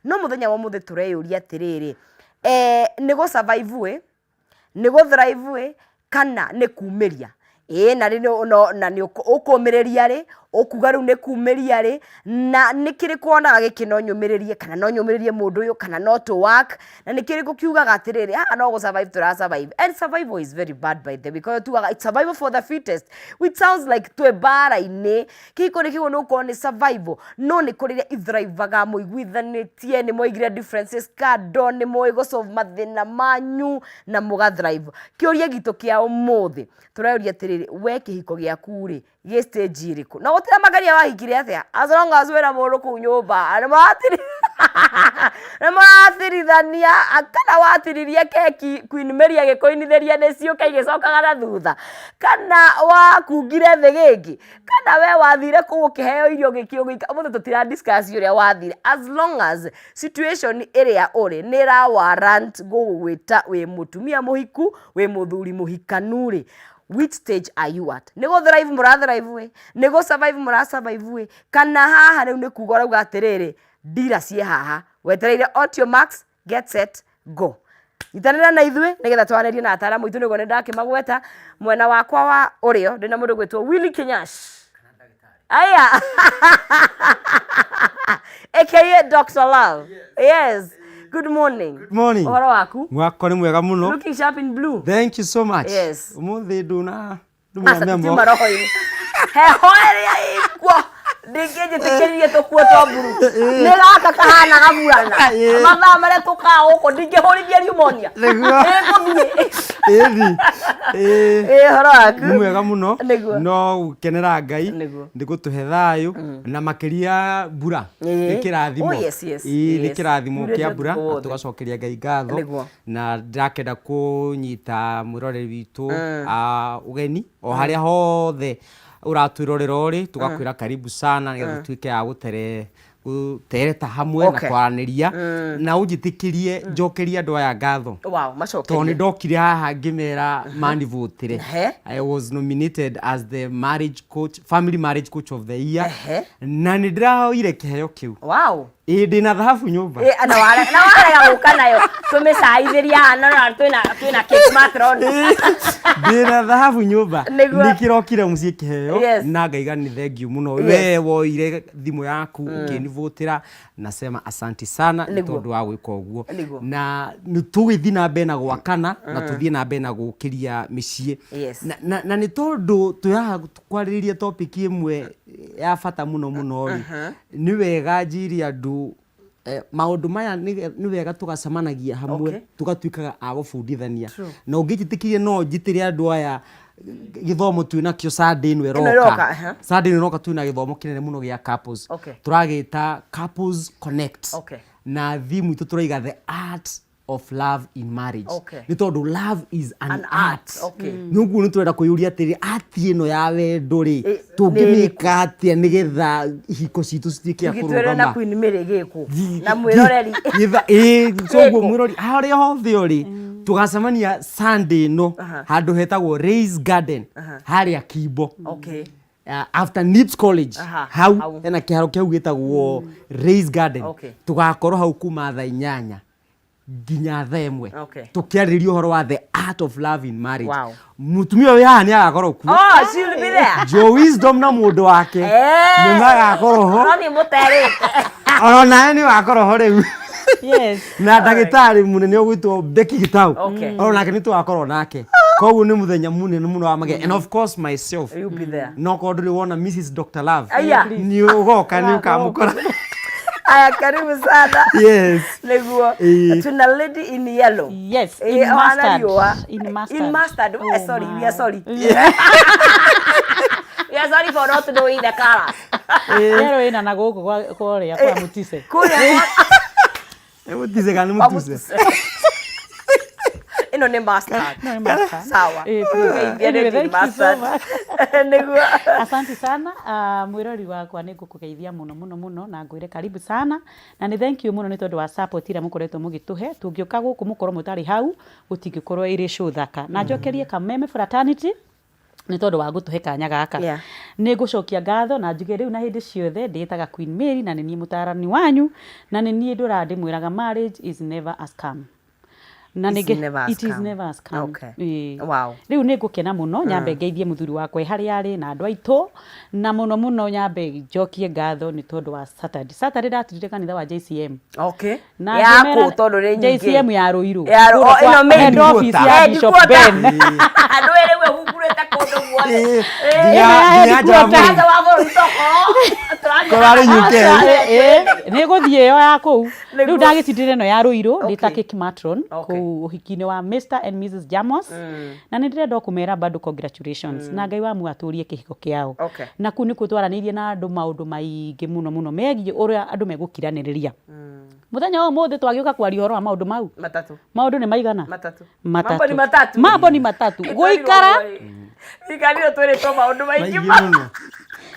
No mũthenya wa ũmũthĩ tũreyũria atĩrĩrĩ, eh, nĩ gũ survive ĩ, nĩ gũ thrive ĩ, kana nĩ kumĩria? Ĩĩ na rĩ no na nĩ ũkũmĩrĩria rĩ, ũkuga rĩu nĩ kumĩria rĩ, na nĩ kĩrĩkũ wonaga gĩkĩ no nyũmĩrĩrie, kana no nyũmĩrĩrie mũndũ ũyũ, kana no tũ work, na nĩ kĩrĩkũ kiugaga atĩrĩrĩ, haha no gũ survive tũra survive. And survival is very bad, by the way, because tugaga it's survival for the fittest, which sounds like twĩ mbara-inĩ. Kĩhiko nĩ kĩgũ nĩ gũkorwo nĩ survival, no nĩ kũrĩ iria ithrivaga mũiguithanĩtie, nĩ mwaigire differences kando, nĩ mũĩ gũ solve mathĩna manyu na mũga thrive. Kĩũria gitũ kĩa ũmũthĩ tũreyũria atĩrĩrĩ, we kĩhiko gĩaku rĩ, gĩ stage ĩrĩkũ? Na gũtiramakania wahikire atĩa, as long as wĩna mũndũ kũu nyũmba nĩ mũratirithania, kana watiririe keki Queen Mary agĩkũinithĩria nĩ ciũke igĩcokaga na thutha, kana wakungire thĩ gĩngĩ, kana we wathire kũu ũkĩheo irio ũgĩkĩ ũmũthĩ tũtira discuss ũrĩa wathire, as long as situation ĩrĩa ũrĩ nĩ ĩra warrant gũgwĩta wĩ mũtumia mũhiku, wĩ mũthuri mũhikanu rĩ, which stage are you at? Nĩ gũ thrive mũra thrive ĩ, nĩ gũ survive mũra survive ĩ, kana haha rĩu nĩ kuga ũrauga atĩrĩrĩ, ndira ciĩ haha wetereire Otio Max, get set go. Nyitanĩra na ithuĩ nĩgetha twaranĩrie na ataramu aitũ, nĩguo nĩ ndakĩmagweta. Mwena wakwa wa ũrĩo ndĩna mũndũ gwĩtwo Willy Kinyash, aya, aka Dr. Love. Yes, good morning. Good morning. Ũhoro waku? Mwako nĩ mwega mũno. Looking sharp in blue. Thank you so much. Yes. Ũmũthĩ nduna ndumĩra Aca memo. tutiuma roho-inĩ, heho ĩrĩa ĩkuo ndingĩnjĩtĩkĩririe tũkuo twa mburu, nĩ gaka kahana gaburana. Mathaa marĩa tũkaa gũkũ ndingĩhũrithia pneumonia. Nĩguo. Ĩgũthiĩ. Ĩthi. Ĩĩ. Ĩ, ũhoro waku? Nĩ mwega mũno. Nĩguo. No gũkenera Ngai. Nĩguo. Nĩ gũtũhe thayũ na makĩria mbura. Nĩ kĩrathimo. Oh, yes. Ĩĩ, nĩ kĩrathimo Yurĩte kĩa mbura ũtukũ na wothe. tũgacokeria Ngai ngatho. Nĩguo. Na ndĩrakenda kũnyita mwĩroreri witũ ũgeni o harĩa hothe ũratwĩrorera ũrĩ, tũgakwĩra karibu sana nĩgetha tũtuĩke a gũtere gũtereta hamwe na kwaranĩria, na ũnjĩtĩkĩrie njokerie andũ aya ngatho tondũ nĩ macokerie. Ndokire haha ngĩmera manivotire. I was nominated as the marriage coach, family marriage coach of the year, na nĩ ndĩrahoire kĩheo kĩu. Ĩĩ, ndĩna thahabu nyũmba. Ĩ, na warega gũka nayo tũmĩcaithĩria haha, na twĩna cake matron. Ndĩna thahabu nyũmba. Nĩguo. Nĩ kĩrokire mũciĩ kĩheo. Na ngaiga nĩ thengiũ mũno. We woire thimũ yaku ũkĩnivotĩra, nasema asanti sana nĩ tondũ wa gwĩka ũguo. Na nĩ tũgĩthiĩ na mbere na gwakana na tũthiĩ na mbere na gũkĩria mĩciĩ. Na nĩ tondũ twĩ haha kwarĩrĩria topic ĩmwe ya bata mũno mũno rĩ, nĩ wega njĩre andũ maũndũ maya nĩ wega tũgacemanagia hamwe, tũgatuĩkaga a gũbundithania, na ũngĩnjĩtĩkĩria no njĩtĩre andũ aya gĩthomo twĩnakĩo Sunday ĩno Ĩno ĩroka, ĩroka. Sunday ĩno ĩroka twĩna gĩthomo kĩnene mũno gĩa couples. Tũragĩta Couples Connect, na theme itũ tũraiga "The art of love in marriage", nĩ tondũ love is an An art. Art, okay. Nĩguo nĩ tũrenda kwĩyũria atĩrĩ, art ĩno ya wendo rĩ, tũngĩmĩka atĩa nĩgetha ihiko citũ cituĩke a Tũgĩtwĩre na kũrũgama? Queen Mary gĩkũ na mwĩroreri. Ĩĩ, so ũguo Gĩkũ. mwĩrori harĩa hothe ũrĩ, tũgacemania Sunday ĩno handũ hetagwo Rays Garden harĩa Kimbo, after Nips College. Hau hau. Hena kĩharo kĩu gĩtagwo Rays Garden. Tũgakorwo hau kuma thaa 8 nginya thaa 1, tũkĩarĩrĩria ũhoro wa the art of love in marriage. Mũtumia ũyũ haha nĩ agakorwo kuo. Oh, she'll be there. Joe Wisdom na mũndũ wake nĩ magakorwo ho. No nĩ mũterĩte. Ona nawe nĩ wakorwo ho rĩu. Yes. Na ndagĩtarĩ mũnene ũgwĩtwo Becky Gitau, ona nake nĩ tũgakorwo nake. Koguo nĩ mũthenya mũnene mũno wa magega, and of course myself. You'll be there. No korwo ndũrĩ wona Mrs Dr Love, Aya. nĩ ũgoka, nĩ ũkamũkora. Aya, karibu sana. Yes. Nĩguo. Ĩĩ. Tuna lady in yellow. Yes, Eh, in ohana mustard. riũa. In mustard. In mustard. Oh Eh, sorry, we my. are sorry. We are sorry for not knowing the colors. Yellow ĩna na gũkũ kũrĩa kwa Mutise. Kũrĩa Mũtise kana nĩ kwa mũtuse? Mutise. Ĩno nĩ mustard. No, nĩ mustard. Sawa. Eh, Tũgeithie anyway, lady in thank you so mustard. much. Nĩguo. Asante sana, mwĩrori wakwa, nĩ ngũkũgeithia mũno mũno mũno na ngwĩre karibu sana, na nĩ thank you mũno nĩ tondũ wa support ĩrĩa mũkoretwo mũgĩtũhe. Tũngĩũka gũkũ mũkorwo mũtarĩ hau, gũtingĩkorwo ĩrĩ show thaka. Na njokerie Kameme Fraternity Nĩ tondũ wa gũtũhe kanya gaka. Nĩ ngũcokia ngatho na njuge rĩu na hĩndĩ ciothe ndĩĩtaga Queen Mary na nĩ niĩ mũtaarani wanyu na nĩ niĩ ndũraga ndĩmwĩraga marriage is never a scam. Na It's nĩ never a it is scam. never a scam. Okay. Ĩĩ. Wow. Rĩu nĩ ngũkena mũno nyambe ngeithie mũthuri wakwa e harĩa arĩ na andũ aitũ na mũno mũno nyambe njokie ngatho nĩ tondũ wa Saturday. Saturday ndatirire kanitha wa JCM. Okay. Na Yaku ngĩmera tondũ nĩ nyingĩ. JCM ya Ruiru. Ya Ru- Kũrĩa o, kwa ĩno main head office ya Headquarter. Bishop Ben. Andũ erĩ we hungurĩte kũndũ guothe. Ĩĩ, Ĩĩ. nginya nginya nja wa bũrũri. Nja wa bũrũri toko. Tũrathiĩ Kũrarĩ UK. Nĩ gũthiĩ ĩyo ya kũu. Nĩguo. Rĩu ndagĩcindire ĩno ya Ruiru ndĩ ta Okay. cake matron Okay. kũu ũhiki-inĩ wa Mr and Mrs Jamos. Na nĩ ndĩrenda o kũmera bado congratulations. Na Ngai wa muoyo atũrie kĩhiko kĩao. Okay. Na kũu nĩkuo twaranĩirie na andũ maũndũ maingĩ mũno mũno megiĩ ũrĩa andũ megũkiranĩrĩria. Mũthenya wa ũmũthĩ twagĩũka kwaria ũhoro wa maũndũ mau. Matatũ. Maũndũ nĩ maigana? Matatũ. Matatũ. Mambo ni matatu. Mambo ni matatu. Gũikara, Gũikarire twĩrĩtwo maũndũ maingĩ Maingĩ mũno.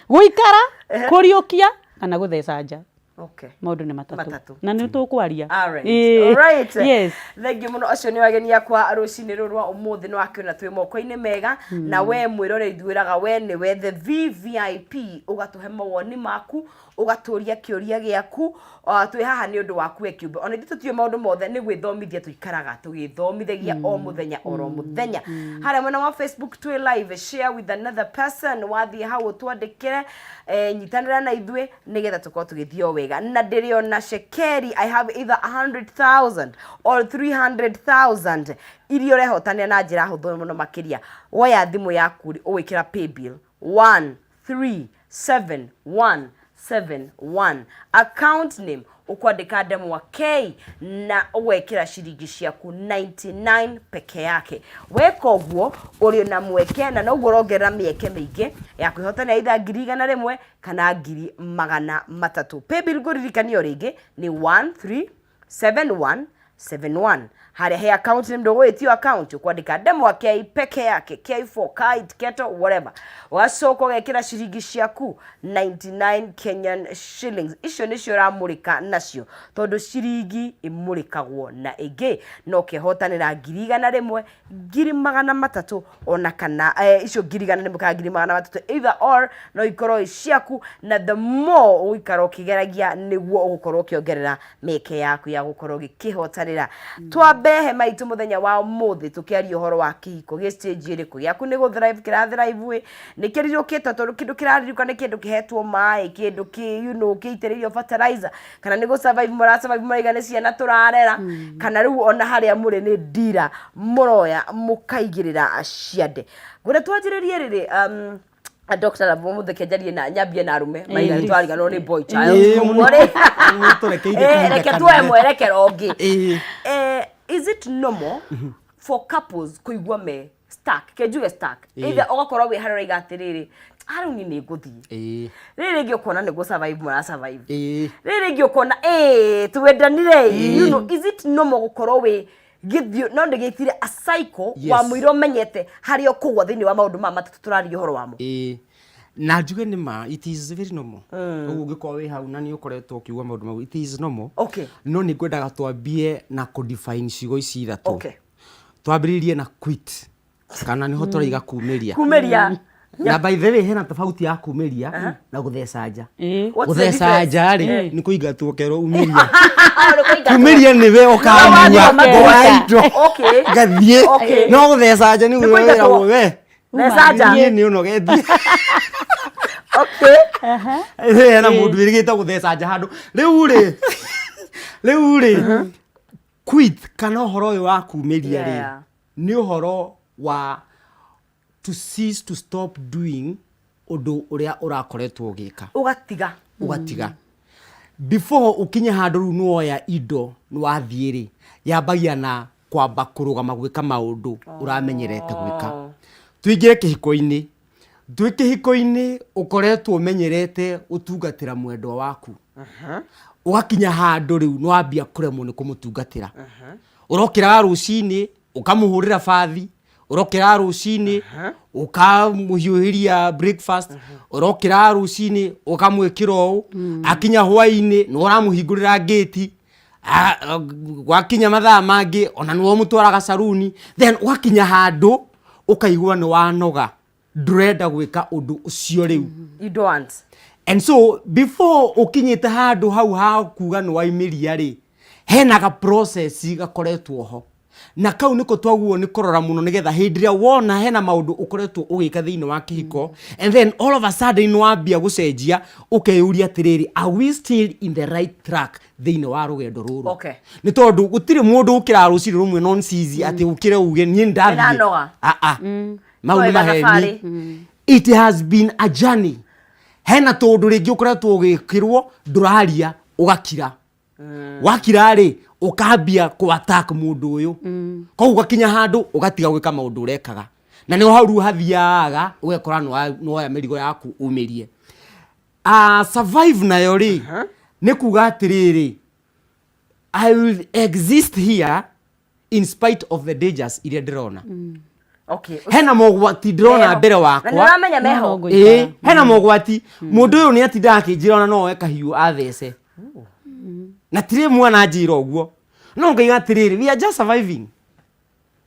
gũikara, kũriũkia kana gũtheca nja. Okay. Maũndũ nĩ matatũ. Matatũ. Na nĩ tũkwaria. Alright. Ĩĩ. Alright. Yes. Thank you mũno acio nĩ ageni akwa rũcinĩ rũrũ rwa ũmũthĩ nĩ wakĩona twĩ moko-inĩ mega na we mwĩroreri ithuĩraga we nĩwe the VVIP ũgatũhe mawoni maku ũgatũria kĩũria gĩaku Ah, twĩ haha nĩ ũndũ waku we kĩũmbe ona ithuĩ tũtiũĩ maũndũ mothe nĩ gwĩthomithia tũikaraga tũgĩthomithagia o mũthenya oro mũthenya harĩa mwena wa facebook twĩ live share with another person wathiĩ hau ũtwandĩkĩre eh, nyitanĩra na ithuĩ nĩgetha tũkorwo tũgĩthiĩ o wega na ndĩrĩ ona cekeri i have either 100,000 or 300,000 iria ũrehotanĩra na njĩra hũthũ mũno makĩria woya thimũ yaku ũgwĩkĩra paybill 1 3 7 1 7 1 account name ũkwandĩka ndemwa K na ũgekĩra ciringi ciaku 99 peke yake weka ũguo ũrĩ na mweke na noguo ũrongerera mĩeke mĩingĩ ya kwĩhotanĩra itha 100,000 kana 300,000 paybill ngũririkania o rĩngĩ nĩ 13 7171 harĩa he account nĩ ndũgũĩtio account ũkwandĩka ndemwa K peke yake K for kite kettle whatever ũgacoka ũgekĩra ciringi ciaku 99 Kenyan shillings icio nĩcio ũramũrĩka nacio tondũ ciringi ĩmũrĩkagwo na ĩngĩ no ũkehotanĩra 100,000 300,000 ona kana eh, icio 100,000 kana 300,000 either or no ikorwo i ciaku na the more ũgũikara ũkĩgeragia nĩguo ũgũkorwo ũkĩongerera mĩeke yaku ya gũkorwo ũgĩkĩhotanĩra twambe hema itũ mũthenya wa ũmũthĩ tũkĩaria ũhoro wa kĩhiko gĩ stage ĩrĩkũ gĩaku nĩ gũ thrive kĩra thrive ĩ nĩ kĩrirũkĩte tondũ kĩndũ kĩrarirũka nĩ kĩndũ kĩhetwo maĩ kĩndũ kĩ you know kĩitĩrĩirio fertilizer kana nĩ gũ survive mũra survive mũraiga nĩ ciana tũrarera kana rĩu ona harĩa mũrĩ nĩ ndira mũroya mũkaigĩrĩra ciande ngwenda twanjĩrĩrie rĩrĩ um, Dr. Lavo mũtheke njarie na nyambie na arũme maiga nĩ twariganĩrwo nĩ boy child Ĩĩ, Koguo mũno. rĩ, Nĩtũrekeirie eh, kahinda reke kanene. tuoe mwerekero ũngĩ Ĩĩ. Eh, is it normal for couples kũigua me stuck ke njuge stuck Ĩĩ. either ũgakorwo wĩ harĩa ũraiga atĩrĩrĩ "Ah, rĩu niĩ nĩ ngũthiĩ Ĩĩ. rĩrĩ rĩngĩ ũkona nĩ gũ survive mũra survive Ĩĩ. rĩrĩ rĩngĩ ũkona ĩĩ twendanire you know is it normal gũkorwo wĩ gĩthiũ no ndĩgĩtire a cycle Yes. wa mũira ũmenyete harĩa ũkũgwa thĩinĩ wa maũndũ maya matatũ tũraria ũhoro wamo Ĩĩ. na njuge nĩ ma it is very normal ũguo ũngĩkorwo wĩ hau na nĩ ũkoretwo ũkiuga maũndũ mau it is normal Okay. no nĩ ngwendaga twambie na kũ define ciugo ici ithatũ Okay. twambĩrĩrie na quit kana nĩho tũraiga kumĩria kumĩria na by the way hena tofauti ya kumĩria na gũtheca nja Ĩĩ. What's the gũtheca difference? nja rĩ nĩ kũingatwo ũkerwo umĩria Ah, nĩ kũingatwo. kumĩria nĩwe ũkamua No, ngoya indo Okay. ngathiĩ Okay. no gũtheca nja nĩ Nĩ kũingatwo. wĩragwo we Theca nja. niĩ nĩ ũnogetie Okay. hena mũndũ wĩrĩgĩte gũtheca nja handũ rĩu rĩ rĩu rĩ quit kana ũhoro ũyũ wa kumĩria rĩ Yeah. nĩ ũhoro wa to cease to stop doing ũndũ ũrĩa ũrakoretwo ũgĩka Ũgatiga. ũgatiga before ũkinye handũ rĩu nĩwoya indo nĩwathiĩ rĩ yambagia na kwamba kũrũgama gwĩka maũndũ ũramenyerete gwĩka tũingĩre kĩhiko-inĩ twĩ kĩhiko-inĩ ũkoretwo ũmenyerete gũtungatĩra mwendwa waku ũgakinya handũ rĩu nĩwambia kũremwo nĩ kũmũtungatĩra ũrokĩraga rũcinĩ ũkamũhũrĩra bathi ũrokĩraga rũcinĩ ũkamũhiũhĩria breakfast ũrokĩraga rũcinĩ ũkamwĩkĩra ũũ akinya hwainĩ nĩ ũramũhingũrĩra ngĩti gwakinya mathaa mangĩ ona nĩwe ũmũtwaraga saruni then ũgakinya handũ ũkaigua nĩ wanoga Ndũrenda gwĩka ũndũ ũcio rĩu. You don't want. And so before ũkinyĩte handũ hau ha kuga nĩ waimĩria rĩ, hena ga process gakoretwo ho, na kau nĩko twaguo nĩ kũrora mũno, nĩgetha hĩndĩ ĩrĩa wona hena maũndũ ũkoretwo ũgĩka thĩinĩ wa kĩhiko and then all of a sudden nĩ wambia gũcenjia, ũkeyũria atĩrĩrĩ, are we still in the right track thĩinĩ wa rũgendo rũrũ? Nĩ tondũ gũtirĩ mũndũ ũkĩraga rũcinĩ rũmwe nonsizi atĩ ũkĩre uge niĩ ndathiĩ. Nĩndanoga. Ah, ah. Mau nĩ Twetha maheni. thabarĩ. It has been a journey. Hena tũndũ rĩngĩ ũkoretwo ũgĩkĩrwo ndũraria, ũgakira. Wakira rĩ, ũkambia kũ attack mũndũ ũyũ, koguo ũgakinya handũ ũgatiga gwĩka maũndũ ũrekaga, na nĩho hau rĩu hathiaga ũgekora nĩwoya mĩrigo yaku umĩrie. Ah, survive nayo rĩ, nĩ kuga atĩrĩrĩ, I will exist here in spite of the dangers iria ndĩrona. Hena mogwati ndĩrona Meho. mbere Na nĩ wakwa. ũramenya meho. No, no, ngũikara. Ĩĩ, hena mogwati. Mũndũ ũyũ nĩ atindaga akĩnjĩra ona no oe kahiũ athece, na tirĩ mwana anjĩra ũguo, no ngaiga atĩrĩrĩ, we are just surviving,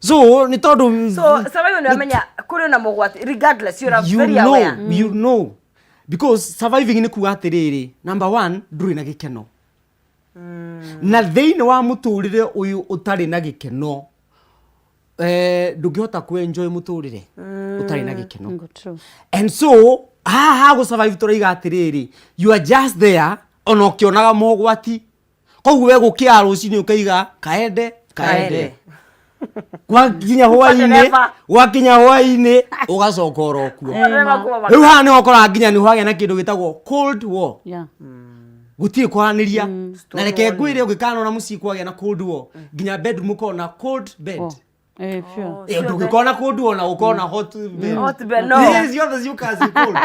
so nĩ tondũ So survival nĩ ũramenya kũrĩ na mogwati regardless, you're you very know, aware. You know, because surviving nĩ kuga atĩrĩrĩ, number one, ndũrĩ na gĩkeno, na thĩinĩ wa mũtũrĩre ũyũ ũtarĩ na gĩkeno, ndũngĩhota kũ enjoy mũtũrĩre ũtarĩ na gĩkeno. Ngo true. And so haha ha gũ survive tũraiga atĩrĩrĩ, you are just there ona ũkĩonaga mogwati, koguo we gũkĩra rũcinĩ ũkaiga kaende kaende, gwakinya hwainĩ, Ndereba. gwakinya hwainĩ ũgacoka oro kuo. Ndereba kuma. Rĩu haha nĩho ũkoraga nginya nĩ hwagĩa na kĩndũ gĩtagwo cold war. Gũtirĩ kwaranĩria, na reke ngwĩre, ũngĩkanona mũciĩ kwagĩa na cold war, nginya bedroom ũkorwo na cold bed. Oh. Eh, sure. Ndũngĩkorwo na cold war na ũkorwo na hot bed. Hot bed, no. Nĩ ciothe ciũkaga ci cold,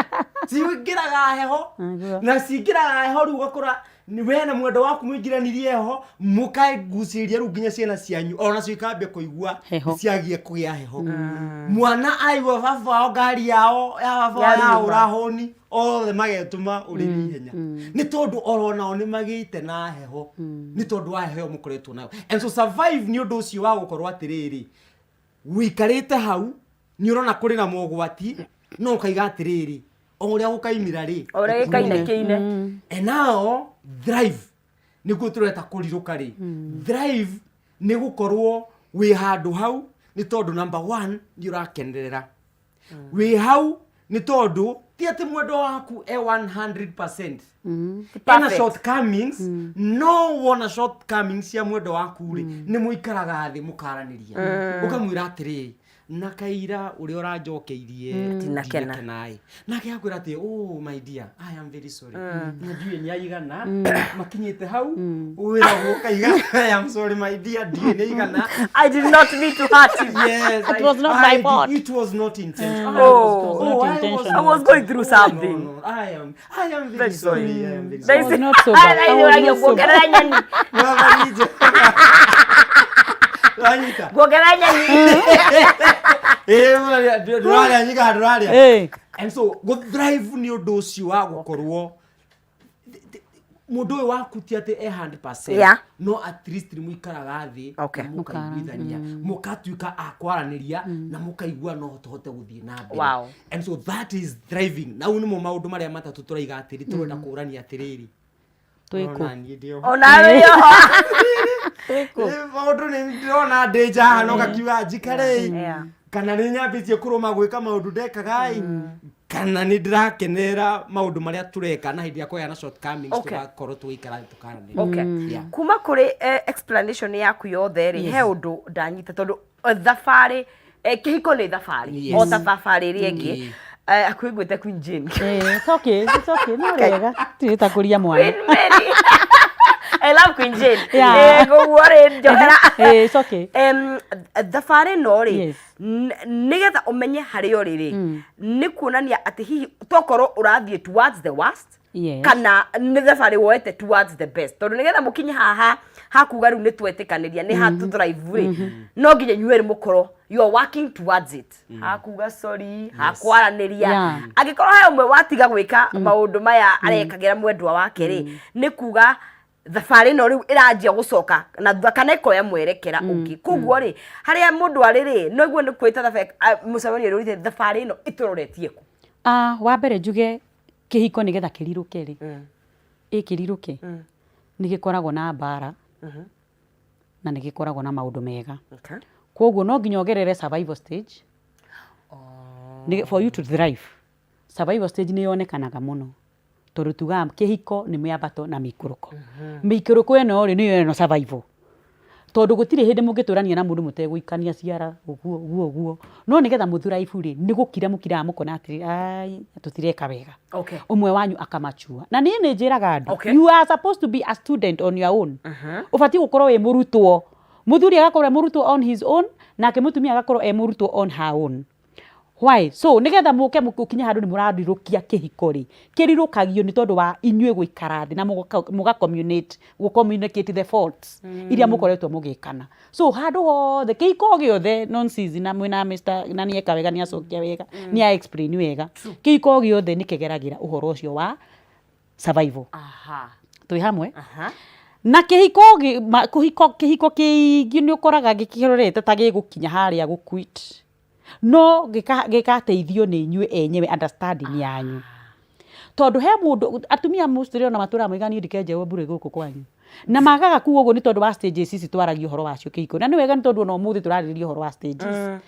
cingĩraga heho. Nĩguo. Na cingĩraga heho, rĩu ũgakora nĩ we na mwendo waku mũingĩranirie heho, mũkagucĩrĩria rĩu nginya ciana cianyu ona cio ikambia kũigua. Heho. Ciagie kũgĩa heho. Mwana aigua baba wao ngari yao ya baba wao Yaruma. yahũra honi, othe magetũma ũrĩrĩ ihenya, nĩ tondũ oro nao nĩ magĩte na heho, nĩ tondũ wa heho ĩyo mũkoretwo nayo. And so survive nĩ ũndũ ũcio wa gũkorwo atĩrĩrĩ, wĩikarĩte hau nĩ ũrona kũrĩ na mogwati, no ũkaiga atĩrĩrĩ, o ũrĩa gũkaimĩra rĩ, O ũrĩa gĩkaine kĩine. And now thrive nĩguo tũreta kũrirũka rĩ. Thrive nĩ gũkorwo wĩ handũ hau nĩ tondũ number one nĩ ũrakenerera wĩ hau, nĩ tondũ ti atĩ mwendo waku e 100%, ena Perfect. shortcomings, no wona shortcomings cia mwendo waku rĩ, nĩ mũikaraga thĩ mũkaranĩria, ũkamwĩra atĩrĩrĩ, na kaira ũrĩa ũranjokeirie Ndinakena. ndinakena-ĩ. Nake akwĩra atĩ, oh my dear, I am very sorry, na ndiũĩ nĩ aigana makinyĩte hau wĩragwo ũkaiga, I am sorry my dear, ndiũĩ nĩ aigana. I did not mean to hurt you. Yes, It was not my fault. It was not intentional. Oh. It was not I intentional. I was going through something. No, no, I am very Very sorry. sorry. I am very Very sorry. I was not sober. I was not sober. Nguongerera nyeni. Mwathani Jehova. Wanyita. Nguongerera nyeni. Eh, ndũrarĩa nyika ndũrarĩa. And so go thrive nĩ ũndũ ũcio wa gũkorwo mũndũ ũyũ waku ti atĩ e 100%, no at least nĩ mũikaraga thĩ na mũkaiguithania, mũkatuĩka a kwaranĩria na mũkaigua no tũhote gũthiĩ na mbere. And so that is thriving. Na au nĩmo maũndũ marĩa matatũ tũraiga atĩrĩ tũrenda kũrania atĩrĩrĩ. Twĩkũ? Ona niĩ ndĩ oho. Onawe wĩ oho. Twĩkũ? Maũndũ nĩ ndĩrona ndĩ nja haha no gakiuga njikare ĩ, kana nĩ nyambĩtie kũrũma gwĩka maũndũ ndekaga ĩ, kana nĩ ndĩrakenera maũndũ marĩa tũreka, na hĩndĩ ĩrĩa kwagĩa na shortcomings tũgakorwo tũgĩikara thĩ tũkaranĩria. Kuma kũrĩ explanation yaku yothe rĩ, he ũndũ ndanyita, tondũ thabarĩ, kĩhiko nĩ thabarĩ o ta thabarĩ ĩrĩa ĩngĩ. Hakuhĩ ngwĩte Queen Jane. Eh, it's okay, it's okay. No wega. Tirĩ ta kũria mwana. Queen Mary. I love Queen Jane. Koguo rĩ, njohera. Eh, it's okay. Thabarĩ ĩno rĩ, nĩgetha ũmenye harĩa ũrĩ rĩ, nĩ kuonania atĩ hihi tokorwo ũrathiĩ towards the worst kana nĩ thabarĩ woete towards the best, tondũ nĩgetha mũkinye haha hakuga rĩu nĩ twetĩkanĩria nĩ ha to thrive rĩ, no nginya inyuĩ erĩ mũkorwo you are working towards it, hakuga sorry, hakwaranĩria. Angĩkorwo he ũmwe watiga gwĩka maũndũ maya arekagĩra mwendwa wake rĩ, nĩ kuga Thabarĩ ĩno rĩu ĩranjia gũcoka na thutha kana ĩkoya mwerekera ũngĩ. Koguo rĩ, harĩa mũndũ arĩ rĩ, no igue nĩ kwĩta thabarĩ, mũcemanio ũrĩa thabarĩ ĩno ĩtũroretie kũ? Ah, wa mbere njuge kĩhiko nĩgetha kĩrirũke rĩ, ĩ kĩrirũke, nĩ gĩkoragwo na mbara na nĩ gĩkoragwo na maũndũ mega. Koguo no nginya ũgerere survival stage for you to thrive. Survival stage nĩ yonekanaga mũno tondũ tugaga kĩhiko nĩ mĩambato na mĩikũrũko. Mĩikũrũko ĩno rĩ, nĩyo ĩno survival. Tondũ gũtirĩ hĩndĩ mũngĩtũrania na mũndũ mũtegũikania ciara ũguo ũguo ũguo. No nĩgetha mũ thrive rĩ, nĩ gũkira mũkiraga mũkona atĩrĩrĩ, ai tũtireka wega. Ũmwe wanyu aka mature. Na niĩ nĩ njĩraga andũ, you are supposed to be a student on your own. Ũbatiĩ gũkorwo wĩ mũrutwo. Mũthuri agakorwo e mũrutwo on his own, nake mũtumia agakorwo e mũrutwo on her own. Why? So nĩgetha mũke mũkinye handũ nĩ mũrarirũkia kĩhiko rĩ, kĩrirũkagio nĩ tondũ wa inyuĩ gũikara thĩ na mũga communicate, gũ communicate the faults iria mũkoretwo mũgĩkana. So handũ hothe, kĩhiko o gĩothe nonsense na mwĩna Mr na nĩeka wega nĩacokia wega, nĩ a explain wega. Kĩhiko o gĩothe nĩ kĩgeragĩra ũhoro ũcio wa survival. Twĩ hamwe? Na kĩhiko kĩhiko kĩingĩ nĩ ũkoraga gĩkĩrorete ta gĩgũkinya harĩa gũ quit. No gĩgateithio nĩ inyuĩ enyewe understanding yanyu. Tondũ he mũndũ, atumia mostly ona matũraga moigaga niĩ ndikenjerwo mbure gũkũ kwanyu. Na magaga kuga ũguo nĩ tondũ wa stages ici twaragia ũhoro wacio kĩhiko. Na nĩ wega nĩ tondũ ona ũmũthĩ tũrarĩrĩria ũhoro wa stages.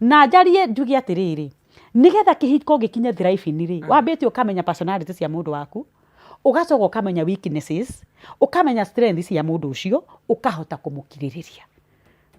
Na njarie njuge atĩrĩrĩ, nĩgetha kĩhiko gĩkinye thriving rĩ, wambĩte ũkamenya personality cia mũndũ waku, ũgacoka ũkamenya weaknesses, ũkamenya strength cia mũndũ ũcio, ũkahota kũmũkirĩrĩria.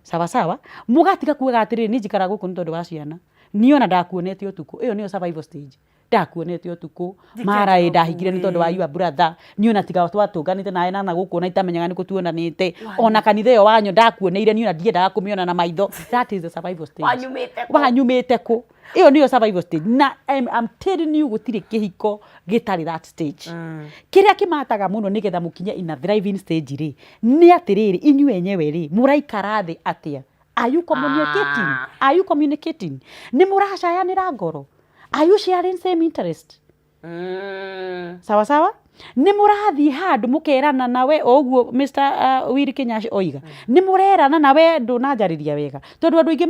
Sawa sawa, mũgatiga kugaga atĩrĩrĩ, niĩ njikaraga gũkũ nĩ tondũ wa ciana, niĩ ona ndakuonete ũtukũ, ĩyo nĩyo survival stage, ndakuonete ũtukũ, mara ĩ ndahikire nĩ tondũ wa your brother, niĩ ona tiga twatũnganĩte nawe na nagũkũ ona itamenyaga nĩkũ tuonanĩte, ona kanitha ĩyo wanyu ndakuoneire niĩ ona ndiendaga kũmĩona na maitho, that is the survival stage. Wanyumĩte kũ? Wanyumĩte kũ? Ĩyo nĩyo survival stage na I'm telling you gũtirĩ kĩhiko gĩtarĩ that stage. Kĩrĩa kĩmataga mũno nĩgetha mũkinye in a thriving stage rĩ, nĩ atĩrĩrĩ, inyuĩ enyewe rĩ, mũraikara thĩ atĩa? Are you communicating? Are you communicating? Nĩ mũracayanĩra ngoro? Are you sharing same interest? Sawa sawa? Nĩ mũrathiĩ handũ mũkerana nawe o ũguo Mr Willy Kenyash oiga. Nĩ mũrerana nawe ndũnanjarĩria wega. Tondũ andũ aingĩ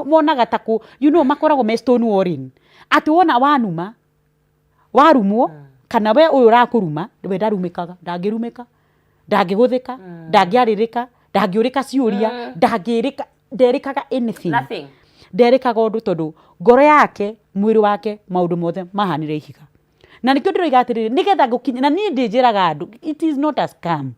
monaga ta kũ, you know, makoragwo me stonewalling. Atĩ wona wanuma, warumwo, kana we ũyũ ũrakũruma, we ndarumĩkaga, ndangĩrumĩka, ndangĩgũthĩka, ndangĩarĩrĩka, ndangĩũrĩka ciũria, ndangĩrĩka, nderĩkaga anything. Nothing. Nderĩkaga ũndũ tondũ ngoro yake, mwĩrĩ wake, maũndũ mothe mahanire ihiga. Na nĩkĩo ndĩroiga atĩrĩrĩ, nĩgetha gũkinya, na niĩ ndĩnjĩraga andũ, it is not a scam.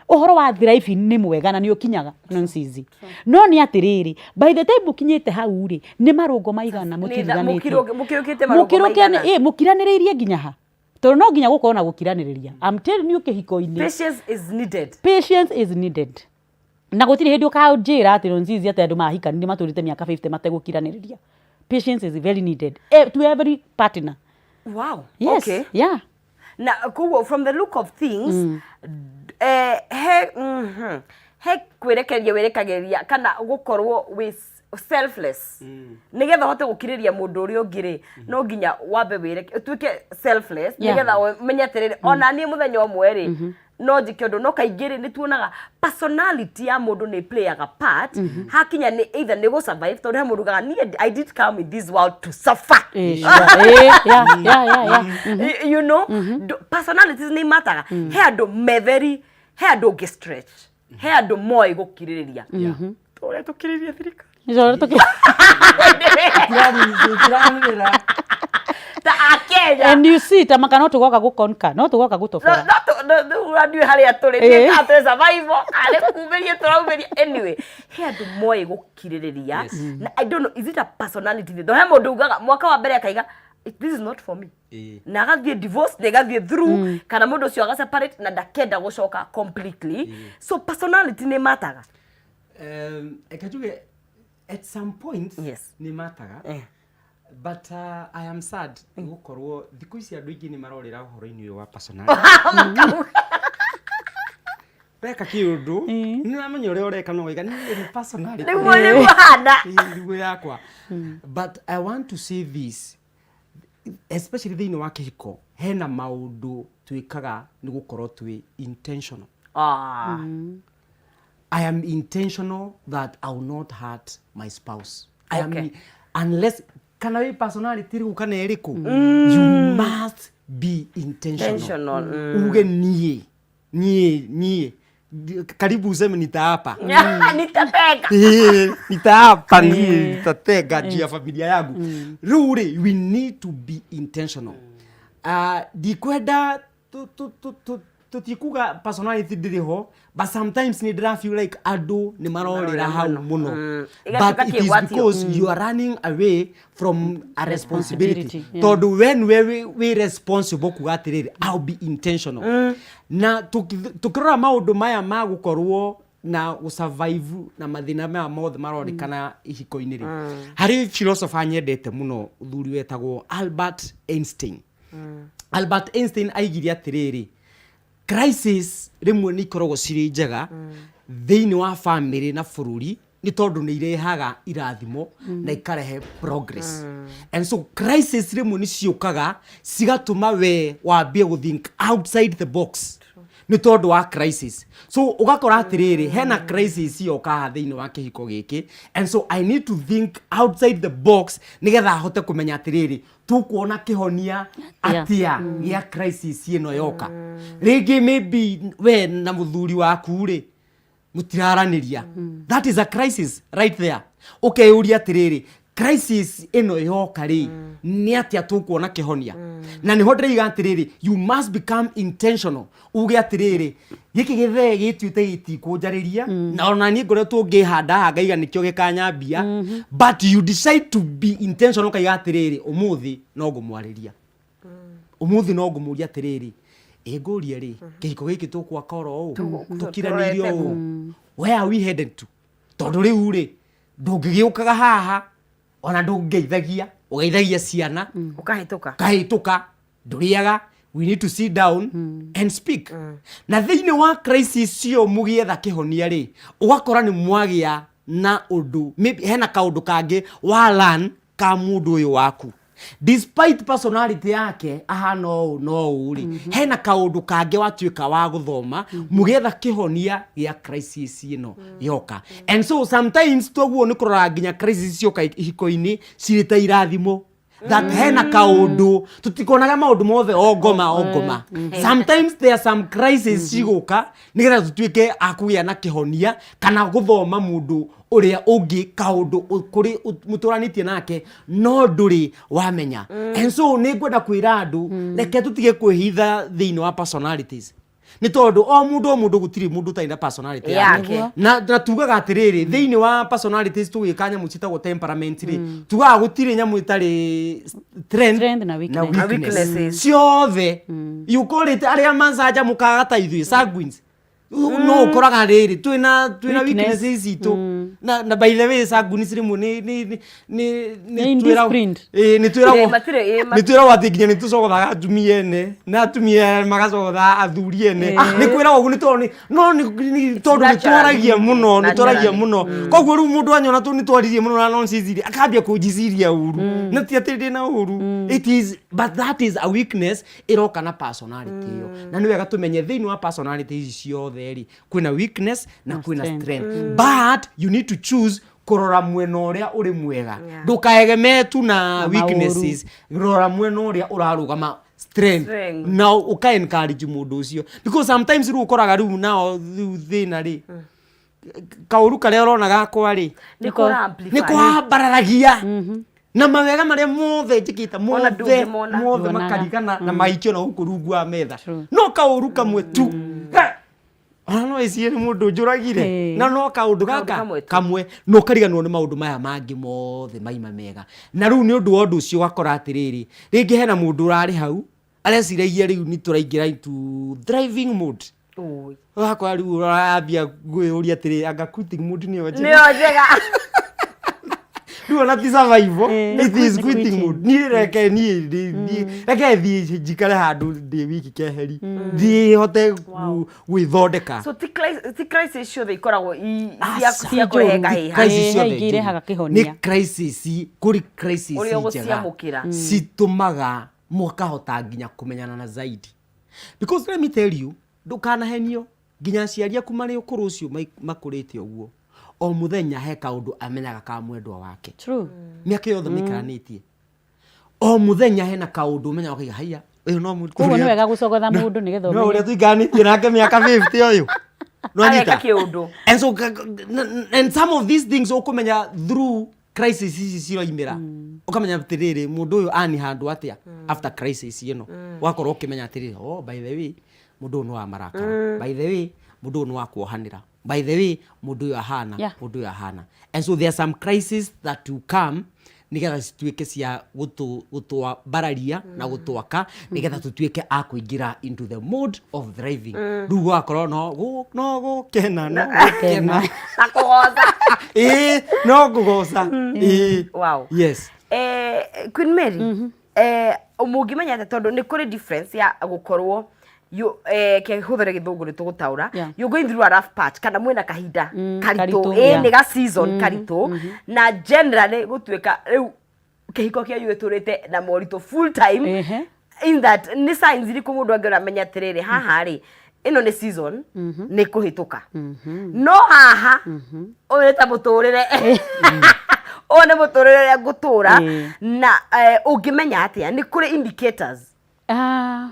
Ũhoro wa thriving nĩ mwega na nĩ ũkinyaga nonsense. No nĩ atĩrĩrĩ, by the time mũkinyĩte hau rĩ, nĩ marũngo maigana mũtiganĩtie. Mũkĩrũkĩte marũngo maigana. Ĩ, mũkiranĩrĩirie nginya ha? Tondũ no nginya gũkorwo na gũkiranĩrĩria. I'm telling you kĩhiko-inĩ. Patience is needed. Patience is needed. Na gũtirĩ hĩndĩ ũkanjĩra atĩ nonsense atĩ andũ mahikanire matũrĩte mĩaka 50 mategũkiranĩrĩria. Patience is very needed to every partner. Wow. Yes. Okay. Yeah. Na koguo from the look of things, he he kwĩrekereria wĩrekagĩrĩria kana gũkorwo wĩ selfless. Nĩgetha ũhote gũkirĩria mũndũ ũrĩa ũngĩ rĩ, no nginya wambe wĩreke ũtuĩke selfless nĩgetha ũmenye atĩrĩrĩ, ona niĩ mũthenya ũmwe rĩ, no njĩke ũndũ. No kaingĩ rĩ, nĩ tuonaga personality ya mũndũ nĩ playaga part hakinya nĩ either nĩ gũ survive, tondũ he mũndũ ugaga niĩ I did come in this world to suffer. Sure. Yeah. You know, personalities nĩ imataga. He andũ me very, he andũ ũngĩ stretch, he andũ moĩ gũkirĩrĩria ũrĩa tũkirĩrĩria thirikari. Nĩ Itiranĩrĩra. Ta akenya. And you see, ta maka no tũgoka gũkonka, no tũgoka gũtobora. No ndiũĩ harĩa tũrĩ. Ndiũĩ twĩ survival kana nĩ kumĩria tũraumĩria. Anyway, he andũ moĩ gũkirĩrĩria na I don't know, is it a personality thing? He mũndũ ugaga mwaka wa mbere akaiga, "This is not for me," na agathiĩ divorce na ĩgathiĩ through, kana mũndũ ũcio aga separate na ndakenda gũcoka completely. So personality nĩ mataga. Reke njuge at some point nĩ mataga, but I am sad nĩ gũkorwo thikũ ici andũ aingĩ nĩ marorĩra ũhoro-inĩ ũyũ wa personality. Weka kĩũndũ nĩ ũramenya ũrĩa ũreka no waiga niĩ nĩ personality. Nĩguo hana. Ĩĩ, nĩguo yakwa. But I want to say this, especially thĩinĩ wa kĩhiko, hena maũndũ twĩkaga nĩ gũkorwo twĩ intentional. Ah. I am intentional that I will not hurt my spouse. I am unless kana wĩ personality ĩrĩkũ kana ĩrĩkũ you must be intentional. Intentional, Uge niĩ niĩ niĩ karibu useme nitaapa Nitapeka. Eh, nitaapa niĩ nitatenga njia familia yangu rĩu rĩ we need to be intentional. Ah, ndikwenda tũtikuga personality ndĩrĩ ho, but sometimes nĩ ndĩra feel like andũ nĩ marorĩra hau mũno. Ĩgatuĩka But it is kĩgwatio. because you are running away from a responsibility. Responsibility, yeah. Tondũ when we wĩ responsible kuga atĩrĩrĩ, I'll be intentional. Na tũkĩrora maũndũ maya ma gũkorwo na gũsurvive na mathĩna maya mothe maronekana ihiko-inĩ rĩ, harĩ philosopher nyendete mũno, mũthuri wetagwo Albert Einstein. Albert Einstein aigire atĩrĩrĩ, crisis rĩmwe nĩ ikoragwo cirĩ njega thĩinĩ wa family na bũrũri, nĩ tondũ nĩ irehaga irathimo na ikarehe progress. And so crisis rĩmwe nĩ ciũkaga cigatũma we wambie gũ think outside the box nĩ tondũ wa crisis. So ũgakora atĩrĩrĩ, hena crisis yoka haha thĩinĩ wa kĩhiko gĩkĩ, and so I need to think outside the box nĩgetha hote kũmenya atĩrĩrĩ, tũkuona kĩhonia Atĩa? Atĩa gĩa crisis ĩno yoka. Rĩngĩ maybe we na mũthuri waku rĩ, mũtiraranĩria. That is a crisis right there. Ũkeyũria atĩrĩrĩ, crisis ĩno yoka rĩ, nĩ atĩa tũkuona kĩhonia? Na nĩho ndĩraiga atĩrĩrĩ, you must become intentional, uge atĩrĩrĩ, gĩkĩ gĩthee gĩtuĩte gĩtikũnjarĩria, na ona niĩ ngoretwo ngĩhanda haha ngaiga nĩkĩo gĩkanyambia, but you decide to be intentional, ũkaiga atĩrĩrĩ, ũmũthĩ no ngũmwarĩria, ũmũthĩ no ngũmũria atĩrĩrĩ, ĩ ngũrie rĩ, kĩhiko gĩkĩ tũkwaka oro ũũ tũkiranĩirie ũũ, where are we headed to? Tondũ rĩu rĩ, ndũngĩgĩũkaga haha ona ndũngeithagia, ũgeithagia ciana. Ũkahĩtũka. Kahĩtũka, ndũrĩaga. We need to sit down and speak. Na thĩinĩ wa crisis cio mũgĩetha kĩhonia rĩ, ũgakora nĩ mwagĩa na ũndũ, maybe hena kaũndũ kangĩ wa learn ka mũndũ ũyũ waku, despite personality yake ahana ũũ no ũũ rĩ, hena kaũndũ kangĩ watuĩka wa gũthoma mũgĩetha kĩhonia gĩa crisis ĩno yoka. And so sometimes toguo nĩ kũrora nginya crisis cioka ihiko-inĩ cirĩ ta irathimo, that hena kaũndũ tũtikonaga maũndũ mothe o ngoma o ngoma. Sometimes there are some crisis cigũka nĩgetha tũtuĩke a kũgĩa na kĩhonia kana gũthoma mũndũ ũrĩa ũngĩ kaũndũ kũrĩ mũtũranĩtie nake no ndũrĩ wamenya. And so nĩ ngwenda kwĩra andũ, reke tũtige kwĩhitha thĩinĩ wa personalities, nĩ tondũ o mũndũ o mũndũ, gũtirĩ mũndũ ũtarĩ na personality yake. Yake. Na tugaga atĩrĩrĩ, thĩinĩ wa personalities tũgĩka nyamũ ciĩtagwo temperament rĩ, tugaga gũtirĩ nyamũ ĩtarĩ strength Strength na weakness. Na weaknesses. Ciothe you call it arĩa macanjamũkaga ta ithuĩ sanguines, no ũkoraga rĩrĩ twĩna Weakness. Weaknesses citũ. Na by the way, sanguines rĩmwe nĩ nĩ Nĩ indisciplined. Ĩĩ, nĩ twĩragwo Ĩĩ, matirĩ, ĩĩ, nĩ twĩragwo atĩ nginya nĩ tũcogothaga atumia ene na atumia magacogotha athuri ene. Nĩ kwĩragwo ũguo nĩ tondũ no nĩ tondũ nĩ Naturally. twaragia mũno, nĩ twaragia Naturally. mũno. Koguo rĩu mũndũ anyona tu nĩ twaririe mũno na nonsense rĩ, akambia kũnjiciria ũru, na ti atĩ ndĩna ũru. It is, but that is a weakness ĩroka na personality ĩyo. Na nĩ wega tũmenye thĩinĩ wa personality ici ciothe rĩ, kwĩna weakness na kwĩna strength. Strength, but you need to choose kũrora mwena ũrĩa ũrĩ mwega. Ndũkaegemee tu na Na weaknesses, rora mwena ũrĩa ũrarũgama strength, Strength. na ũka encourage mũndũ ũcio, because sometimes rĩu ũkoraga rĩu nao rĩu thĩna rĩ, kaũru karĩa ũrona gakwa rĩ, nĩ kũra amplify. Nĩ kwambararagia na mawega marĩa mothe njĩkĩte Ona mothe ndũngĩmona. mothe Nduonaga. makarigana na maikio na gũkũ rungu wa metha. True. No kaũru kamwe tu. Ha! Ona no ĩcirie nĩ mũndũ njũragire. Na no kaũndũ gaka kamwe tu. Kamwe na ũkariganĩrwo nĩ maũndũ maya mangĩ mothe maima mega. Na rĩu nĩ ũndũ wa ũndũ ũcio ũgakora atĩrĩrĩ, rĩngĩ hena mũndũ ũrarĩ hau areciragia rĩu nĩ tũraingĩra into thriving mode. Ui. Ũgakora rĩu ũrambia kwĩyũria atĩrĩ, anga quitting mode nĩyo njega? Nĩyo njega. Rĩu ona ti survival, it is nĩ quitting quitting. mode. Niĩ reke niĩ reke thiĩ njikare handũ ndĩ wiki keheri, thiĩ hote gwĩthondeka. So ti crisis ciothe ikoragwo Aca. cia kũrehe Njũru. kahĩha. Crisis Ĩĩ, ciothe he ingĩ irehaga njũru. kĩhonia. Nĩ crisis, kũrĩ crisis Ũrĩa njega ũgũciamũkĩra. citũmaga mũkahota nginya kũmenyana na zaidi, because let me tell you, ndũkanahenio. Nginya aciari aku marĩ ũkũrũ ũcio makũrĩte ũguo, o mũthenya he kaũndũ amenyaga ka mwendwa wake. True. Mĩaka yothe maikaranĩtie. O mũthenya hena kaũndũ ũmenyaga ũkaiga haiya, ũyũ no mũndũ. Koguo nĩ wega gũcogotha mũndũ nĩgetha No ũrĩa tũikaranĩtie nake mĩaka 50 ũyũ. Areka kĩũndũ. And so and some of these things ũkũmenya through crisis ici ciroimĩra ũkamenya atĩrĩrĩ mũndũ ũyũ ani handũ atĩa after crisis ĩno ũgakorwo ũkĩmenya atĩrĩrĩ oh by the way mũndũ ũyũ nĩ wa marakara by the way mũndũ ũyũ nĩ wa kuohanĩra by the way mũndũ ũyũ ahana mũndũ ũyũ ahana and so there are some crisis that will come nigetha cituĩke cia gũtwambararia na gũtwaka nigetha tũtuĩke a kũingĩra into the mode of thriving rĩu gũgakorwo no no gũkena no gũkena na kũgoca ĩĩ no kũgoca ĩĩ Wow. yes Queen Mary mũngĩmenya atĩa tondũ nĩ kũrĩ difference ya gũkorwo you kĩhũthĩre gĩthũngũ nĩ tũgũtaũra you're going through a rough patch kana mwĩna kahinda karitũ karitũ, ĩ nĩ ga season karitũ na generally gũtuĩka rĩu kĩhiko kĩanyu gĩtũrĩte na moritũ full time in that nĩ signs irĩkũ mũndũ angĩona amenya atĩrĩrĩ haha rĩ ĩno nĩ season nĩ kũhĩtũka no haha ũyũ nĩ ta mũtũrĩre ũyũ nĩ mũtũrĩre ũrĩa ngũtũra na ũngĩmenya atĩa nĩ kũrĩ indicators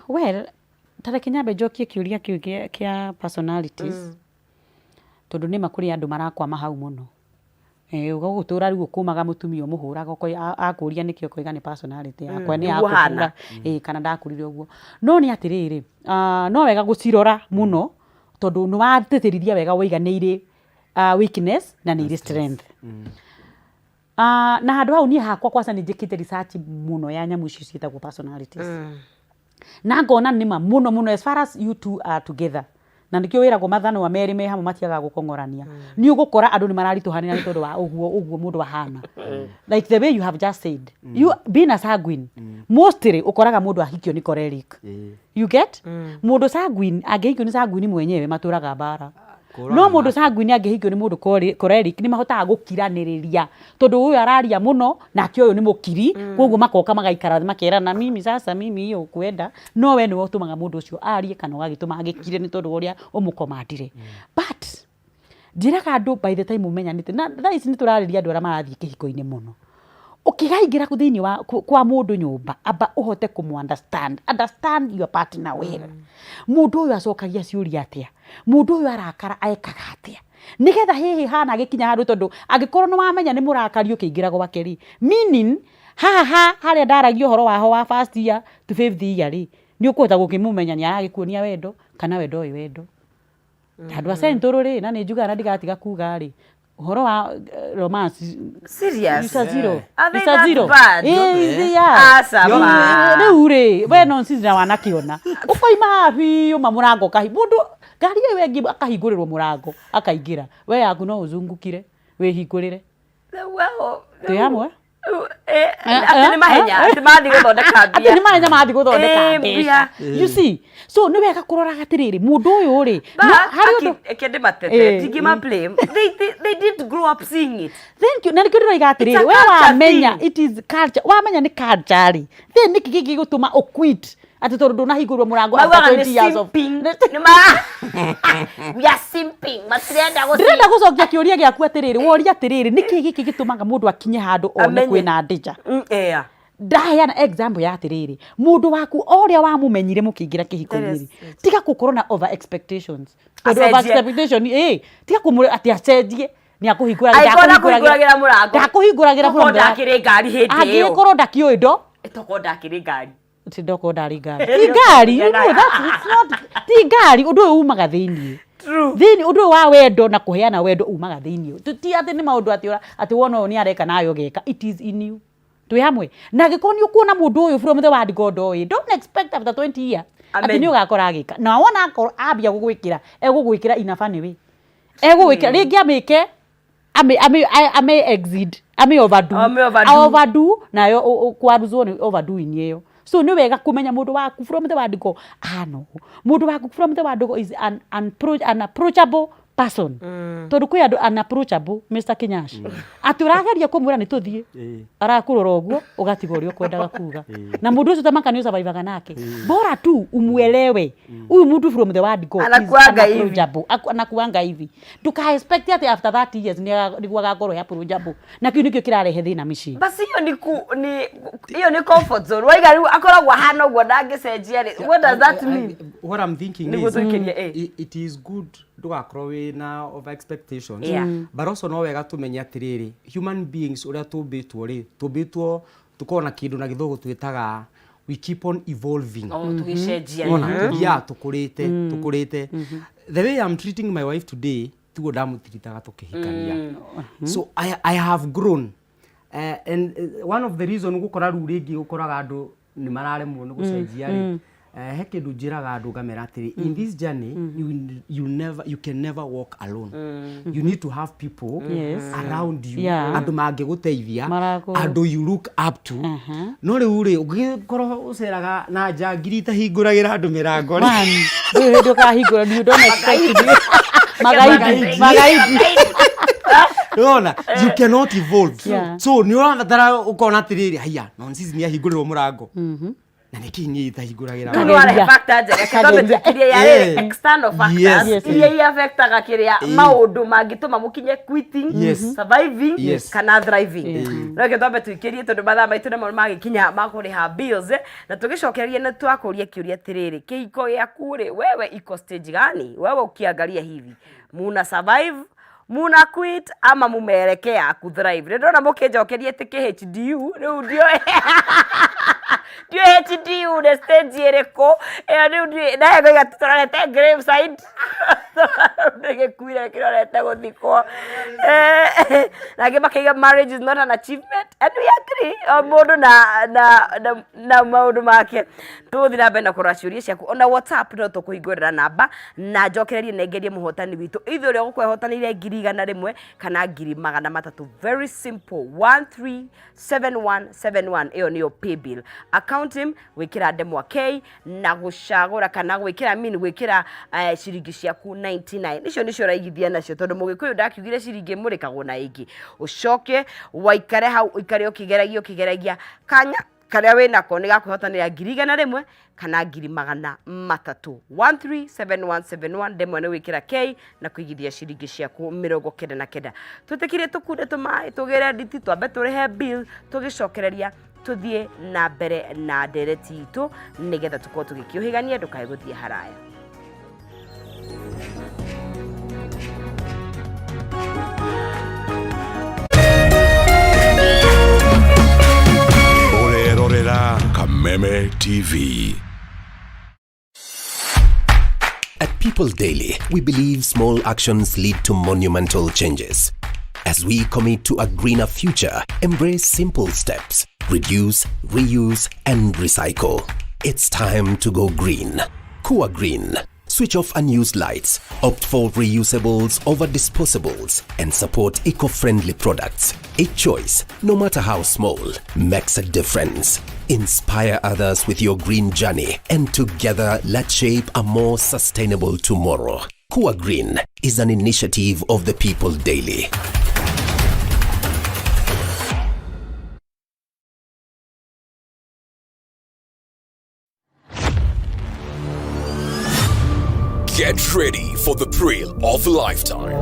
Well, ta reke nyambe njokie kĩũria kĩu kĩa personalities tondũ nĩma kũrĩ andũ marakwama hau mũno. Ũgũtũra rĩu ũkũmaga mũtumia ũmũhũraga akũria nĩkĩ ũkoiga nĩ personality yakwa nĩ Nĩguo hana. yakũhũra kana ndakũrire ũguo. No nĩ atĩrĩrĩ, no wega gũcirora mũno tondũ nĩ watĩtĩrithia wega waiga nĩ irĩ weakness na nĩ irĩ strength. Na handũ hau niĩ hakwa kwanza nĩ njĩkĩte research mũno ya nyamũ icio ciĩtagwo personalities. Na ngona nĩma mũno mũno as far as you two are together na nĩkĩo wĩragwo mathanwa merĩ me hamwe matiagaga gũkong'orania nĩ ũgũkora andũ nĩ mararitũhanĩra nĩ tondũ wa ũguo ũguo mũndũ ahana like the way you have just said you being a sanguine mostly ũkoraga mũndũ ahikio nĩ choleric you get mũndũ sanguine angĩhikio nĩ sanguine mwenyewe matũraga mbara no mũndũ sanguine angĩhikio nĩ mũndũ choleric nĩ mahotaga gũkiranĩrĩria tondũ ũyũ araria mũno nake ũyũ nĩ mũkiri koguo makoka magaikara thĩ makerana mimi sasa mimi hiyo kwenda no we nĩwe ũtũmaga mũndũ ũcio arie kana ũgagĩtũma agĩkire nĩ tondũ wa ũrĩa ũmũkomandire but njĩraga andũ by the time ũmenyanĩte na thaa ici nĩ tũrarĩria andũ arĩa marathiĩ kĩhiko-inĩ mũno ũkĩgaingĩra thĩinĩ wa kwa mũndũ nyũmba amba ũhote kũmũ understand understand your partner well mũndũ ũyũ acokagia ciũria atĩa mũndũ ũyũ arakara ekaga atĩa nĩgetha hihi hana agĩkinya handũ tondũ angĩkorwo nĩ wamenya nĩ mũrakari ũkĩingĩra gwake rĩ meaning haha harĩa ndaragia ũhoro waho wa first year to fifth year rĩ nĩ ũkũhota gũkĩmũmenya nĩ aragĩkuonia wendo kana wendo ũyũ wendo andũ a Central rĩ na nĩ njugaga na ndigatiga kuga rĩ ũhoro wa romance Serious? It's a zero. Are they It's a that zero. bad? They are. Aca ma. Rĩu rĩ we no nsizi na wanakĩona ũkoima haha biũ ma mũrango ũkahi mũndũ ngari ĩyo ĩngĩ akahingũrĩrwo mũrango akaingĩra we yaku no ũzungukire wĩhingũrĩre Well, twĩ hamwe Atĩ nĩ mahenya atĩ mathiĩ gũthondeka atĩ mbia nĩ mahenya mathiĩ gũthondeka Eh, mbeca mbia. you see so nĩ wega kũroraga atĩrĩrĩ mũndũ ũyũ rĩ But no, harĩ ũndũ reke ndĩmatete ndingĩma blame they didn't grow up seeing it Thank you. Na nĩkĩo ndĩroiga It's atĩrĩrĩ, a we culture wamenya thing. it is culture. Wamenya nĩ culture rĩ. Then nĩkĩ kĩngĩgũtũma ũ quit atĩ tondũ ndũnahingũrwo mũrango after maugaga nĩ 20 years of simping nĩ ma we are simping matirenda gũ ndĩrenda gũcokia kĩũria gĩaku atĩrĩrĩ woria atĩrĩrĩ nĩkĩ gĩkĩ gĩtũmaga mũndũ akinye handũ one Amenye. kwĩna ndĩja Yeah. ndaheana example ya atĩrĩrĩ mũndũ waku o ũrĩa wamũmenyire mũkĩingĩra kĩhiko-inĩ rĩ tiga gũkorwo na over expectations tondũ over Acenjie. expectation ĩ tiga kũmũre atĩ acenjie nĩ akũhingũragĩra Angĩkorwo ndakũhingũragĩra mũrango. ndakũhingũragĩra Tokorwo ndakĩrĩ ngari hĩndĩ ĩyo. angĩkorwo ndakĩũĩ ndo Tokorwo ndakĩrĩ ngari ti ndokorwo ndarĩ ngari ti ngari you know that it's not ti ngari ũndũ ũyũ umaga thĩiniĩ True. thĩinĩ ũndũ ũyũ wa wendo na kũheana wendo umaga thĩiniĩ ti atĩ nĩ maũndũ atĩ atĩ wona ũyũ nĩ areka nawe ũgeka it is in you twĩ hamwe na angĩkorwo nĩ ũkuona mũndũ ũyũ from the word go ndoĩ don't expect after 20 years atĩ Amen. nĩ ũgakora agĩka na wona akorwo ambia gũgwĩkĩra egũgwĩkĩra in a funny way egũgwĩkĩra rĩngĩ amĩke ame exceed ame overdo Ame overdo. A overdo nayo kwaruzwo nĩ overdoing ĩyo so nĩ wega kũmenya mũndũ waku from the word go ano mũndũ waku from the word go is an unapproachable Person, tondũ kwĩ andũ unapproachable, Mr Kinyash, atĩ ũrageria kũmwĩra nĩ tũthiĩ, arakũrora ũguo, ũgatiga ũrĩa ũkwendaga kuga. Na mũndũ ũcio tamaka nĩ ũsurvivaga nake, bora tu umuelewe huyu mtu from the word go is Anakuanga hivi. Unapproachable. Anakuanga hivi. Nduka expect atĩ after 30 years nĩguo agakorwo e approachable, na kĩu nĩkĩo kĩrarehe thĩna mĩciĩ. Basi hiyo ni ku, ni hiyo ni comfort zone. Waiga rĩu akoragwo ahana ũguo, ndangĩcenjia rĩ, what does that mean? What I'm thinking Nĩguo is tũikĩrie, eh. It is good ndũgakorwo wĩna over expectations, but also no wega tũmenye atĩrĩrĩ, human beings ũrĩa tũmbĩtwo rĩ, tũmbĩtwo tũkorwo na kĩndũ na Gĩthũngũ twĩtaga we keep on evolving. Oh, tũgĩcenjia. Ona tũthiaga tũkũrĩte tũkũrĩte. The way I'm treating my wife today tiguo ndamũtiritaga tũkĩhikania, so I have grown, and one of the reason gũkora rĩu rĩngĩ gũkoraga andũ nĩ mararemwo nĩ gũcenjia rĩ, he kĩndũ njĩraga andũ ngamera atĩrĩ, in this journey you never, you can never walk alone. You need to have people around you, andũ mangĩgũteithia, andũ you look up to. No rĩu rĩ, ũngĩkorwo ũceraga na njangiri itahingũragĩra andũ mĩrango rĩ, Man, ndũrĩ hĩndĩ ũkahingũra, you don't expect it. Magaidi, magaidi. Ũrona, you cannot evolve. So nĩ ũrabatara ũkona atĩrĩrĩ, haiya, nonsense, nĩ ahingũrĩrwo mũrango na nĩkĩ niĩ itahingũragĩra? Rĩu nĩwarehe factor njega. Twambe twĩkĩrie ya rĩrĩ, external factors iria iaffectaga kĩrĩa maũndũ mangĩtũma mũkinye quitting, surviving kana thriving. No reke twambe tũikĩrie, tondũ mathaa maitũ nĩmo magĩkinya ma kũrĩha bills, na tũgĩcokereria nĩ twakũria kĩũria atĩrĩrĩ, kĩhiko gĩaku rĩ, wewe iko stage gani? Wewe ukiangalia hivi, muna survive, muna quit, ama mumeelekea ku thrive? Nĩ ndona mũkĩnjokeria atĩ KHDU rĩu ndio HDU nĩ stage ĩrĩkũ ĩyo rĩu? Naye ngoiga tũrorete graveside, nĩ gĩkuire kĩrorete gũthikwo. Na angĩ makaiga marriage is not an achievement, and we agree. O mũndũ na maũndũ make. Tũgũthiĩ na mbere na kũrora ciũria ciaku. Ona WhatsApp no tũkũhingũrĩra namba na njokererie nengerie mũhotani witũ ithe ũrĩa ũgũkorwo ehotanĩire 100,000 kana 300,000. Very simple, 137171, ĩyo nĩyo paybill. Account name gwĩkĩra ndemwa K na gũcagũra kana gwĩkĩra min gwĩkĩra ciringi ciaku 99, icio nĩcio ũraigithia nacio, tondũ Mũgĩkũyũ ndakiugire ciringi ĩmũrĩkagwo na ĩngĩ. Ũcoke waikare hau, ũikare ũkĩgeragia ũkĩgeragia, kanya karĩa wĩnako nĩ gakwĩhotanĩra 100,000 kana 300,000. 137171, ndemwa nĩ gwĩkĩra K na kũigithia ciringi ciaku 99. Twĩtĩkĩrie tũkunde tũmaĩ, tũgĩre nditi, twambe tũrĩhe bill, tũgĩcokereria tũthiĩ na mbere na ndereti itũ nĩgetha tũkorwo tũgĩkĩũhĩgania. Ndũkae gũthiĩ haraya. Ũrerorera Kameme TV. At People Daily, we believe small actions lead to monumental changes. As we commit to a greener future, embrace simple steps: reduce, reuse, and recycle. It's time to go green. Kua Green. Switch off unused lights, opt for reusables over disposables, and support eco friendly products. Each choice, no matter how small, makes a difference. Inspire others with your green journey, and together let's shape a more sustainable tomorrow. Kua Green is an initiative of the People Daily. Get ready for the thrill of a lifetime.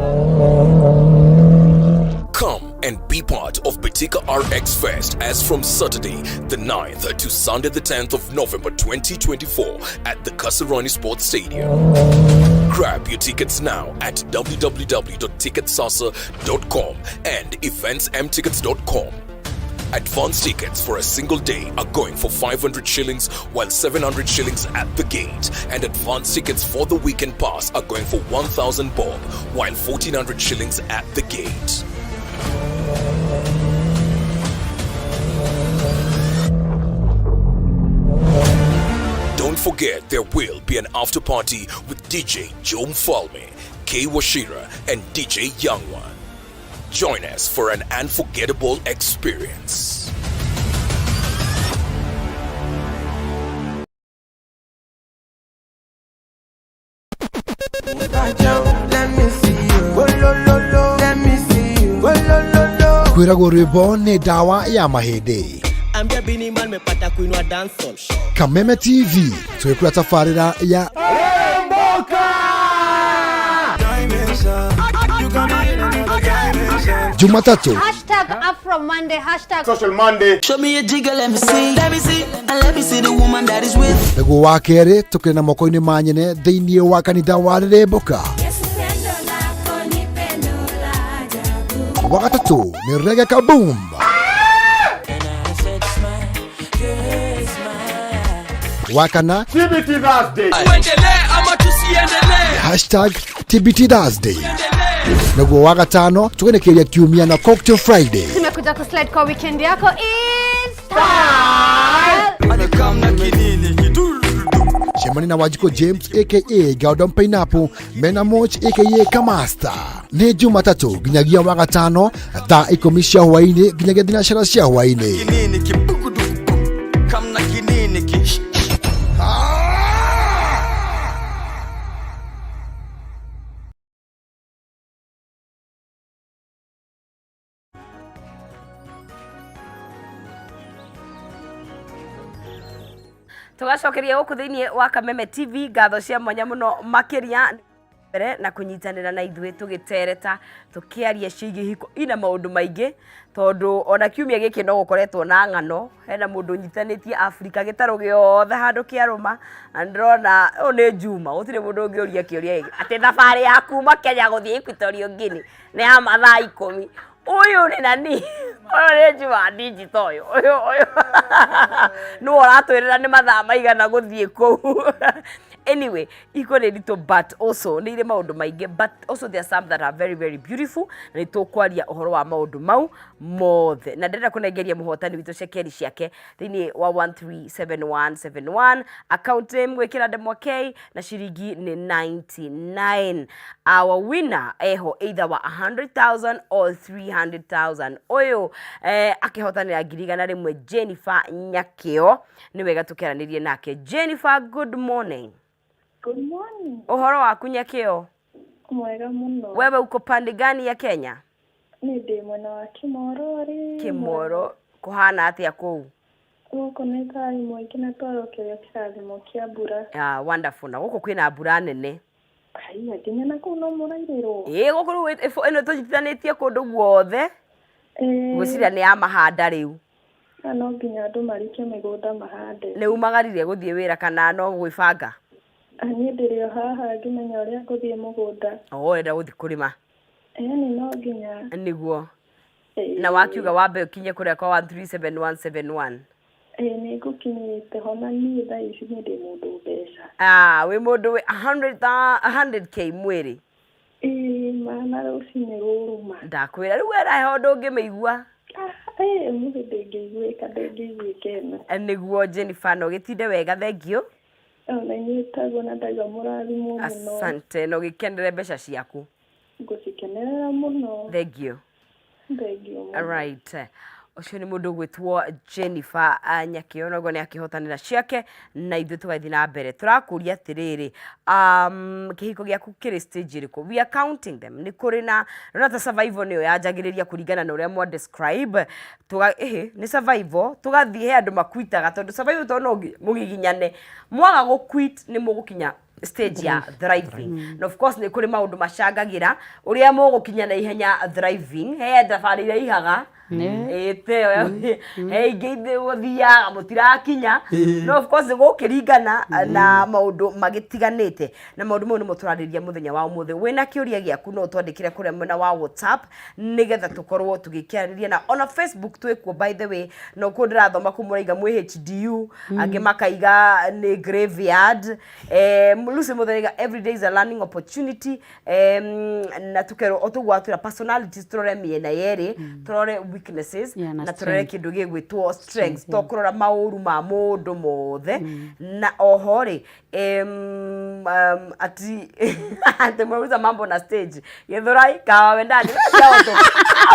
Come and be part of Betika RX Fest as from Saturday the 9th to Sunday the 10th of November 2024 at the Kasarani Sports Stadium. Grab your tickets now at www.ticketsasa.com and eventsmtickets.com. Advance tickets for a single day are going for 500 shillings, while 700 shillings at the gate. And advance tickets for the weekend pass are going for 1,000 bob, while 1,400 shillings at the gate. Don't forget there will be an after party with DJ Joe Falme, K Washira, and DJ Young One. Join us for an unforgettable experience. Let me see. Kwĩragwo rwĩmbo nĩ ndawa ya mahĩndĩ. Ambia Bini Man mepata kuinua dancehall. Kameme TV twĩkũra tabarĩra ya Jumatatu Hashtag Afro Monday, hashtag Social Monday. Show me a jigger, let me see. Let me see, and let me see the woman that is with. Nĩguo wa kerĩ tũkĩrĩ na moko-inĩ ma nyene thĩinĩ wa kanitha wa Rĩrĩmbũka. Wa gatatũ nĩ Reggae Kaboom. Wa kana TBT Thursday. Tuendelee ama tusiendelee? Hashtag TBT Thursday. Naguo wa gatano tũgenekeria kiumia na Cocktail Friday. Tumekuja kuslide kwa weekend yako is style. Cemania na Wanjikũ James aka Gordon Pineapple mena Moch aka Kamasta. Nĩ Jumatatũ nginyagia wa gatano thaa ikũmi cia hwaĩ-inĩ nginyagia thinacara cia hwaĩ-inĩ. Kinini kibugudugu kamna kinini ki. Tũgacokeria gũkũ thĩinĩ wa Kameme TV ngatho cia mwanya mũno makĩria mbere na kũnyitanĩra na ithuĩ tũgĩtereta tũkĩaria ciĩgiĩ hiko ina maũndũ maingĩ tondũ ona kiumia gĩkĩ no gũkoretwo na ng'ano. Hena mũndũ ũnyitanĩtie Afrika gĩtarũ gĩothe handũ kĩarũma, na ndĩrona ũyũ nĩ Juma, gũtirĩ mũndũ ũngĩũria kĩũria gĩkĩ atĩ thabarĩ ya kuma Kenya gũthiĩ Equatorial Guinea nĩ ya mathaa 10. Ũyũ nĩ nani? Ũyũ nĩ Juma digital ũyũ. Ũyũ ũyũ nĩwe ũratwĩrĩra nĩ mathaa maigana gũthiĩ kũu. Anyway, iko nĩ nditũ but also nĩ irĩ maũndũ maingĩ, but also there are some that are very very beautiful, na nĩ tũkwaria ũhoro wa maũndũ mau mothe. Na ndĩrenda kũnengeria mũhotani witũ cekeri ciake thĩinĩ wa 137171 account name gwĩkĩra ndemwa K na ciringi nĩ 99. Our winner eho either wa 100,000 or 300,000. Ũyũ akĩhotanĩra ngiri igana rĩmwe Jennifer Nyakĩo. Nĩ wega tũkĩaranĩrie nake. Jennifer, good morning. Good morning. Ũhoro waku Nyakĩo? Mwega mũno. Wewe uko pande gani ya Kenya? Niĩ ndĩ mwena wa Kĩmoro rĩ. Kĩmoro kũhana atĩa kũu? Gũkũ nĩ thayũ mũingĩ na twarokerio kĩrathimo kĩa mbura. Ah, wonderful. Na gũkũ kwĩna mbura nene. Haiya, nginya na kũu no mũrairĩrwo? Ĩĩ, gũkũ rĩu ĩno tũnyitithanĩtie kũndũ guothe. Ngwĩciria nĩ ya mahanda rĩu. Na no nginya andũ marike mĩgũnda mahande. Nĩ umagarire gũthiĩ wĩra kana no gwĩbanga? Niĩ ndĩrĩ o haha ngĩmenya ũrĩa ngũthiĩ mũgũnda. Oh, ũrenda gũthiĩ kũrĩma? Ĩni no nginya. Nĩguo. Na wakiuga wambe ũkinye kũrĩa kwa 137171. Ĩĩ, nĩ ngũkinyĩte ho na niĩ thaa ici niĩ ndĩ mũndũ mbeca. Ah, wĩ mũndũ wĩ 100K mwĩrĩ? Ĩĩ, ma na rũcinĩ rũrũma. Ndakwĩra rĩu wera heho ndũngĩmĩigua. Ĩĩ, mũthĩ ndĩngĩiguĩka, ndĩngĩiguĩka ĩno. Nĩguo Jennifer, na ũgĩtinde wega, thank you. Ona inyuĩ taguo na ndaigua mũrathimwo mũno. Asante, na ũgĩkenere mbeca ciaku. Ngũcikenerera mũno. Thank you. Thank you mũno. Right. Ũcio nĩ mũndũ ũgwĩtwo Jennifer Nyakĩo, noguo nĩ akĩhotanĩra ciake na ithuĩ tũgathiĩ na mbere. Tũrakũria atĩrĩrĩ, kĩhiko gĩaku kĩrĩ stage ĩrĩkũ? We are counting them. Nĩ kũrĩ na, nĩwona ta survival nĩyo yanjagĩrĩria kũringana na ũrĩa mwa describe. Tũga, ĩhĩ, nĩ survival, tũgathiĩ he andũ makwitaga tondũ survival tondũ no nginya mũgiginyane. Mwaga gũ quit nĩ mũgũkinya stage ya thriving. Na of course nĩ kũrĩ maũndũ macangagĩra ũrĩa mũgũkinya na ihenya thriving. He thabarĩ iraihaga, ĩĩ teyo, he ingĩ gũthiaga mũtirakinya. No of course gũkĩringana na maũndũ magĩtiganĩte. Na maũndũ mau nĩmo tũrarĩrĩria mũthenya wa ũmũthĩ. Wĩna kĩũria gĩaku no ũtwandĩkĩre kũrĩa mwena wa WhatsApp nĩgetha tũkorwo tũgĩkĩarĩrĩria, na ona Facebook twĩkuo by the way. No kuo ndĩrathoma kũu mũraiga mwĩ HDU, angĩ makaiga nĩ graveyard. Lucy Mũthaiga, every day is a learning opportunity. Na tũkerwo o tũguo atwĩra personalities tũrore mĩena yerĩ, tũrore weaknesses Yeah, na na tũrore strength. kĩndũ gĩgwĩtwo strengths, to kũrora maũru ma mũndũ mothe. Na oho rĩ, ati ati mwauza mambo na stage Githurai kawa wendani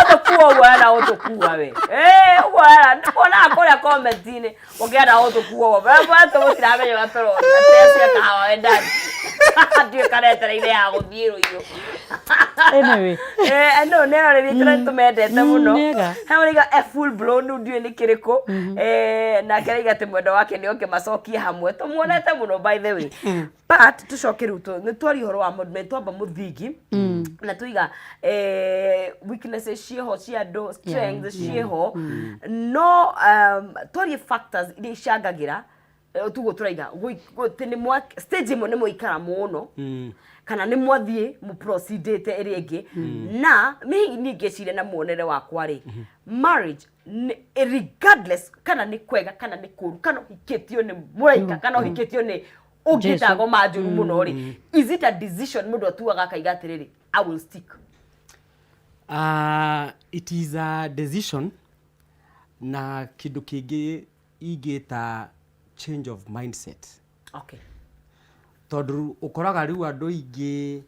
ũtũkua ũguo ena ũtũkua we ũguo ena ona kũrĩa comment-inĩ ũngĩenda ũtũkua ũguo bwana tũgũtiramenya ũrĩa tũroria atĩ acio kahawa wendani. Ndiũĩ kana etereire ya gũthiĩ rũiyũ. Anyway. Eh, no nĩ aroreri tũrĩa tũmendete mũno. Nĩega. He ũraiga a full blown rĩu ndiũĩ nĩ kĩrĩkũ. Eh, nake araiga atĩ mwendwa wake nĩ oke macokie hamwe. Tũmuonete mũno by the way. But tũcoke rĩu nĩ twaria ũhoro wa maũndũ nĩ twamba mũthingi na tuiga eh, weaknesses ciĩho cia andũ strengths ciĩho no twarie factors iria icangagĩra eh, tuguo tũraiga atĩ nĩ mwa stage ĩmwe nĩ mwaikara mũno kana nĩ mwathiĩ mũproceedĩte ĩrĩa ĩngĩ na niĩ niĩ ngĩciria na muonere wakwa rĩ marriage regardless kana nĩ kwega kana nĩ kũru kana ũhikĩtio nĩ mũraika kana ũhikĩtio nĩ ũngĩ Jesu. ndagoma njũru mũno rĩ is it a decision mũndũ atuaga akaiga atĩrĩrĩ I will stick? It is a decision na kĩndũ kĩngĩ ingĩta change of mindset. Tondũ ũkoraga rĩu andũ aingĩ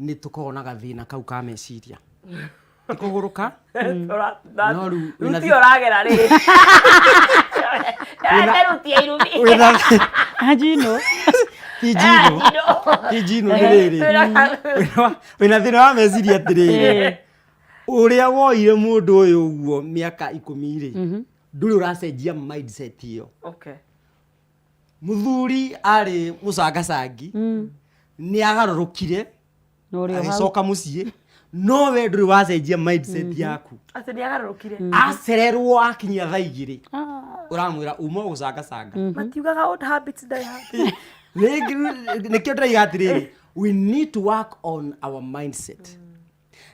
nĩ tũkoragwo na gathĩna kau ka meciria. Ti kũgũrũka. No rĩu wĩna Ruti ũragera rĩ. Wĩna ruti ya irumi. Wĩna Anjino. Ti njino. Ti njino nĩ rĩrĩ. Wĩna thĩna wa meciria atĩrĩrĩ. Ũrĩa woire mũndũ ũyũ ũguo mĩaka 10 rĩ, ndũrĩ ũracenjia mindset ĩyo. Mũthuri arĩ mũcangacangi, nĩ agarũrũkire, Na ũrĩ o hau. Agĩcoka mũciĩ, no we ndũrĩ wacenjia mindset yaku. Atĩ nĩ agarũrũkire. Acererwo akinyia thaa 2 ũramwĩra uma gũcangacanga. Matiugaga old habits die hard. Rĩngĩ nĩkĩo ndĩraiga atĩrĩrĩ, we need to work on our mindset.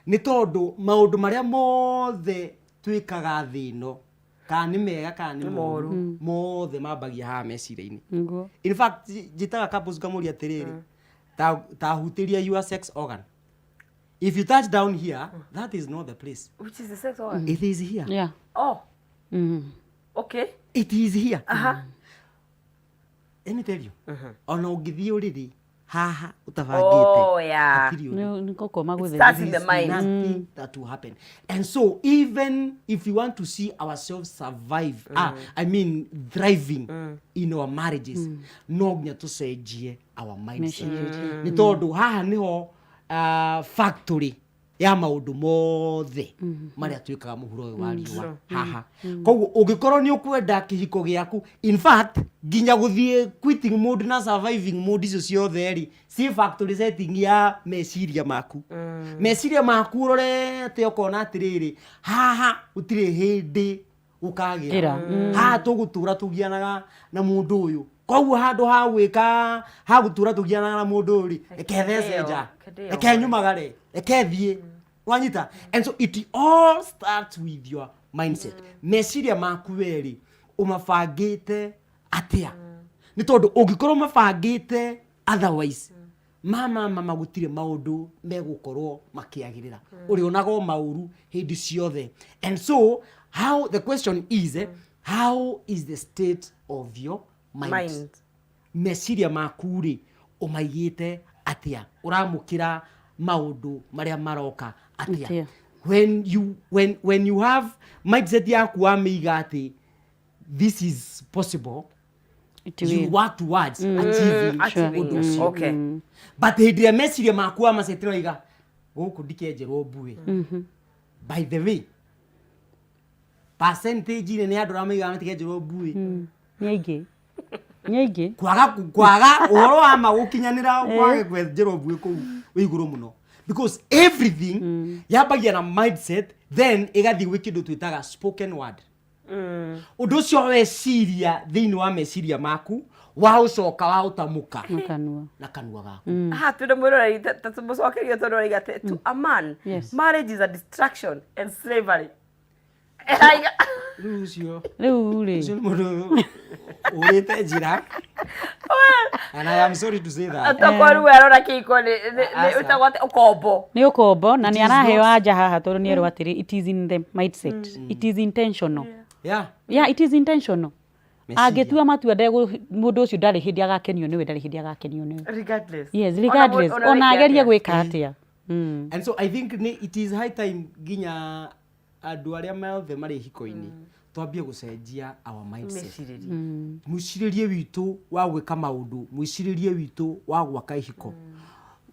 Nĩ tondũ maũndũ marĩa mothe twĩkaga thĩ ĩno, kana nĩ mega kana nĩ moru, mothe mambagia haha meciria-inĩ. In fact, njĩtaga couples ngamũria atĩrĩrĩ, ta hutĩria your sex organ. If you touch down here, that is not the place. Which is the sex organ? It is here. Oh. Okay. It is here. Let me tell you. Ona ũngĩthiĩ ũrĩrĩ haha ũtabangĩte. Oh, yeah. Hatirĩ ũndũ. Nĩ gũkoma It gũtheri. starts in the mind. Nothing that will happen. And so even if we want to see ourselves survive, I mean thriving in our marriages, no nginya tũcenjie our mindset. Nĩ tondũ haha nĩho factory ya maũndũ mothe marĩa twĩkaga mũhuro ũyũ wa riũa haha. Koguo ũngĩkorwo nĩ ũkwenda kĩhiko gĩaku, in fact nginya gũthiĩ quitting mode na surviving mode icio ciothe rĩ, ciĩ factory setting ya meciria maku. Meciria maku ũrorete ũkona atĩrĩrĩ, haha gũtirĩ hĩndĩ gũkagĩra. Ĩra. Haha tũgũtũra tũgianaga na mũndũ ũyũ, koguo handũ ha gwĩka ha gũtũra tũgianaga na mũndũ ũyũ rĩ, reke thece nja, Reke ndĩo. Reke nyumagare, reke thiĩ, wanyita. And so it all starts with your mindset. Meciria maku werĩ ũmabangĩte atĩa? Nĩ tondũ ũngĩkorwo mabangĩte otherwise, mama mama, gũtirĩ maũndũ megũkorwo makĩagĩrĩra, ũrĩonaga o maũru hĩndĩ ciothe. And so how the question is, how is the state of your mind? Mind. Meciria maku rĩ, ũmaigĩte atĩa? Ũramũkĩra maũndũ marĩa maroka atĩa? Atĩa? When you have mindset yaku wamĩiga atĩ this is possible, It you will. work towards achieving Achieving. ũndũ ũcio. But hĩndĩ ĩrĩa meciria maku wamacetera waiga gũkũ ndikenjerwo mbuĩ, by the way, percentage nene ya andũ arĩa maigaga matikenjerwo mbuĩ Nĩ aingĩ. Nĩ aingĩ. Kwaga ũhoro wa ma gũkinyanĩra kwage kwenjerwo mbuĩ kũu wĩ igũrũ mũno, because everything yambagia na mindset, then ĩgathiĩ gwĩ kĩndũ twĩtaga spoken word. Ũndũ ũcio weciria thĩinĩ wa meciria maku, waũcoka waũtamũka Na kanua. Na kanua gaku. Haha twĩna mwĩroreri ta tũmũcokerie tondũ arauga atĩ to a man, marriage is a distraction and slavery. Arauga Rĩu ũcio Rĩu rĩ. Ũcio nĩ mũndũ ũrĩte njĩra, and I am sorry to say that. Tokorwo rĩu arona kĩhiko nĩ Aca. ĩtagwo atĩ ũkombo. Nĩ ũkombo na It nĩ is araheo not. anja haha tondũ nĩ erwo atĩrĩ, it is in the mindset. It is intentional. Yeah, it is intentional. Meciria. Angĩtua matua ndegũ mũndũ ũcio ndarĩ hĩndĩ agakenio nĩwe, ndarĩ hĩndĩ agakenio nĩwe. Regardless. Yes, Ona regardless. ona Ona wĩke agerie atĩa. gwĩka atĩa. And so I think it is high time nginya andũ arĩa mothe marĩ hiko-inĩ. Twambie gũcenjia our mindset. Mĩcirĩrie. Mwĩcirĩrie witũ wa gwĩka maũndũ, mwĩcirĩrie witũ wa gwaka ihiko.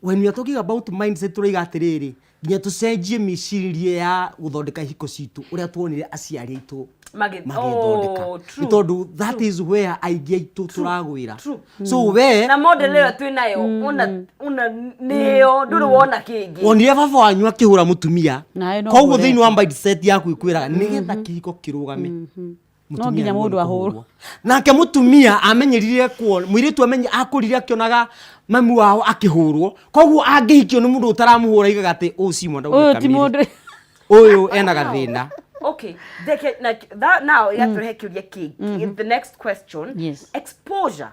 When we are talking about mindset tũroiga atĩrĩrĩ, nginya tũcenjie mĩcirĩrie ya gũthondeka ihiko citũ ũrĩa tuonire aciari aitũ magĩthondeka. Oh, Nĩ true. tondũ that is where aingĩ aitũ tũragwĩra. So we Na model ĩyo twĩ nayo ona ona nĩyo ndũrĩ wona kĩngĩ. Wonire baba wanyu akĩhũra mũtumia, Nawe no koguo ũhũre. thĩinĩ wa mindset yaku ĩkwĩraga nĩgetha kĩhiko kĩrũgame, No nginya mũtumia mũndũ nĩguo ahũrwo. kũhũrwo. Nake mũtumia amenyerire kuo mũirĩtu amenye akũrire akĩonaga mami wao akĩhũrwo, koguo angĩhikio nĩ mũndũ ũtaramũhũra aigaga atĩ ũyũ si mwana Ũyũ ti kamiri. mũndũ. Ũyũ ena gathĩna. Okay, they can, like, that now igatũrehe kĩũria kĩngĩ, the next question. Exposure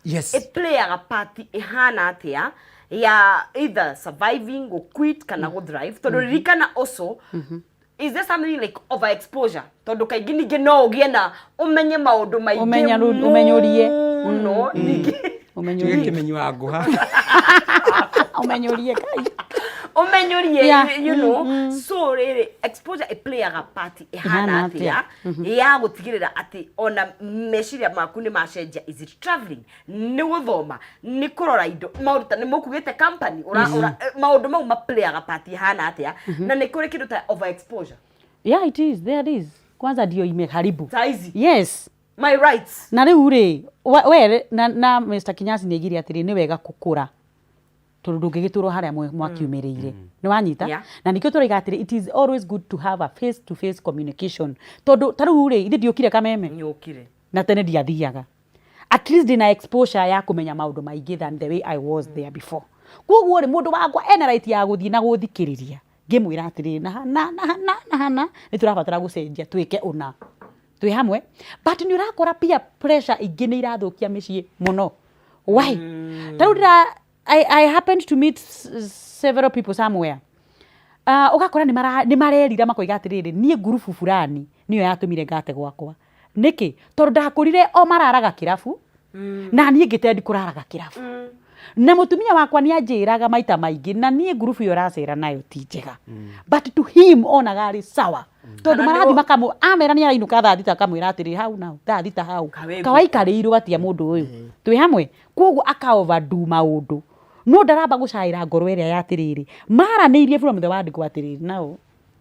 ĩplayaga part ĩhana atĩa ya either surviving, go quit kana go thrive? Tondũ ririkana also, is there something like overexposure? Tondũ kaingĩ ningĩ no ũgĩe na ũmenye maũndũ maingĩ Ũmenyũrie. mũno ningĩ. Ũmenyũrie. Tuge kĩmenyi wa ngũha. Ũmenyũrie kai. Ũmenyũrie. So rĩrĩ, exposure ĩplayaga part ĩhana Ĩhana atĩa atĩa? ya gũtigĩrĩra atĩ ona meciria maku nĩ macenjia? Is it traveling, nĩ gũthoma, nĩ kũrora indo, maũndũ ta nĩ mũkugĩte company ũra, ũra, maũndũ mau maplayaga part ĩhana atĩa? Na nĩ kũrĩ kĩndũ ta overexposure? Yeah, it is. There is. Kwanza ndio imeharibu. Saa hizi. Yes. My rights. Na rĩu rĩ, we na Mr. Kinyasi nĩ aigire atĩrĩ, nĩ wega kũkũra tondũ ndũngĩgĩtũrwo harĩa mwakiumĩrĩire. Nĩ wanyita? Na nĩkĩo tũroiga atĩrĩ, it is always good to have a face to face communication, tondũ ta rĩu rĩ, ithe ndiũkire Kameme. Nyũkire. Na tene ndiathiaga. At least ndĩna exposure ya kũmenya maũndũ maingĩ than the way I was there before. Koguo rĩ, mũndũ wakwa ena right ya gũthiĩ na gũthikĩrĩria ngĩmwĩra atĩrĩrĩ, na hana na hana na hana nĩ tũrabatara gũcenjia, twĩke ũna twĩ hamwe. But nĩ ũrakora peer pressure ingĩ nĩ irathũkia mĩciĩ mũno. Why? Ta rĩu ndĩra I happened to meet several people somewhere, ũgakora nĩ marerira makoiga atĩrĩrĩ, niĩ ngurubu fulani nĩyo yatũmire ngate gwakwa. Nĩkĩ? Tondũ ndakũrire o mararaga kĩrabu, na niĩ ngĩtendi kũraraga kĩrabu, na mũtumia wakwa nĩ anjĩraga maita maingĩ, na niĩ ngurubu ĩyo ũracera nayo ti njega, but to him onaga arĩ sawa, tondũ Kana marathiĩ makamũ amera nĩ arainũka thaa 6, akamwĩra atĩrĩ, hau nao thaa 6 hau. Kawĩ. Kawaikarĩirwo atia mũndũ ũyũ twĩ hamwe, koguo aka overdo maũndũ, no ndaramba gũcaĩra ngoro ĩrĩa ya atĩrĩrĩ maranĩirie from the word go atĩrĩrĩ, nao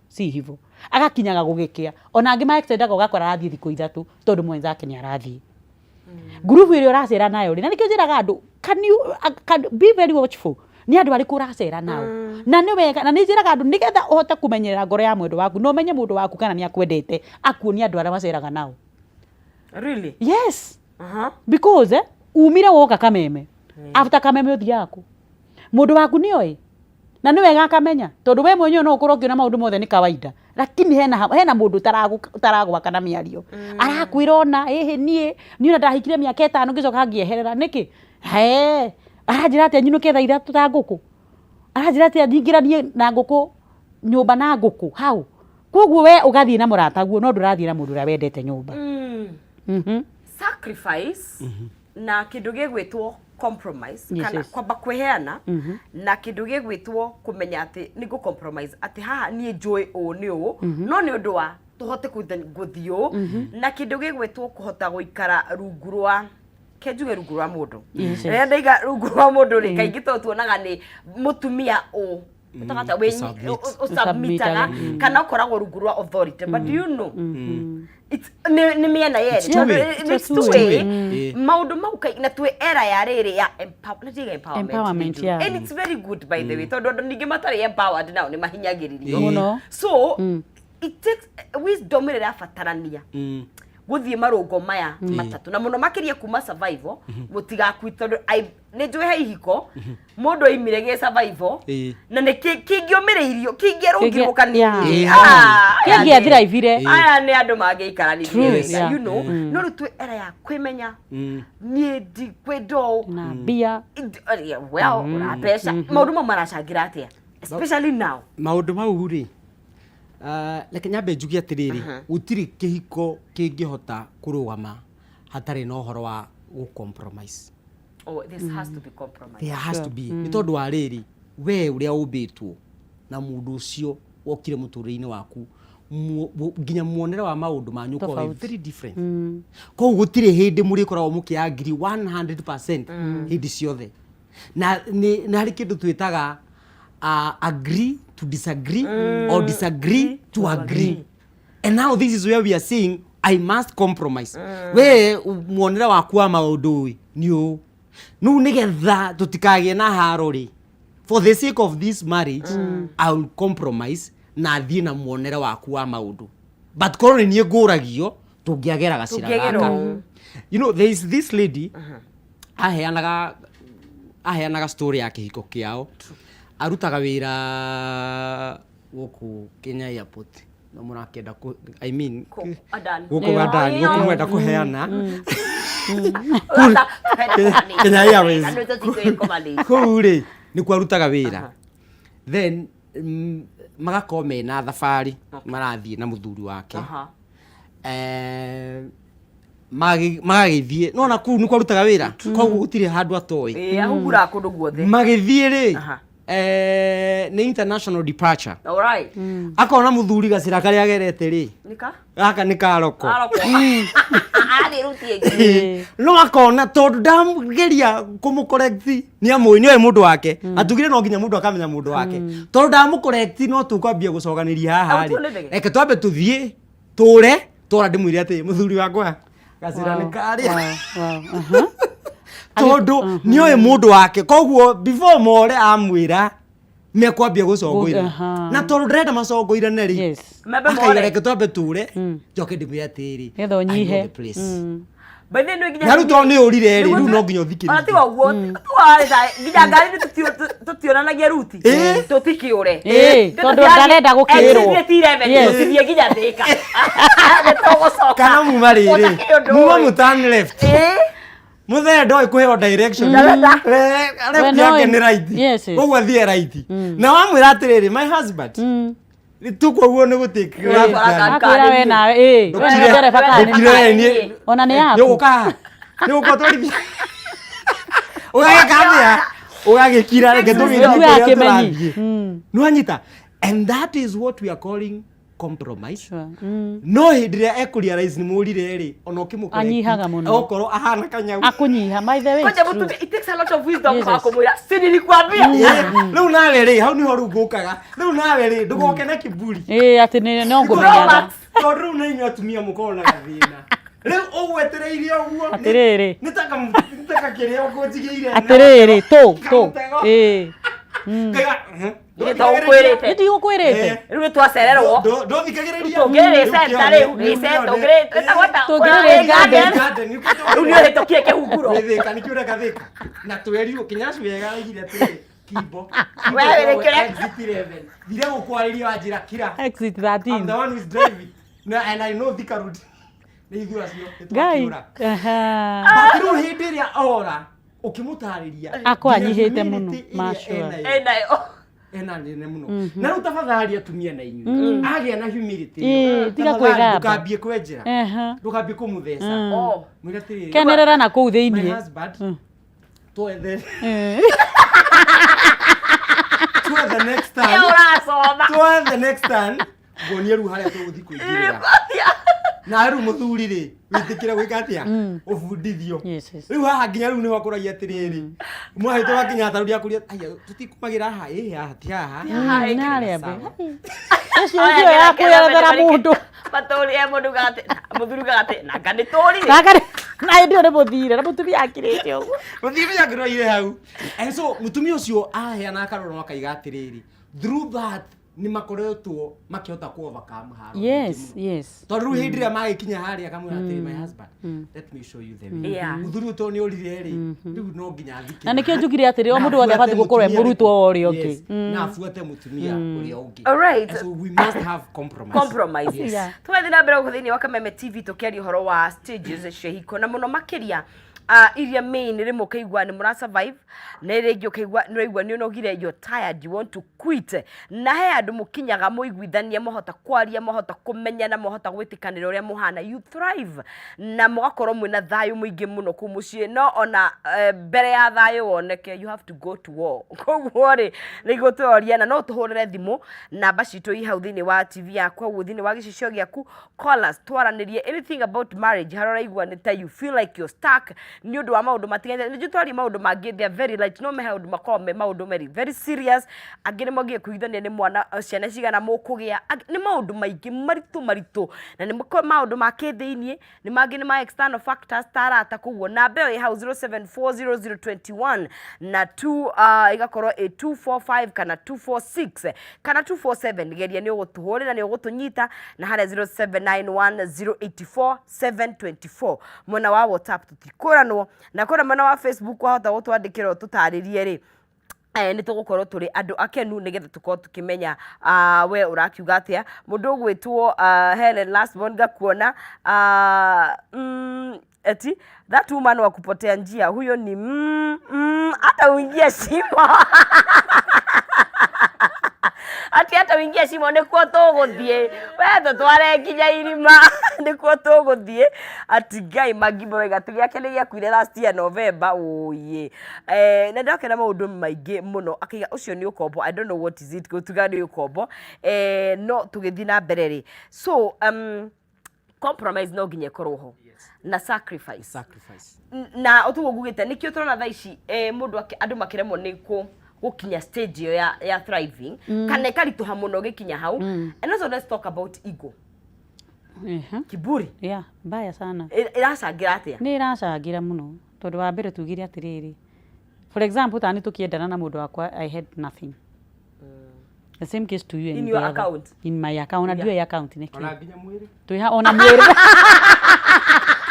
si hivyo, agakinyaga gũgĩkĩa. Ona angĩ ma extendaga, ũgakora arathiĩ thikũ 3 tondũ mwenzake nĩ arathiĩ ngurubu ĩrĩa ũracera nayo rĩ. Na nĩkĩo njĩraga andũ, can you can be very watchful nĩ andũ arĩkũ ũracera nao. Na nĩ wega, na nĩ njĩraga andũ, nĩgetha ũhote kũmenyerera ngoro ya mwendwa waku na ũmenye mũndũ waku kana nĩ akwendete, akuonie andũ arĩa maceraga nao. Really? Yes. Because umire woka Kameme, after Kameme ũthiaga kũ? Mũndũ waku nĩoĩ, na nĩ wega akamenya, tondũ we mwenyewe no ũkorwo ũkĩona maũndũ mothe nĩ kawaida, lakini hena mũndũ ũtaragwaka na mĩario, arakwĩra ona ĩhĩ, niĩ ona ndahikire mĩaka 5 ngĩcoka ngĩeherera nĩkĩ? He aranjĩra atĩa nyinũke thaa 3 ta ngũkũ? Aranjĩra atĩa nyingĩranie na ngũkũ nyũmba na ngũkũ hau? Koguo we ũgathiĩ na mũrataguo, no ndũrathiĩ na mũndũ ũrĩa wendete nyũmba. Sacrifice na kĩndũ gĩgwĩtwo compromise, kana kwamba kwĩheana na kĩndũ gĩgwĩtwo kũmenya atĩ nĩ ngũ compromise, atĩ haha niĩ njũĩ ũũ nĩ ũũ, no nĩ ũndũ wa tũhote gũthiĩ ũũ, na kĩndũ gĩgwĩtwo kũhota gũikara rungu rwa ke njuge rungu rwa mũndũ. Rĩrĩa ndaiga rungu rwa mũndũ rĩ, kaingĩ to tuonaga nĩ mũtumia ũ ĩtagwo atĩa? Ũsubmit. Ũsubmitaga kana ũkoragwo rungu rwa authority, but do you know it's nĩ mĩena yerĩ. It's two way. Tondũ it's It's a two two way. way. Maũndũ mau na twĩ era ya rĩrĩ ya na ndiga empowerment, Empowerment, nĩ njũru. And it's very good, by the way, tondũ andũ ningĩ matarĩ empowered nao nĩ mahinyagĩrĩrio. Mũno. So it takes wisdom ĩrĩa ĩrabatarania gũthiĩ marũngo maya matatũ, na mũno makĩria kuma survival, mũtigakui, tondũ nĩ njũĩ he ihiko mũndũ oimire gĩ survival na nĩ kĩngĩũmĩrĩirio, kĩngĩarũngirwo kanini. Ah, aya Kĩngĩathiraivire. Aya nĩ andũ mangĩikaranirie wega, no rĩu twĩ era ya kwĩmenya, niĩ ndikwenda ũũ. Na mbia. Yeah, well, ũra mbeca, maũndũ mau maracangĩra atĩa, especially now? Maũndũ mau rĩ, reke nyambe njuge atĩrĩrĩ, gũtirĩ kĩhiko kĩngĩhota kũrũgama hatarĩ na ũhoro wa gũ compromise. Oh, this has to be compromise. There has to be, nĩ tondũ wa rĩrĩ, we ũrĩa ũmbĩtwo na mũndũ ũcio wokire mũtũrĩre-inĩ waku Nginya muonere wa maũndũ manyu ũkoragwo wĩ Tofauti. very different. Koguo gũtirĩ hĩndĩ mũrĩkoragwo mũkĩ agree 100% hĩndĩ ciothe. Na nĩ harĩ kĩndũ twĩtaga agree to disagree or disagree to agree. And now this is where we are saying I must compromise. We muonere waku wa maũndũ ĩ nĩ ũũ. Rĩu nĩgetha tũtikagĩe na haro rĩ, for the sake of this marriage I will compromise na thiĩ na muonere waku wa maũndũ. But korwo nĩ niĩ ngũragio tũngĩagera gacĩra Tũngĩagera gaka. ũũ. You know, there is this lady aheanaga story ya kĩhiko kĩao. Arutaga wĩra gũkũ Kenya Airport. No mũrakĩenda kũ, I mean, Kũ- Adani. gũkũ Adani, gũkũ mwenda kũheana. Ũrata, tũhenda kũmanĩja. Kenya Airways. Andũ tũtikũĩ kũmanĩja. Kũu rĩ, nĩkuo arutaga wĩra. Then magakorwo mena thabarĩ marathiĩ na mũthuri wake. Magagĩthiĩ nona kũu nĩkuo arutaga wĩra, koguo gũtirĩ handũ atoĩ. Ĩĩ, ahunguraga kũndũ guothe. Magĩthiĩ rĩ, nĩ international departure. Alright. Akona mũthuri gacĩra karĩa agerete rĩ, Nĩka? gaka nĩ karoko. Aroko. Arathiĩ ruti ĩngĩ. No akona tondũ ndageria kũmũ-correct nĩ amũĩ, nĩ oĩ mũndũ wake. Atugire no nginya mũndũ akamenya mũndũ wake. Tondũ ndamũ-correct no tũkwambia gũcokanĩria haha rĩ. Au tuone ndege. Reke twambe tũthiĩ tũre twora ndĩmwĩre atĩ mũthuri wakwa gacĩra nĩ karĩa. Wow, wow. Tondũ nĩ oĩ mũndũ wake, koguo before more amwĩra mekwambia gũcongũira. Na tondũ ndĩrenda macongũirane rĩ, Mambe akaiga more. reke twambe tũre njoke ndĩmwĩre atĩrĩ, Nĩgetha I know ũnyihe. the place. By the way, nginya Na rĩu tondũ nĩ ũrire rĩ, Nĩguo rĩu no nginya ũthikĩrĩrie. Ona tiga ũguo, tuwarĩ ta- nginya ngari nĩ tũtionanagia ruti. Tũtikĩũre. Tondũ ndarenda gũkĩrwo. Exit ti 11, tũtithiĩ nginya Thĩka. Nĩ tũgũcoka. Kana muma rĩrĩ, Gũtakĩrĩ ũndũ muma ũĩ. mũ turn left. Mũthee ndoĩ kũheo direction. Ndarenda. Left We no yake ĩ- nĩ right. Yes. Koguo athiĩ right. Na wamwĩra atĩrĩrĩ, my husband, tukoguo nĩ gũtĩkĩra. Akwĩra we nawe, ĩ, we nawe ndereba kana nĩ- Ndũkire we niĩ. Ona nĩ yaku. Nĩ ũgũka haha? Nĩ ũgũka ũtwarithie? Ũgagĩka atĩa? Ũgagĩkira reke tũgĩthiĩ Nĩguo kũrĩa akĩmenyi. tũrathiĩ. Nĩwanyita? And that is what we are calling compromise. No hĩndĩ ĩrĩa ekũ-realize nĩ mũrire rĩ, ona ũkĩmũ-correct, Anyihaga mũno. okorwo ahana kanyau. Akũnyiha, by the way, Kwanja it's true. mũtumia, it takes a lot of wisdom Yes. kwa kũmwĩra, si nilikwambia. Rĩu nawe rĩ, hau nĩho rĩu ngũkaga. Rĩu nawe rĩ, ndũgoke na kiburi. Ĩĩ, atĩ no ngũmenyaga. Tondũ rĩu na inyuĩ atumia mũkoragwo na gathĩna. Rĩu ũgwetereire ũguo. Atĩrĩrĩ. Nĩ ta nĩ ta kĩrĩa ũkũnjigĩire. Atĩrĩrĩ, tũ, tũ. Kamũtego. Ĩĩ. Kaiga, Nĩ tũgũkwĩrĩte. Nĩ ndigũkwĩrĩte. Rĩu nĩ twacererwo. Ndũthikagĩrĩria. Tũngĩrĩ center rĩu, nĩ center, tũngĩrĩ, ĩtagwo ta- Tũngĩrĩ garden. Rĩu nĩ ũhĩtũkie kĩhunguro. Thĩka nĩkĩo ũreka thĩka. Na twerirwo Kinyacu wega araigire atĩrĩ, Kimbo. We wĩrĩkĩre. Exit 11. Thire gũkwarĩria wanjĩra kira. Exit 13. I'm the one who is driving. Na and I know Thika Road. Nĩ ithuĩ acio. Nĩ Ngai. twakĩũra. Aha. But rĩu hĩndĩ ĩrĩa ora ũkĩmũtarĩria Akorwo nginya anyihĩte humility mũno, ĩrĩa ma sure. enayo. Enayo. Ena nene mũno. Na rĩu tafadhali atumia na inyuĩ. Agĩa na humility ĩyo. Ĩĩ, tiga Tafadhali kwĩgamba. ndũkambie kwenjera. Aha. Ndũkambie kũmũtheca. Oh. Mwĩre atĩrĩrĩ, Kenerera na kũu my thĩiniĩ. husband, twethe twethe next time. Ĩyo ũracoma. Twethe next time. Nguonie rĩu harĩa tũgũthiĩ kũingĩrĩra. Na rĩu mũthuri rĩ, wĩtĩkĩre gwĩka atĩa? Ũbundithio. Yes, yes. Rĩu haha nginya rĩu nĩho akũragia atĩrĩrĩ. Mwahĩtwo wa Kenyatta rĩu akũria, aya tũtikumagĩra haha, ĩ haha ti haha. Narĩa mbe. Ũcio ũcio ya kwĩyethera mũndũ. Matũri e mũndũ ugaga atĩ, mũthuri ugaga atĩ, nanga nĩ tũrire. Nanga na hĩndĩ ĩyo nĩ mũthire na mũtumia akirĩte ũguo. Mũtumia akĩroire hau. And so mũtumia ũcio aheana akarora na akaiga atĩrĩrĩ, through that nĩ makoretwo makĩhota ku overcome haro nyingĩ Yes, mũno. yes. Tondũ rĩu hĩndĩ ĩrĩa magĩkinya harĩa akamwĩra atĩrĩ, my husband, let me show you the way. Mũthuri ũyũ tondũ nĩ orire rĩ, rĩu no nginya athikĩrĩrie. Na nĩkĩo njugire atĩrĩ, o Na mũndũ wothe abuate abatiĩ gũkorwo e mũtumia mũrutwo wa ũrĩa ũngĩ. Yes, na abuate mũtumia ũrĩa ũngĩ. Alright. And so we must have compromise. Compromise. Yes. Tũgathiĩ na mbere gũkũ thĩinĩ wa Kameme TV tũkĩaria ũhoro wa stages cia ihiko na mũno makĩria Iria main rĩmwe ũkaigua nĩ mũra survive na ĩrĩa ĩngĩ ũkaigua nĩ ũraigua nĩ ũnogire, you're tired, you want to quit. Na he andũ mũkinyaga mũiguithanie, mwahota kwaria, mwahota kũmenyana, mwahota gwĩtĩkanĩra ũrĩa mũhana, you thrive na mũgakorwo mwĩna thayũ mũingĩ mũno kũu mũciĩ. No ona mbere ya thayũ woneke, you have to go to war. Koguo rĩ, nĩguo tũroria, na no ũtũhũrĩre thimũ, namba citũ i hau thĩinĩ wa TV yaku, hau thĩinĩ wa gĩcicio gĩaku. Call us, twaranĩrie anything about marriage, harĩa ũraigua nĩ ta you feel like you're stuck nĩ ũndũ wa maũndũ matiganĩte. Nĩ njũĩ twaria maũndũ mangĩ, they are very light, no me maũndũ makoragwo me maũndũ very, very serious. Angĩ nĩ mwagie kũiguithania nĩ mwana, ciana cigana mũkũgĩa, nĩ maũndũ maingĩ maritũ maritũ, na nĩ maũndũ ma kĩthĩiniĩ, nĩ mangĩ nĩ ma external factors ta arata. Koguo namba ĩyo ĩ hau 0740021 na 2 ĩgakorwo ĩ 245 kana 246 kana 247. Geria nĩ ũgũtũhũrĩra, nĩ ũgũtũnyita na harĩa 0791084724. Mwena wa WhatsApp tũtikũranwo, na kũrĩa mwena wa Facebook wahota gũtwandĩkĩra ũtũtarĩrie rĩ, nĩ tũgũkorwo tũrĩ andũ akenu nĩgetha tũkorwo tũkĩmenya we ũrakiuga atĩa. Mũndũ ũgwĩtwo Helen Lastborn, ngakuona eti that woman wa kupotea njia huyo ni hata uingie shimo, ati hata uingie shimo nĩkuo tũgũthiĩ, we tũtware nginya irima nĩkuo tũgũthiĩ. Ati Ngai Mangimbo gatũ gĩake nĩ gĩakuire last year November. Ũyĩ na ndakena maũndũ maingĩ mũno, akaiga ũcio nĩ ũkombo. I don't know what is it, gũtuga nĩ ũkombo. No tũgĩthiĩ na mbere rĩ, so compromise no nginya ĩkorwo ho na sacrifice. Sacrifice. Na ũtuguo ngugĩte nĩkĩo tũrona thaa ici mũndũ andũ makĩremwo nĩ gũkinya stage ĩyo ya thriving kana ĩkaritũha mũno gĩkinya hau. And also let's talk about ego. Kiburi. Yeah, mbaya sana. Ĩracangĩra atĩa? Nĩ ĩracangĩra mũno, tondũ wa mbere tugire atĩrĩrĩ, for example, tani tũkĩendana na mũndũ wakwa, I had nothing. The same case to you and In the your other. Account. In my account, ona ndiũĩ account nĩ kĩ. Ona nginya mwĩrĩ. Twĩha ona mwĩrĩ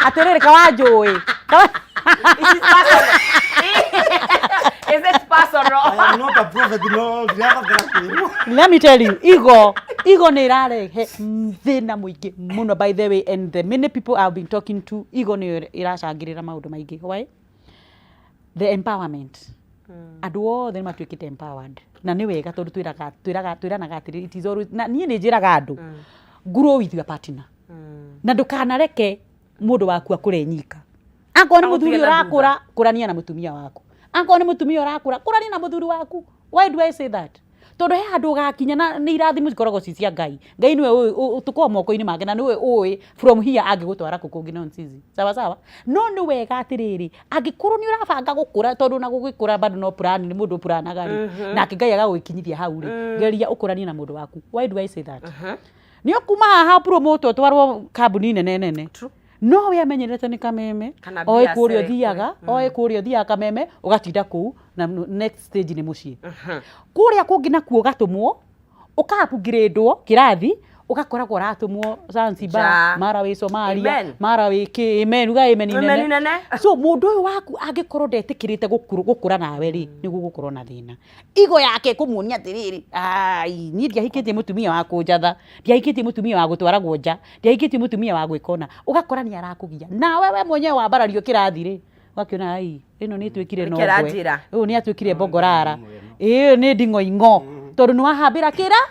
atĩrĩrĩ, kawanjũĩ. It is personal. Is it personal? I am not a prophet, no ndirabatara kwĩrwo. Let me tell you, ego nĩ ĩrarehe thĩna mũingĩ mũno, by the way, and the many people I've been talking to, ego nĩyo ĩracangĩrĩra maũndũ maingĩ. Why? The empowerment, andũ othe nĩ matuĩkĩte empowered, na nĩ wega, tondũ twĩraga twĩranaga atĩrĩ, it is always, na niĩ nĩ njĩraga andũ, grow with your partner, na ndũkanareke mũndũ waku akũre nyika. Akorwo nĩ mũthuri Agũtige na ũrakũra, kũrania na mũtumia waku. Akorwo nĩ mũtumia ũrakũra, kũrania na mũthuri waku. Why do I say that? Tondũ he handũ ũgakinya, na nĩ irathimo cikoragwo ci cia Ngai. Ngai nĩwe ũĩ, tũkoragwo moko-inĩ make, na nĩwe ũĩ from here angĩgũtwara kũ kũngĩ. No nsizi sawa sawa, no nĩ wega atĩrĩrĩ, angĩkorwo nĩ ũrabanga gũkũra, tondũ na gũgĩkũra bado no plan, nĩ mũndũ ũpuranaga rĩ, nake Ngai agagũgĩkinyithia hau rĩ, geria ũkũranie na mũndũ waku. Why do I say that? Nĩ ũkuma haha promote ũtwarwo kambuni nene nene. True. No we amenyerete nĩ Kameme. Kana Oĩ biacara kũrĩa ĩkũre. ũthiaga, oĩ kũrĩa ũthiaga Kameme, ũgatinda kũu, na next stage nĩ mũciĩ kũrĩa kũngĩ, nakuo ũgatũmwo ũka upgrade-wo kĩrathi, ũgakoragwo ũratũmwo Zanzibar, Ja. mara wĩ Somalia, Amen. mara wĩ kĩ. Amen, uga amen. Amen inene. Inene. So mũndũ ũyũ waku angĩkorwo ndetĩkĩrĩte gũkũra nawe rĩ, nĩ gũgũkorwo na thĩna. Ego yake ĩkũmuonia atĩrĩrĩ, ai, niĩ ndiahikĩtie mũtumia wa kũnjatha, ndiahikĩtie mũtumia wa gũtwaragwo nja, ndiahikĩtie mũtumia wa gwĩka ũna. Ũgakora nĩ arakũgia, nawe we mwenyewe wambarario kĩrathi rĩ, ũgakĩona ai, ĩno nĩ ĩtuĩkire Nĩkĩ nongwe, aranjĩra? ũyũ nĩ atuĩkire mbongorara, ĩĩ nĩ nding'oing'o, tondũ nĩ wahambĩra kĩra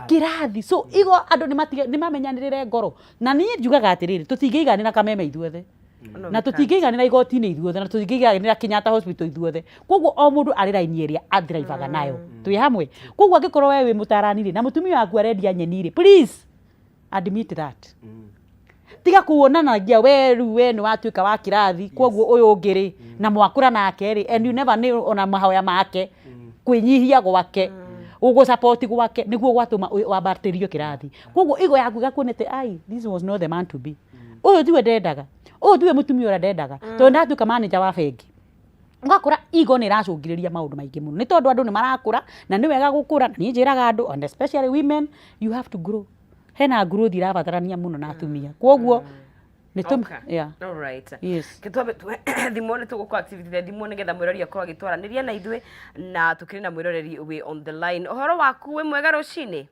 kĩrathi. So ego, andũ nĩ mamenyanĩrĩre ngoro, na niĩ njugaga atĩrĩrĩ, tũtingĩiganĩra Kameme ithuothe, No, na we can't. Tũtingĩiganĩra igoti-inĩ ithuothe, na tũtingĩiganĩra Kenyatta Hospital ithuothe. Koguo o mũndũ arĩ raini ĩrĩa athiraibaga nayo, twĩ hamwe. Koguo angĩkorwo we wĩ mũtarani rĩ, na mũtumia waku arendia nyeni rĩ, please admit that. Tiga kuonanagia we rĩu we nĩ watuĩka wa kĩrathi, koguo ũyũ ũngĩ rĩ, na mwakũra nake rĩ, and you never know, ona mahoya make, kwĩnyihia gwake, gũgũ gwake nĩguo gwatũma wambatĩrio kĩrathi. Koguo ego yaku ĩgakuonete, ai, this was not the man to be, ũyũ tiwe ndendaga, ũyũ tiwe mũtumia ũrĩa ndendaga, tondũ ndatuĩka manager wa bengi. Ũgakora ego nĩ ĩracũngĩrĩria maũndũ maingĩ mũno, nĩ tondũ andũ nĩ marakũra, na nĩ wega gũkũra. Na niĩ njĩraga andũ, and especially women, you have to grow. Hena growth irabatarania mũno na atumia, koguo nĩ tũ Okay. Yeah. All right. Yes. Twambe tuhe thimũ, nĩ tũgũkorwo activity thimũ nĩgetha mwĩroreri akorwo agĩtwaranĩria na ithuĩ, na tũkĩrĩ na mwĩroreri wĩ on the line. Ũhoro waku wĩ mwega rũcinĩ?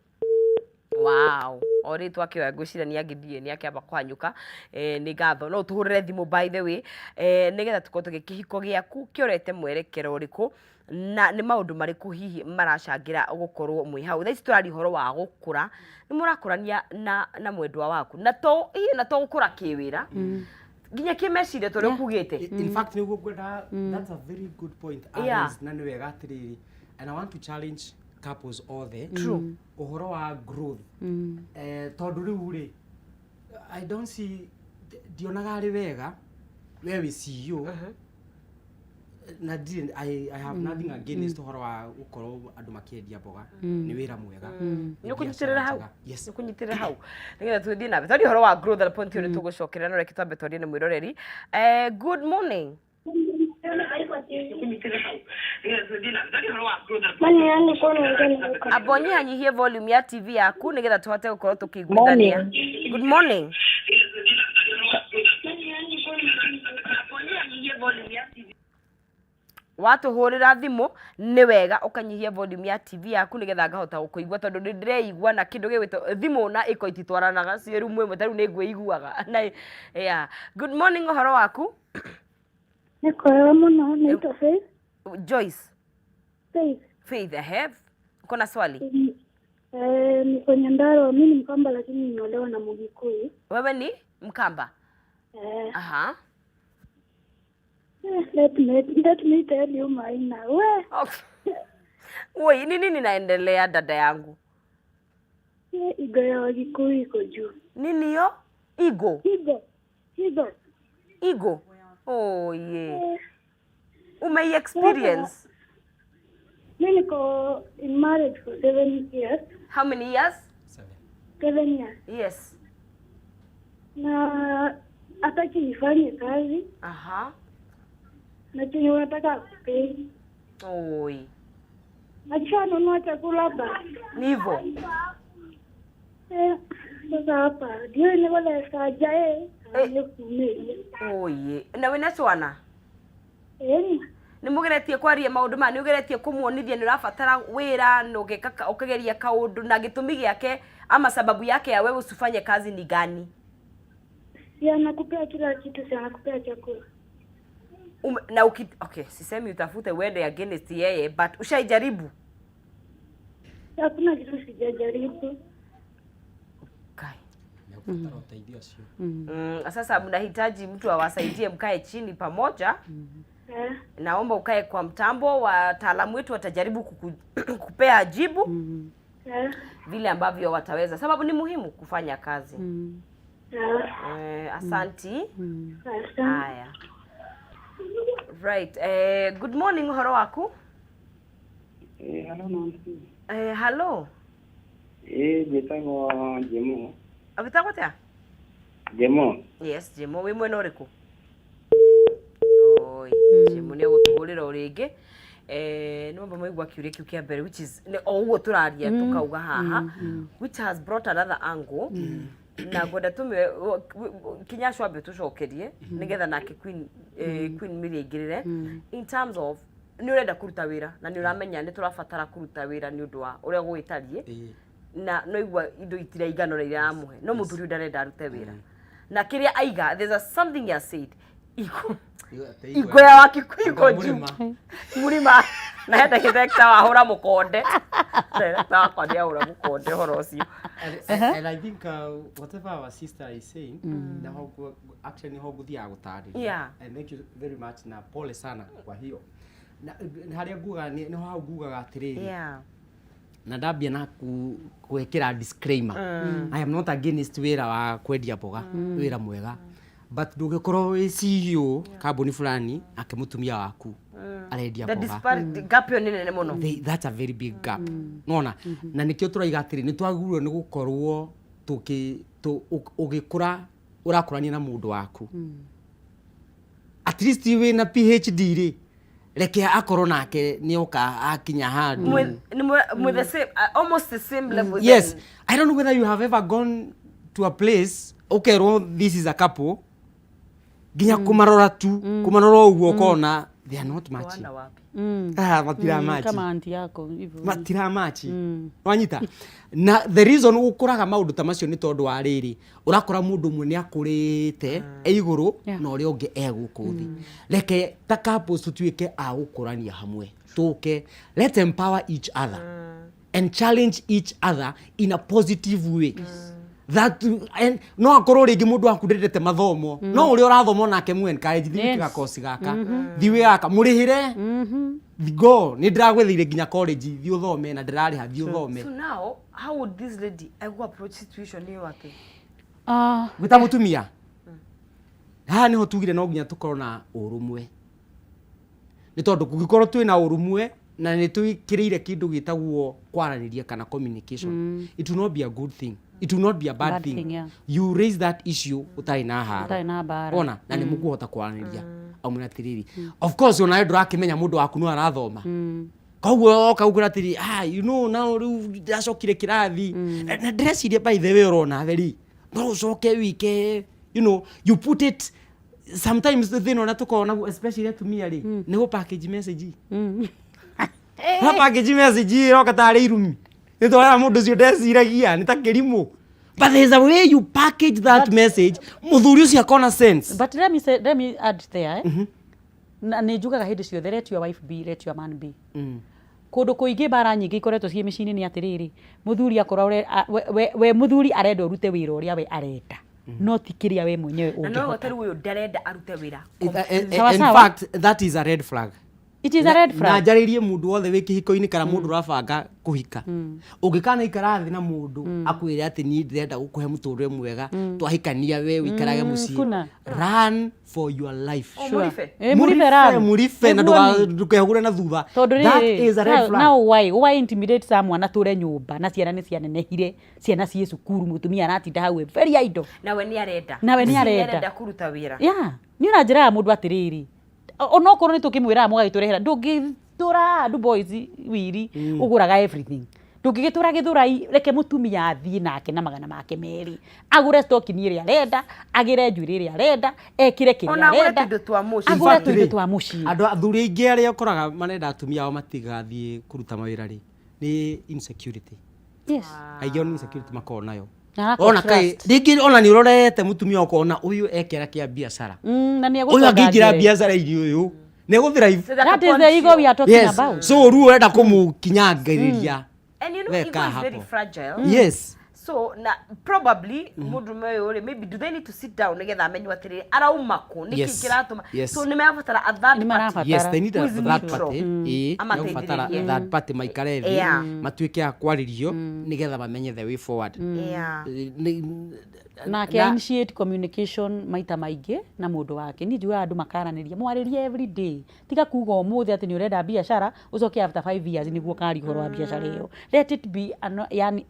Wow. O rĩtwa akĩoya ngwĩciria nĩ angĩthiĩ nĩ akĩamba kũhanyũka. Eh, nĩ ngatho. No ũtũhũrĩre thimũ by the way, eh, nĩgetha tũkorwo tũgĩ kĩhiko gĩaku kĩorete mwerekero ũrĩkũ na nĩ maũndũ marĩkũ hihi maracangĩra gũkorwo mwĩ hau. Thaa ici tũraria ũhoro wa gũkũra. Nĩ mũrakũrania na, na mwendwa waku. Na to, hihi na to gũkũra kĩwĩra. Nginya kĩmeciria ta ũrĩa ũkugĩte. In fact nĩguo ngwenda that's a very good point Alice, na nĩ wega atĩrĩrĩ and I want to challenge couples othe True. Ũhoro wa growth eh, tondũ rĩu rĩ I don't see ndionaga arĩ wega we wĩ CEO na ndirĩ I have nothing against ũhoro wa gũkorwo andũ makĩendia mboga nĩ wĩra mwega nĩ Nĩ ũkũnyitĩrĩra biacara hau njega. Yes. nĩ ũkũnyitĩrĩra hau nĩgetha tũthiĩ na mbere twaria ũhoro wa growth na point ĩyo nĩ tũgũcokerera no reke twambe twarie na mwĩroreri. Eh, good morning. Amba ũnyihanyihie volume ya TV yaku nĩgetha tũhote gũkorwo tũkĩiguithania. Good morning. Watũhũrĩra thimũ nĩ wega ũkanyihia volume ya TV yaku nĩgetha ngahota gũkũigua tondũ nĩ ndĩreigua na kĩndũ gĩgwĩtwo thimũ na ĩko ititwaranaga ciĩ rumu ĩmwe ta rĩu nĩ ngwĩiguaga. Na yeah. Good morning, ũhoro waku? Nĩ kwega mũno, naitwa Faith. Joyce. Faith. Faith, ehe. Uko na swali? Eh, niko Nyandarua, mimi ni Mkamba lakini nimeolewa na Mgikuyu. Wewe ni Mkamba? Eh. Aha. Eh, let me tell you Maina. We. Oh. Woi, ni nini naendelea dada yangu? Eh, ego ya Wagikuyu iko juu. Nini hiyo? Ego. Ego. Ego. Ego. Oh yeah. Eh. Umei experience? Mimi niko in marriage for 7 years. How many years? 7 years. Yes. Na hataki nifanye kazi. Aha. Na chenye unataka akupei. Oi. Akishanunua chakula basi. Ni hivyo. Eh, sasa hapa ndio ile wala sajae eh. Oye, na wĩna twana? Eh. Nĩ mũgeretie kwaria maũndũ maya, nĩ ũgeretie kũmuonithia nĩ ũrabatara wĩra na ũgeka ũkageria kaũndũ na gĩtũmi gĩake ama sababu yake ya wewe usifanye kazi ni gani? Si anakupea kila kitu, si anakupea chakula. Na uki, okay, sisemi utafute uende against yeye, but ushaijaribu? Hakuna kitu sijajaribu. Kai. Nĩũkũbatara ũteithio ũcio. Sasa mnahitaji mtu awasaidie mkae chini pamoja. Naomba ukae kwa mtambo, wataalamu wetu watajaribu kupea jibu vile ambavyo wataweza, sababu ni muhimu kufanya kazi. Asanti. Asante. Haya. Right. Good morning, ũhoro waku? Hello Nancy. Hello. Njĩtagwo Jemo. Wĩtagwo atĩa? Jemo. Yes, Jemo, wĩ mwena ũrĩkũ? Oi, Jemo nĩ egũtũhũrĩra o rĩngĩ. Nĩ wamba mwaigua kĩũria kĩu kĩa mbere, which is nĩ o ũguo tũraria tũkauga haha, which has brought another angle. Na ngwenda tũmĩoe Kinyacu ambe tũcokerie nĩgetha nake Queen Mary aingĩrĩre in terms of nĩ ũrenda kũruta wĩra na nĩ ũramenya nĩ tũrabatara kũruta wĩra nĩ ũndũ wa ũrĩa gũgĩtariĩ na no igua indo itiraigana ũrĩa iramũhe no mũthuri ũyũ ndarenda arute wĩra na kĩrĩa aiga, there's a something he has said, ego ego ya Wakikuyu iko juu mũrima na he ndagĩtarĩ wahũra mũkonde ndagĩtarĩ wakwa nĩ ahũra mũkonde ũhoro ũcio. And I think whatever our sister is saying, naho actually niho ngũthiaga gũtarĩria. And thank you very much na pole sana kwa hiyo. Na harĩa ngugaga nĩho hau ngugaga atĩrĩrĩ. Na ndambia na gwĩkĩra disclaimer. I am not against wĩra wa kwendia mboga, wĩra mwega. But ndũngĩkorwo wĩ CEO kambuni fulani ake mũtumia waku arendia The mboga. disparity gap ĩyo nĩ nene mũno. That's a very big gap. Nona na nĩkĩo tũraiga atĩrĩ nĩ twagĩrĩirwo nĩ gũkorwo ũgĩkũra ũrakũrania na mũndũ waku. At least wĩna PhD rĩ, reke akorwo nake nĩoka akinya handũ. With the same, almost the same level. Yes. Then. I don't know whether you have ever gone to a place ũkerwo this is a couple nginya kũmarora tu kũmarora ũguo ũkona They are not matching. Wana wapi? Ah, matira match. Kama anti yako hivyo. Matira match. Wanyita na the reason ũkoraga maũndũ ta macio nĩ tondũ wa rĩrĩ, ũrakora mũndũ ũmwe nĩ akũrĩte e igũrũ na ũrĩa ũngĩ e gũkũ thĩ. Reke ta couples tũtuĩke a gũkũrania hamwe, tũke, let's empower each other and challenge each other in a positive way. That and no akorwo rĩngĩ mũndũ waku ndendete mathomo, no ũrĩa ũrathoma onake mu encourage, thiĩ wĩke gakoci gaka, thiĩ wĩ gaka, mũrĩhĩre, go, nĩ ndĩragwĩthĩire nginya college, thiĩ ũthome na ndĩrarĩha, thiĩ ũthome. So now, how would this lady egu approach situation ĩyo atĩ? Ah, Gwĩta mũtumia haha nĩho tugire no nginya tũkorwo na ũrũmwe, nĩ tondũ kũngĩkorwo twĩna ũrũmwe na nĩ twĩkĩrĩire kĩndũ gĩtagwo kwaranĩria kana communication, it will not be a good thing, it will not be a bad, Bad thing, thing, yeah. You raise that issue ũtarĩ na haro. Ũtarĩ na mbara. Ona na nĩ mũkũhota kwaranĩria amwĩra atĩrĩrĩ, of course onawe ndũrakĩmenya mũndũ waku no arathoma, koguo oka gũkwĩra atĩrĩ, ah, you know now rĩu ndĩracokire kĩrathi na ndĩreciria, by the way, ũrona theri no ũcoke wike, you know, you put it sometimes thĩna ũrĩa tũkoragwo naguo, especially atumia rĩ, nĩ gũ package message. Na package message ĩroka tarĩ irumi, nĩ twarera mũndũ ũcio ndeciragia nĩ ta kĩrimũ, but there's a way you package that message, mũthuri ũcio akona sense. But let me say, let me add there, eh? Na nĩ njugaga hĩndĩ ciothe, let your wife be, let your man be. Kũndũ kũingĩ mbara nyingĩ ikoretwo ciĩ mĩciĩ-inĩ nĩ atĩrĩrĩ, mũthuri akorwo we mũthuri arenda ũrute wĩra ũrĩa we arenda, no ti kĩrĩa we mwenyewe Na no ũngĩhota. tarĩu ũyũ ndarenda arute wĩra. Sawa In sawa. fact, that is a red flag. It is a red Na flag. njarĩrie mũndũ wothe wĩ kĩhiko-inĩ kana mũndũ ũrabanga kũhika, ũngĩkana ikara thĩ na mũndũ akwĩre atĩ niĩ ndĩrenda gũkũhe mũtũrĩre mwega, twahikania we ũikarage mũciĩ, kuna. Run for your life. Oh, mũribe. Eh, mũribe run. Mũribe na Nĩguo ndũkehũre na thutha. Tondũ That rĩrĩ, is a red flag. Now why intimidate someone atũre nyũmba na ciana nĩ cianenehire, ciana ciĩ cukuru, mũtumia aratinda hau e very idle? Nawe nĩ arenda. Nawe nĩ Nĩ arenda. arenda kũruta wĩra. Yeah, niĩ ona njĩraga mũndũ atĩrĩrĩ, onokorwo nĩ tũkĩmwĩraga mũgagĩtũrehera, ndũngĩtũra andũ boys wiri ũgũraga everything, ndũngĩgĩtũra gĩthũrai, reke mũtumia athiĩ nake na magana make merĩ, agũre stocking ĩrĩa arenda, agĩre njuĩrĩ ĩrĩa arenda, ekĩre kĩrĩa Ona agũre arenda. tũindo twa mũciĩ. Agũre In fact, tũindo rĩ, twa mũciĩ. Andũ athuri aingĩ arĩa ũkoraga marenda atumia ao matigathiĩ kũruta mawĩra rĩ, nĩ insecurity. Aingĩ o nĩ insecurity makoragwo nayo. Na lack of Ona kai trust. rĩngĩ ona nĩ ũrorete mũtumia ũkona ũyũ ekĩra kĩa biacara, Na nĩ ũyũ egũtonga angĩingĩra njere. biacara-inĩ ũyũ nĩ egũthrive. So that That is the ego we are talking Yes, about. so rĩu ũrenda kũmũkinyangĩrĩria. And you know, Weka ego is very hapo. fragile. So na probably mũndũrũme ũyũ rĩ, maybe do they need to sit down nĩgetha amenywo atĩrĩrĩ arauma kũ, nĩkĩ kĩratũma? So nĩ marabatara a third Nĩ party. marabatara. Yes, they need a Who is third neutral. party. Ĩĩ, Amateithĩrĩrie. nĩ third party maikare thĩ, matuĩke a kwarĩrio nĩgetha mamenye the way forward. Nake initiate communication maita maingĩ na mũndũ wake. Niĩ njugaga andũ makaranĩria, mwarĩrie every day. Tiga kuga ũmũthĩ atĩ nĩ ũrenda biacara, ũcoke after 5 years nĩguo ũkaria ũhoro wa biacara ĩyo. Let it be an, yani,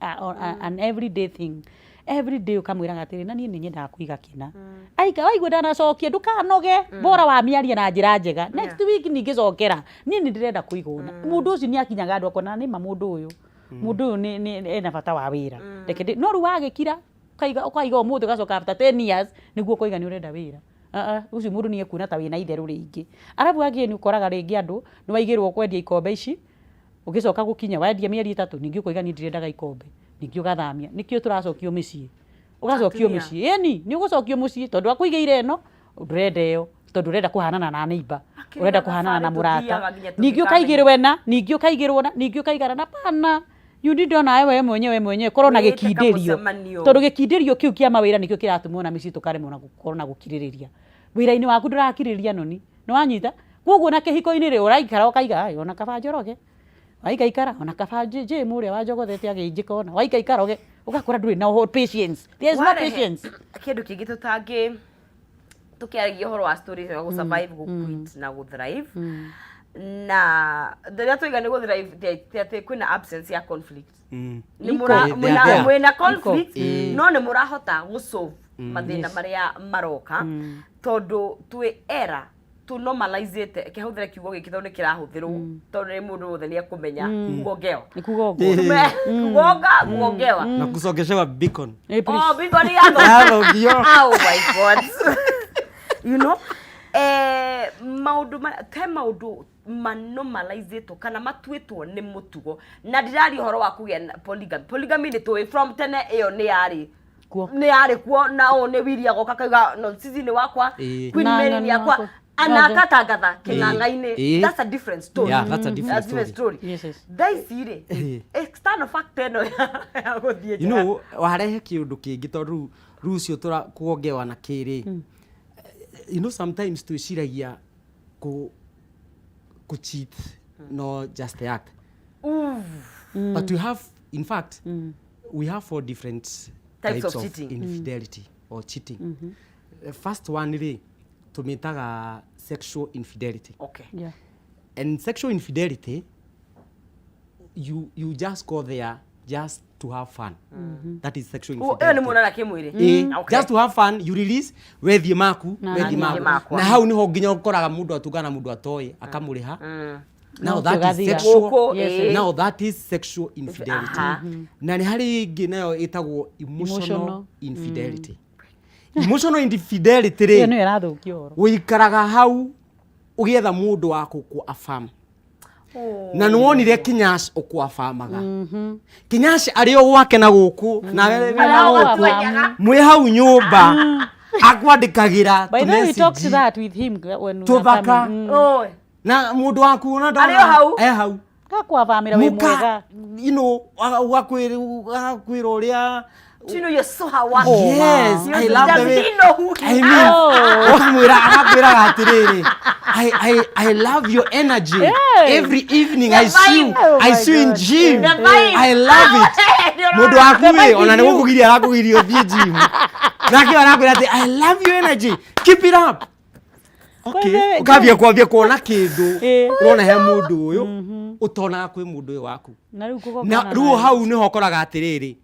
an everyday thing. Every day ũkamwĩraga atĩrĩ, na niĩ nĩ nyendaga kũiga kĩna aika waigua ndanacokia, ndũkanoge, bora wamĩaria na njĩra njega. Next week ningĩ cokera, niĩ nĩ ndĩrenda kũiga ũna. Mũndũ ũcio nĩ akinyaga andũ akona nĩma mũndũ ũyũ nĩ ena bata wa wĩra, reke no rĩu wagĩkira ũkaiga ũkaiga ũmũthĩ, ũgacoka after 10 years nĩguo ũkoiga nĩ ũrenda wĩra. Ah, ah, ũcio mũndũ nĩ ekuona ta wĩna itherũ rĩingĩ. Arabu angĩ nĩ ũkoraga rĩngĩ andũ nĩ waigĩrwo kwendia ikombe ici, ũgĩcoka gũkinya wendia mĩeri 3, ningĩ ũkoiga niĩ ndirendaga ikombe, ningĩ ũgathamia. Nĩkĩo tũracokio mĩciĩ, ũgacokio Atumia. mĩciĩ, ĩni nĩ ũgũcokio mũciĩ tondũ akũigĩire ĩno ndũrenda ĩyo, tondũ ũrenda kũhanana na neighbor, Akĩrĩ ũrenda na kũhanana na thabarĩ mũrata, tũthiaga nginya ningĩ tũngĩkamenya. ũkaigĩrwo ĩna, ningĩ ũkaigĩrwo na ningĩ ũkaigana na pana, you need ona we mwenyewe korwo na Wĩte gĩkindĩrio, kamũcemanio. tondũ gĩkindĩrio kĩu kĩa mawĩra nĩkĩo kĩratũma ona mĩciĩ tũkaremwo na gũkorwo na gũkirĩrĩria. Wĩra-inĩ waku ndũrakirĩrĩria noni nĩ wanyita, koguo na kĩhiko-inĩ rĩ, ũraikara ũkaiga, "Ai, ona kaba njoroge waikaikara, ona kaba njĩ mũrĩa wanjogothete agĩnjĩka ona waikaikara ũge," ũgakora ndũrĩ na patience. There is no Warehe patience. Kĩndũ kĩngĩ tũtangĩ tũkĩaragia ũhoro wa story ya gũ survive, gũ quit na gũ thrive, na rĩrĩa twaiga nĩ gũ thrive, ti atĩ kwĩna absence ya conflict. Nĩ Iko. They are there. Mwĩna conflict, Iko. no nĩ mũrahota gũ solve mathĩna marĩa maroka, tondũ twĩ era tũ normalizĩte, kĩhũthĩre kiugo gĩkĩ tondũ nĩ kĩrahũthĩrwo, tondũ nĩ mũndũ wothe nĩ ekũmenya kugongewa. Nĩ kugongo. Kugonga, kugongewa. Na kucogeshewa beacon. Eh, please. Oh, biko ni yatho. Yathũkio. Oh my God. You know, eh, Maũndũ he maũndũ manormalizĩtwo kana matuĩtwo nĩ mũtugo, na ndiraria ũhoro wa kũgĩa na polygamy. Polygamy nĩ tũĩ from tene ĩyo nĩ yarĩ Kuo. Nĩ yarĩ kuo, na ũũ nĩ Willy agoka akauga no Sisi nĩ wakwa, Queen Na- Mary na- nĩ na- yakwa, wakwa. ana Othe. akatangatha kĩng'ang'a-inĩ. That's a different story. Yeah, that's a different That's a different story. story. Yes. Thaa ici rĩ, external factor ĩno ya gũthiĩ You nja. know, warehe kĩũndũ kĩngĩ tondũ rĩu rĩu ũcio tũra kuongewa na kĩrĩ, you know, sometimes twĩciragia kũ cheat no just the act, but we have, in fact, we have four different types of cheating. Infidelity or cheating. The first one rĩ, tũmĩtaga sexual infidelity. And sexual infidelity, you just go there just to have fun. That is sexual Ĩyo infidelity. nĩ muonana kĩmwĩrĩ. Just to have fun, you release, wethiĩ maku, Na wethiĩ niĩ maku. makwa. Na hau niho nginya ũkoraga mũndũ atungana na mũndũ atoĩ akamũrĩha. Now No, that is ũgathira. sexual. Gũkũ, Now that is sexual infidelity. Na nĩ harĩ ĩngĩ nayo ĩtagwo emotional Emotional. infidelity. Emotional infidelity Ĩyo rĩ, nĩyo ĩrathũkia ũhoro. ũikaraga hau ũgĩetha mũndũ wa gũkũ affirm, na nĩ wonire kinyash ũkũafamaga kinyash arĩ o gwake na gũkũ na na Arĩ o gũkũ gwake. Mwĩ hau nyũmba akwandĩkagĩra By the way, we talked tũmessage that with him when we were tũthaka. coming. Oi. Na mũndũ waku ona Arĩ o hau? E hau. Gakwavamĩra wĩ mwega. Agakwĩra ũrĩa Do you know you're so hardworking? Yes, I love Does the way he know who he I mean, Oh. ũkamwĩra, agakwĩraga atĩrĩrĩ, I love your energy. Every evening I see you. Oh I my see you in God. gym. The vibe. I love it. Mũndũ waku ĩ, ona nĩ gũkũgiria arakũgiria ũthiĩ gym. Nake arakwĩra atĩ I love your energy. Keep it up. Okay. Kwa Ũkambia kwambia kuona kĩndũ ũrona he mũndũ ũyũ ũtonaga kwĩ mũndũ ũyũ waku. Na rĩu kũgongana Na rĩu nayo. Hau nĩho ũkoraga atĩrĩrĩ,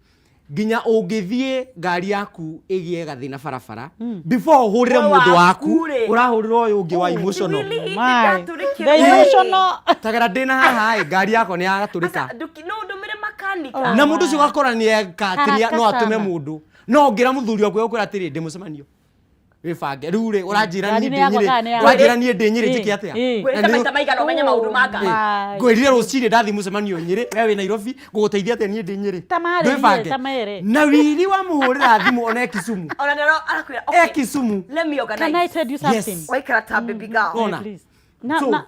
nginya ũngĩthiĩ ngari yaku ĩgĩe gathĩna barabara, before ũhũrĩre Ũyũ mũndũ waku waku rĩ. ũrahũrĩra ũyũ ũngĩ wa emotional. Really? My. Nĩndatũrĩkĩrwo. The emotional. Tagara ndĩna haha ĩ, ngari yakwa nĩ yagatũrĩka. Aca, no ndũmĩre makanika. Na mũndũ ũcio ũgakora nĩ eka atĩ no Haraka atũme sana. Mũndũ no ũngĩra mũthuri waku egũkwĩra atĩrĩ, ndĩ mũcemanio, wĩbange rĩu rĩ, ũranjĩra Ngari niĩ nĩ ndĩ yakwa Nyĩrĩ, kana nĩ yaku? ũranjĩra niĩ ndĩ Nyĩrĩ njĩke atĩa? Ngwĩrĩte Na nĩ- maita maigana ũmenye maũndũ ma ngari. My. Ngwĩrire rũcinĩ ndathiĩ mũcemanio Nyĩrĩ, we wĩ Nairobi, ngũgũteithia atĩa niĩ ndĩ Nyĩrĩ? Ta marĩrie, Ndwĩbange. ta mere. Na wiri wamũhũrĩra thimũ ona e Kisumu. Ona nĩ arakwĩra, E okay, Kisumu. let me organize. Can I tell you something? Yes. Waikara ta baby girl. Ona. Please. Na, So, na,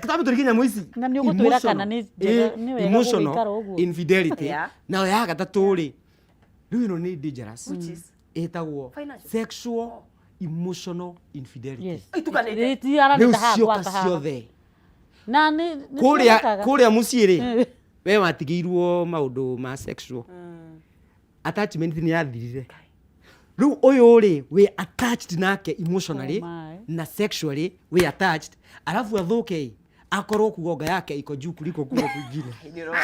tũtambe tũrĩ nginya ici. Na nĩ ũgũtwĩra kana nĩ njega- nĩ wega Emotional gũgĩikara ũguo. infidelity. Nayo ya gatatũ rĩ, rĩu ĩno nĩ dangerous. Which is? Ĩtagwo Financial. sexual emotional infidelity. Yes. Itukanĩte. Rĩu Itiharanĩte haha cioka gwata haha. ciothe Na nĩ kũrĩa cionekaga. Kũrĩa mũciĩ rĩ, we watigĩirwo maũndũ ma sexual attachment nĩ yathirire. Rĩu ũyũ rĩ, wĩ attached nake emotionally Oh my. na sexually wĩ attached, alafu athũke ĩ, akorwo kugonga yake iko juu kuliko kule kwingine. Kĩroko.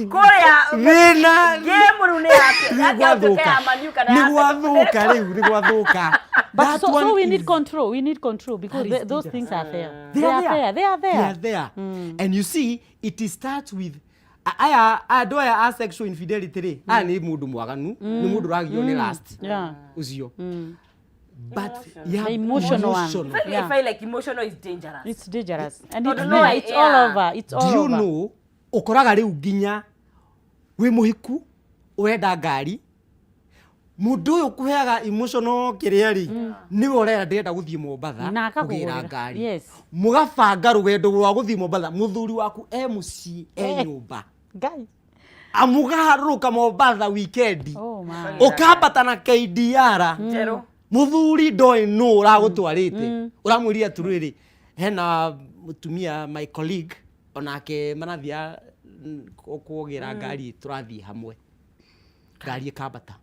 Kũrĩa thĩna game rĩu nĩ yake. nĩ Yake yatuĩka gwathũka ya Man U kana nĩ ya Arsenal. gwathũka rĩu nĩ gwathũka. But That so one we need is- control. We need control because That is those dangerous. things are there. They are there. They are there. They are there. And you see, it starts with aya andũ aya a sexual infidelity rĩ, aya nĩ mũndũ mwaganu, nĩ mũndũ ũragio nĩ last ũcio. But yeah, The emotional one. emotional. I Yeah. feel like emotional is dangerous. It's dangerous. And Tondũ it's no, there. It's all over. It's all Do you over. know, ũkoraga rĩu nginya wĩ mũhiku ũrenda ngari, mũndũ ũyũ ũkũheaga emotional kĩrĩa rĩ, nĩwe ũrera ndĩrenda gũthiĩ Mombatha Na kũgĩra akakũgũrĩra. ngari. Yes. Mũgabanga rũgendo rwa gũthiĩ Mombatha, mũthuri waku e mũciĩ e nyũmba. Ngai. Amũgaharũrũka Mombatha weekend. Oh my. Ũkambata na KDR. Njerũ. Mũthuri ndoĩ nũ ũragũtwarĩte, ũramwĩrire atĩrĩrĩ, hena mũtumia my colleague onake marathia kuogĩra ngari, tũrathiĩ hamwe, ngari ĩkambata,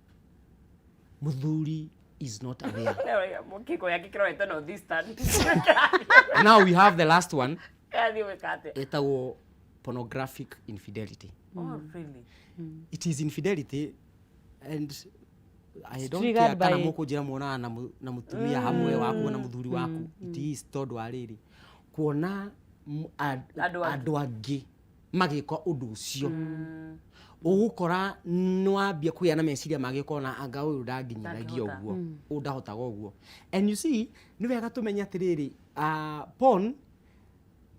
mũthuri is not aware. Kĩko yake kĩrorete North Eastern. Now we have the last one. Kĩrathiĩ gwĩka atĩa? Ĩtagwo pornographic infidelity. Oh, really? It is infidelity and I don't Triggered care kana mũkũnjĩra muonaga na mũtumia hamwe waku na mũthuri waku. It is tondũ wa rĩrĩ, kuona Andũ angĩ. andũ angĩ magĩka ũndũ ũcio. Ũgũkora nĩ wambia kũgĩa na meciria mangĩ ũkona anga ũyũ ndanginyithagia Ndangĩhota. ũguo, ũyũ ndahotaga ũguo. And you see, nĩ wega tũmenye atĩrĩrĩ, porn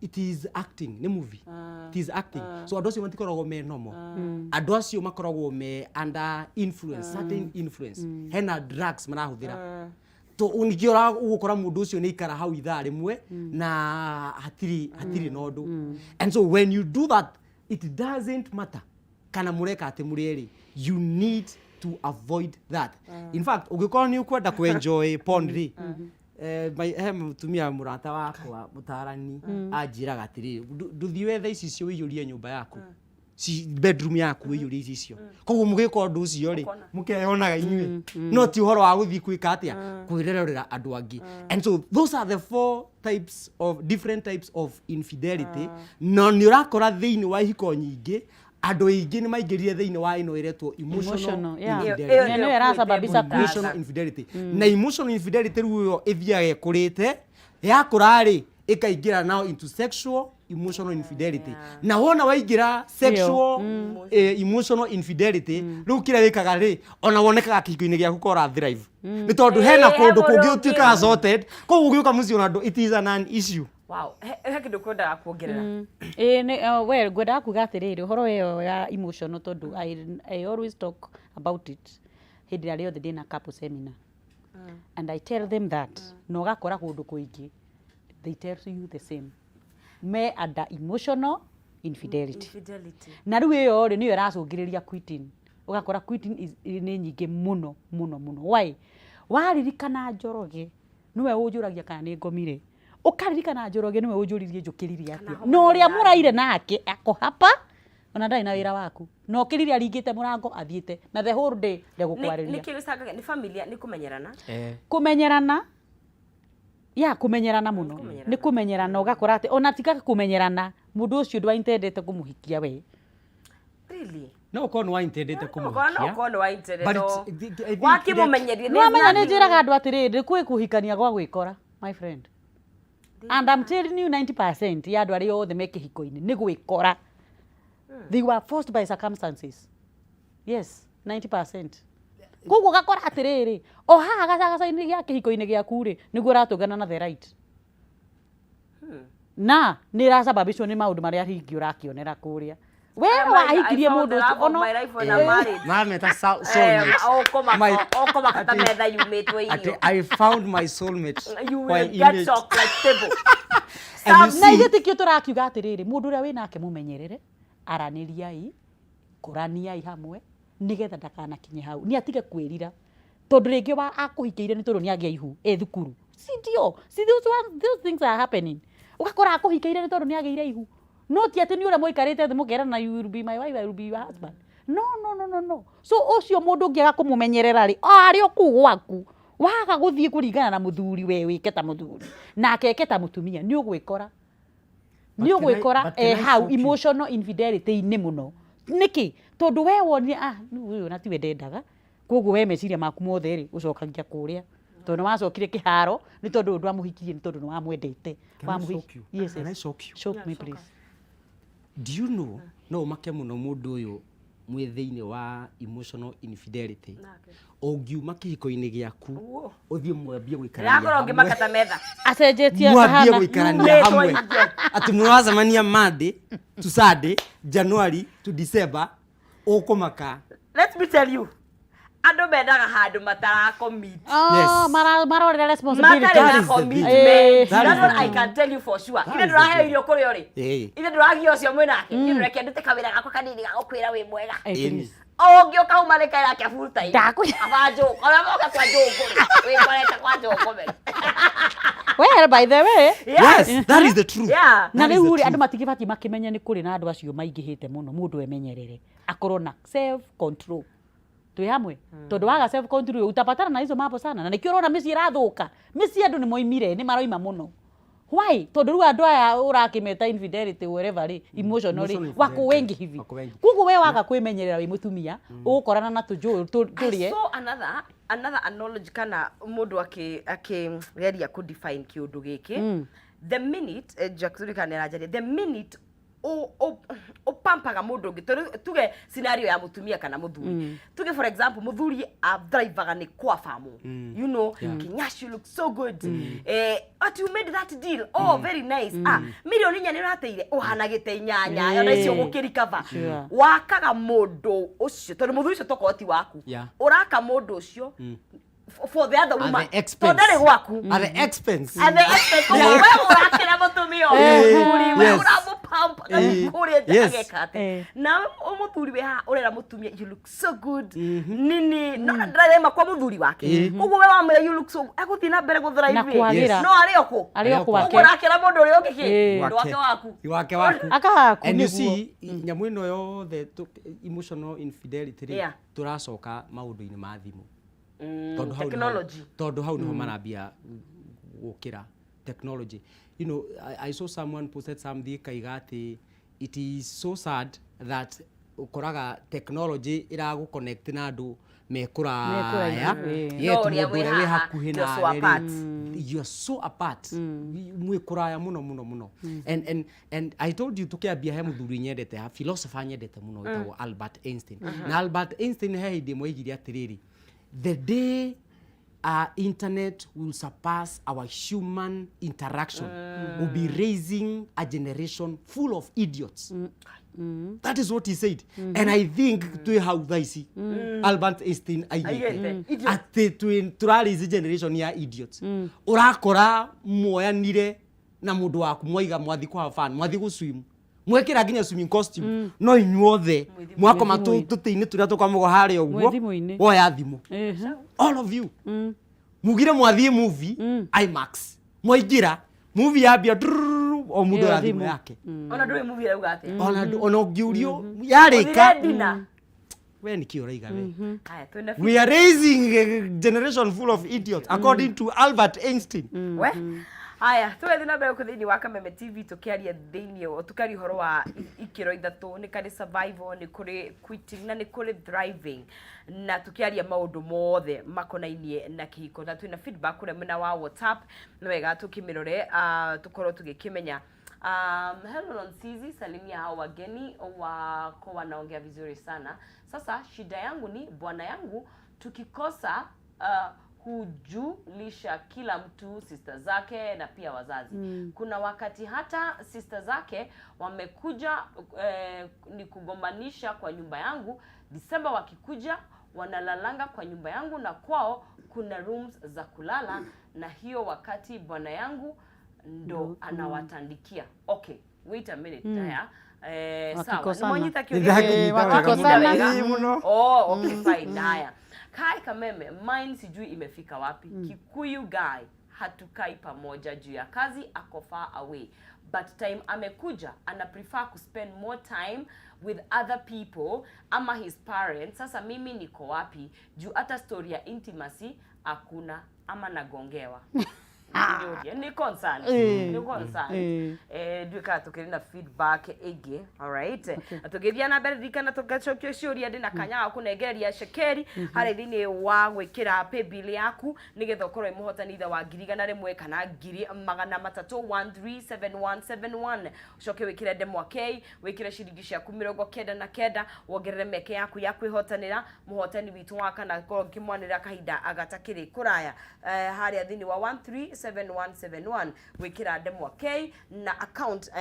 it is acting, nĩ movie, it is acting. So andũ acio matikoragwo me normal, andũ acio makoragwo me under influence, certain influence, hena drugs marahũthĩra. To ningĩ ũgũkora mũndũ ũcio nĩ aikara hau ithaa rĩmwe na hatirĩ na ũndũ. And so when you do that, it doesn't matter kana mũreka atĩ mũrĩ erĩ, you need to avoid that. In fact, ũngĩkorwo nĩ ũkwenda kũ-enjoy porn rĩ, he mũtumia mũrata wakwa mũtarani anjĩraga atĩrĩrĩ, ndũthiĩ wethe icicio ũiyũrie nyũmba yaku, bedroom yaku ũiyũrie icicio. Koguo mũgĩka ũndũ ũcio rĩ, mũkeyonaga inyuĩ, no ti ũhoro wa gũthiĩ gwĩka atĩa, kwĩrerorera andũ angĩ. And so those are the four types of different types of infidelity. No nĩ ũrakora thĩinĩ wa ihiko nyingĩ andũ aingĩ nĩ maingĩrire thĩinĩ wa ĩno ĩretwo emotional Emotional, yeah. infidelity. Ĩyo Na nĩyo nĩyo ĩrasababisha kuĩte quit. Emotional infidelity. Na emotional infidelity rĩu ĩyo ĩthiaga ĩkũrĩte, yakũra rĩ, ĩkaingĩra now into sexual emotional infidelity. Na wona waingĩra sexual emotional infidelity, rĩu kĩrĩa wĩkaga rĩ, ona wonekaga kĩhiko-inĩ gĩaku ka ũra thrive, nĩ tondũ hena Ĩĩ, he kũndũ mũndũ kũngĩ ũngĩ. ũtuĩkaga sorted. Koguo ũgĩũka mũciĩ ona ndũ, it is a non issue. Wow, he kĩndũ kwendaga kuongerera? Ĩĩ nĩ well, ngwendaga kuga atĩrĩrĩ, ũhoro ĩyo ya emotional, tondũ I always talk about it hĩndĩ ĩrĩa rĩothe ndĩna couple seminar, and I tell them that na ũgakora kũndũ kũingĩ they tell you the same, me under emotional infidelity. Infidelity. Na rĩu ĩyo rĩ, nĩyo ĩracũngĩrĩria quitting. Ũgakora quitting nĩ nyingĩ mũno mũno mũno. Why? Waririkana Njoroge nĩwe ũnjũragia kana nĩ ngomire, ũkaririkana Njoroge nĩwe ũnjũririe njũkĩrire atĩa, na ũrĩa mũraire nake ako hapa ona ndarĩ na wĩra waku, na ũkĩrire aringĩte mũrango athiĩte na the whole day ndegũkwarĩria. Nĩ kĩ gĩcangaga? Nĩ familia, nĩ kũmenyerana? Kũmenyerana, ya kũmenyerana mũno, nĩ kũmenyerana. Ũgakora atĩ ona tiga kũmenyerana, mũndũ ũcio ndwaintendete kũmũhikia we. Really? No ũkorwo nĩ waintendete No kũmũhikia. ũkorwo nĩ waintendete, But no I think wakĩmũmenyeria. Nĩ wamenya nĩ njĩraga andũ atĩrĩrĩ, kwĩ kũhikania gwa gwĩkora, my friend, and I'm telling you, 90% ya andũ arĩa othe me kĩhiko-inĩ nĩ gwĩkora. They were forced by circumstances. Yes, 90%. Koguo ũgakora atĩrĩrĩ, o haha gacagaca-inĩ gĩa kĩhiko-inĩ gĩaku rĩ, nĩguo ũratũngana na the right, na nĩ ĩracababicwo nĩ maũndũ marĩa hingi ũrakĩonera kũrĩa. We wahikirie mũndũ ũcio ono Mameta soulmate. Ũkũmaka ta metha yumĩtwo Ati irio. I found my soulmate You while will get in it. chocolate table. And you Na see, ithuĩ tikio tũrakiuga atĩrĩrĩ, mũndũ ũrĩa wĩ nake mũmenyerere, aranĩriai, kũraniai hamwe, nĩgetha ndakanakinye hau, nĩ atige kwĩrira, tondũ rĩngĩ wa akũhikĩire nĩ tondũ nĩ agĩa ihu e thukuru, si ndio? See, those things are happening. Ũgakora akũhikĩire nĩ tondũ nĩ agĩire ihu, no ti atĩ nĩ ũrĩa mũikarĩte thĩ mũkerana, "You will be my wife, I will be your husband." No, no, no, no, no. So ũcio mũndũ ũngĩaga kũmũmenyerera rĩ, o arĩ o kũu gwaku, waga gũthiĩ kũringana na mũthuri, we wĩke ta mũthuri nake eke ta mũtumia, nĩ ũgwĩkora nĩ ũgwĩkora But can e I hau shock you? Emotional infidelity-inĩ mũno. Nĩkĩ? Tondũ we wonire, ah, rĩu ũyũ na tiwe ndendaga. Koguo we meciria maku mothe rĩ, ũcokagia kũrĩa, tondũ nĩ wacokire kĩharo nĩ tondũ ũyũ ndwamũhikirie nĩ tondũ nĩ wamwendete. Can I shock you? Yes. Can I Yes. shock you? Shock me, please. Do you know, no ũmake mũno mũndũ ũyũ mwĩ thĩinĩ wa emotional infidelity, ũngiuma kĩhiko-inĩ gĩaku ũthiĩ mwambie gũikarania Ndĩrakorwo hamwe, ngĩmaka ta metha. Acenjetie mwambie ahana. gũikarania Yumĩtwo hamwe, irio. atĩ mũracemania Monday to Sunday, January to December, ũkũmaka. Let me tell you, andũ mendaga handũ mataracommit. Oh, Yes. marorera responsibility. Matarĩ That na is the thing. commitment. That is That's the what I thing. can tell you for sure. That Ithe is the ndũraheo thing. irio kũrĩa ũrĩ. Ithe ndũragio ũcio mwĩnake. Niĩ reke ndute kawĩra gakwa kanini ga gũkwĩra wĩ mwega. Please. Ũngĩ ũkauma nĩ kaĩra ke full time. Aba njũkũ. Ona moka kwa njũkũ rĩ. Wĩkorete kwa njũkũ mbere. Well, by the way, Yes, that is the truth. Na That is rĩu the rĩ, andũ truth. matigĩbatiĩ makĩmenye nĩ kũrĩ na andũ acio maingĩhĩte mũno. Mũndũ emenyerere, akorwo na self control. Twĩ hamwe? Tondũ waga self control, utapatana na hizo mambo sana, na nĩkĩo ũrona mĩciĩ ĩrathũka. Mĩciĩ andũ nĩ moimire, nĩ maroima mũno. Why? Tondũ rĩu andũ aya ũrakĩmeta infidelity, whatever rĩ, emotional rĩ, Emotional wako infidelity. wengi hivi. Wako wengi. Koguo we waga kwĩmenyerera wĩ mũtumia, ũgũkorana na tũnjũĩ I tũrĩe. saw another analogy kana mũndũ akĩgeria kũ define kĩũndũ gĩkĩ. The minute Jack Zurika nĩ aranjaria, the minute Ũpampaga mũndũ ũngĩ. Tondũ tuge scenario ya mũtumia kana mũthuri, tuge for example mũthuri athrivaga nĩ kwa famu, you know, kinyash, you look so good, but you made that deal, oh, very nice, 4 million nĩ ũrateire, ũhana gĩte inyanya ona icio gũkĩrikaba. Wakaga mũndũ ũcio tondũ mũthuri ũcio tokorwo ti waku. Ũraka mũndũ ũcio for the other At woman the expense. tondũ ndarĩ gwaku. At the expense. At the expense. Koguo we ũrakĩra mũtumia ũyũ mũthuri, we ũramũpamp kũrĩa nja ageka atĩ nawe mũthuri wĩ haha ũrera mũtumia, you look so good, nini no ndarema kwa mũthuri wake. Koguo we wamwĩra you look so, egũthiĩ na mbere gũthrive. Na kwagĩra. No arĩ o kũ? Arĩ o Koguo gwake. ũrakĩra mũndũ ũrĩa ũngĩ kĩ? Ũndũ Wake. wake waku. Wake waku. Akahaku And you nĩguo. see, nyamũ ĩno yothe emotional infidelity rĩ, tũracoka maũndũ-inĩ ma thimũ. Tondũ hau nĩho- Technology. Tondũ hau nĩho marambia gũkĩra technology. I saw someone posted something ĩkaiga atĩ it is so sad that ũkoraga technology ĩragũ connect na andũ me kũraya, kũraihu, yet No ũrĩa mũndũ wĩ ũrĩa wĩ haha, hakuhĩ you're so nawe apart. rĩ, you are so apart, mwĩ kũraya mũno mũno mũno. And I told you tũkĩambia, he mũthuri nyendete ha philosopher nyendete mũno wĩtagwo Albert Einstein. Na Albert Einstein he hĩndĩ ĩmwe oigire atĩrĩrĩ, the day internet will surpass our human interaction, will be raising a generation full of idiots. That is what he said. And I think twĩ hau thaa ici. Albert Einstein aigĩte Aigĩte. Idiots. atĩ twĩ tũraraise generation ya idiots. Ũrakora muoyanire na mũndũ waku, mwaiga mwathi kũ have fun, mwathi gũ swim, mwekĩra nginya swimming costume, no inyuothe mwakoma tũtĩ-inĩ tũrĩa tũkomagwo harĩa Mwĩ ũguo, thimũ-inĩ. woya thimũ, all of you mugire mwathiĩ movie IMAX, mwaingĩra movie yambia drrrr, o mũndũ Ĩyo oya thimũ thimũ. yake. Ona ndũĩ movie ĩrauga atĩa. Ona ũngĩũrio yarĩka, Ũthire dinner. We nĩkĩ ũraiga we? Haya, twĩna We are raising a generation full of idiots, according to Albert Einstein. We haya, tũgathiĩ na mbere gũkũ thĩinĩ wa Kameme TV, tũkĩaria thĩinĩ, tũkĩaria ũhoro wa ikĩro ithatũ: nĩ karĩ survival, nĩ kũrĩ quitting, na nĩ kũrĩ thriving, na tũkĩaria maũndũ mothe makonainie na kĩhiko. Na twĩna feedback kũrĩa mwena wa WhatsApp, nĩ wega tũkĩmĩrore, tũkorwo tũgĩkĩmenya. Hello Nonsizi, salimia hao wageni wako, wanaongea vizuri sana. Sasa shida yangu ni bwana yangu tukikosa hujulisha kila mtu, sister zake na pia wazazi. Kuna wakati hata sister zake wamekuja ni kugombanisha kwa nyumba yangu. Disemba wakikuja wanalalanga kwa nyumba yangu na kwao kuna rooms za kulala, na hiyo wakati bwana yangu ndo anawatandikia. Okay, wait a minute. Haya. Sawa. Wakikosana. Nimwanyita Nĩndakĩnyita kĩũria. wega. Wakikosana. Ĩĩ, mũno. Oh, okay, fine. Haya. Kai Kameme, mine sijui imefika wapi. Kikuyu guy, hatukai pamoja juu ya kazi, ako far away. But time amekuja, ana prefer ku spend more time with other people ama his parents. Sasa mimi niko wapi? Juu hata story ya intimacy hakuna, ama nagongewa. Nĩ nĩ concern. Nĩ concern. Ndiũĩ kana tũkĩrĩ na feedback ĩngĩ. Alright, na tũgĩthiĩ na mbere, ririkana tũgacokia ciũria, ndĩ na kanya ga kũnengereria cekeri harĩa thĩinĩ wa gwĩkĩra paybill yaku, nĩgetha ũkorwo wĩ mũhotani ithe wa 100,000 kana 300,000, 137171. Ũcoke wĩkĩre ndemwa K, wĩkĩre ciringi ciaku 99, wongerere mĩeke yaku ya kwĩhotanĩra. Mũhotani witũ wa kana korwo ngĩmwanĩra kahinda gatakĩrĩ kũraya, harĩa thĩinĩ wa 137171, gwĩkĩra ndemwa K na account,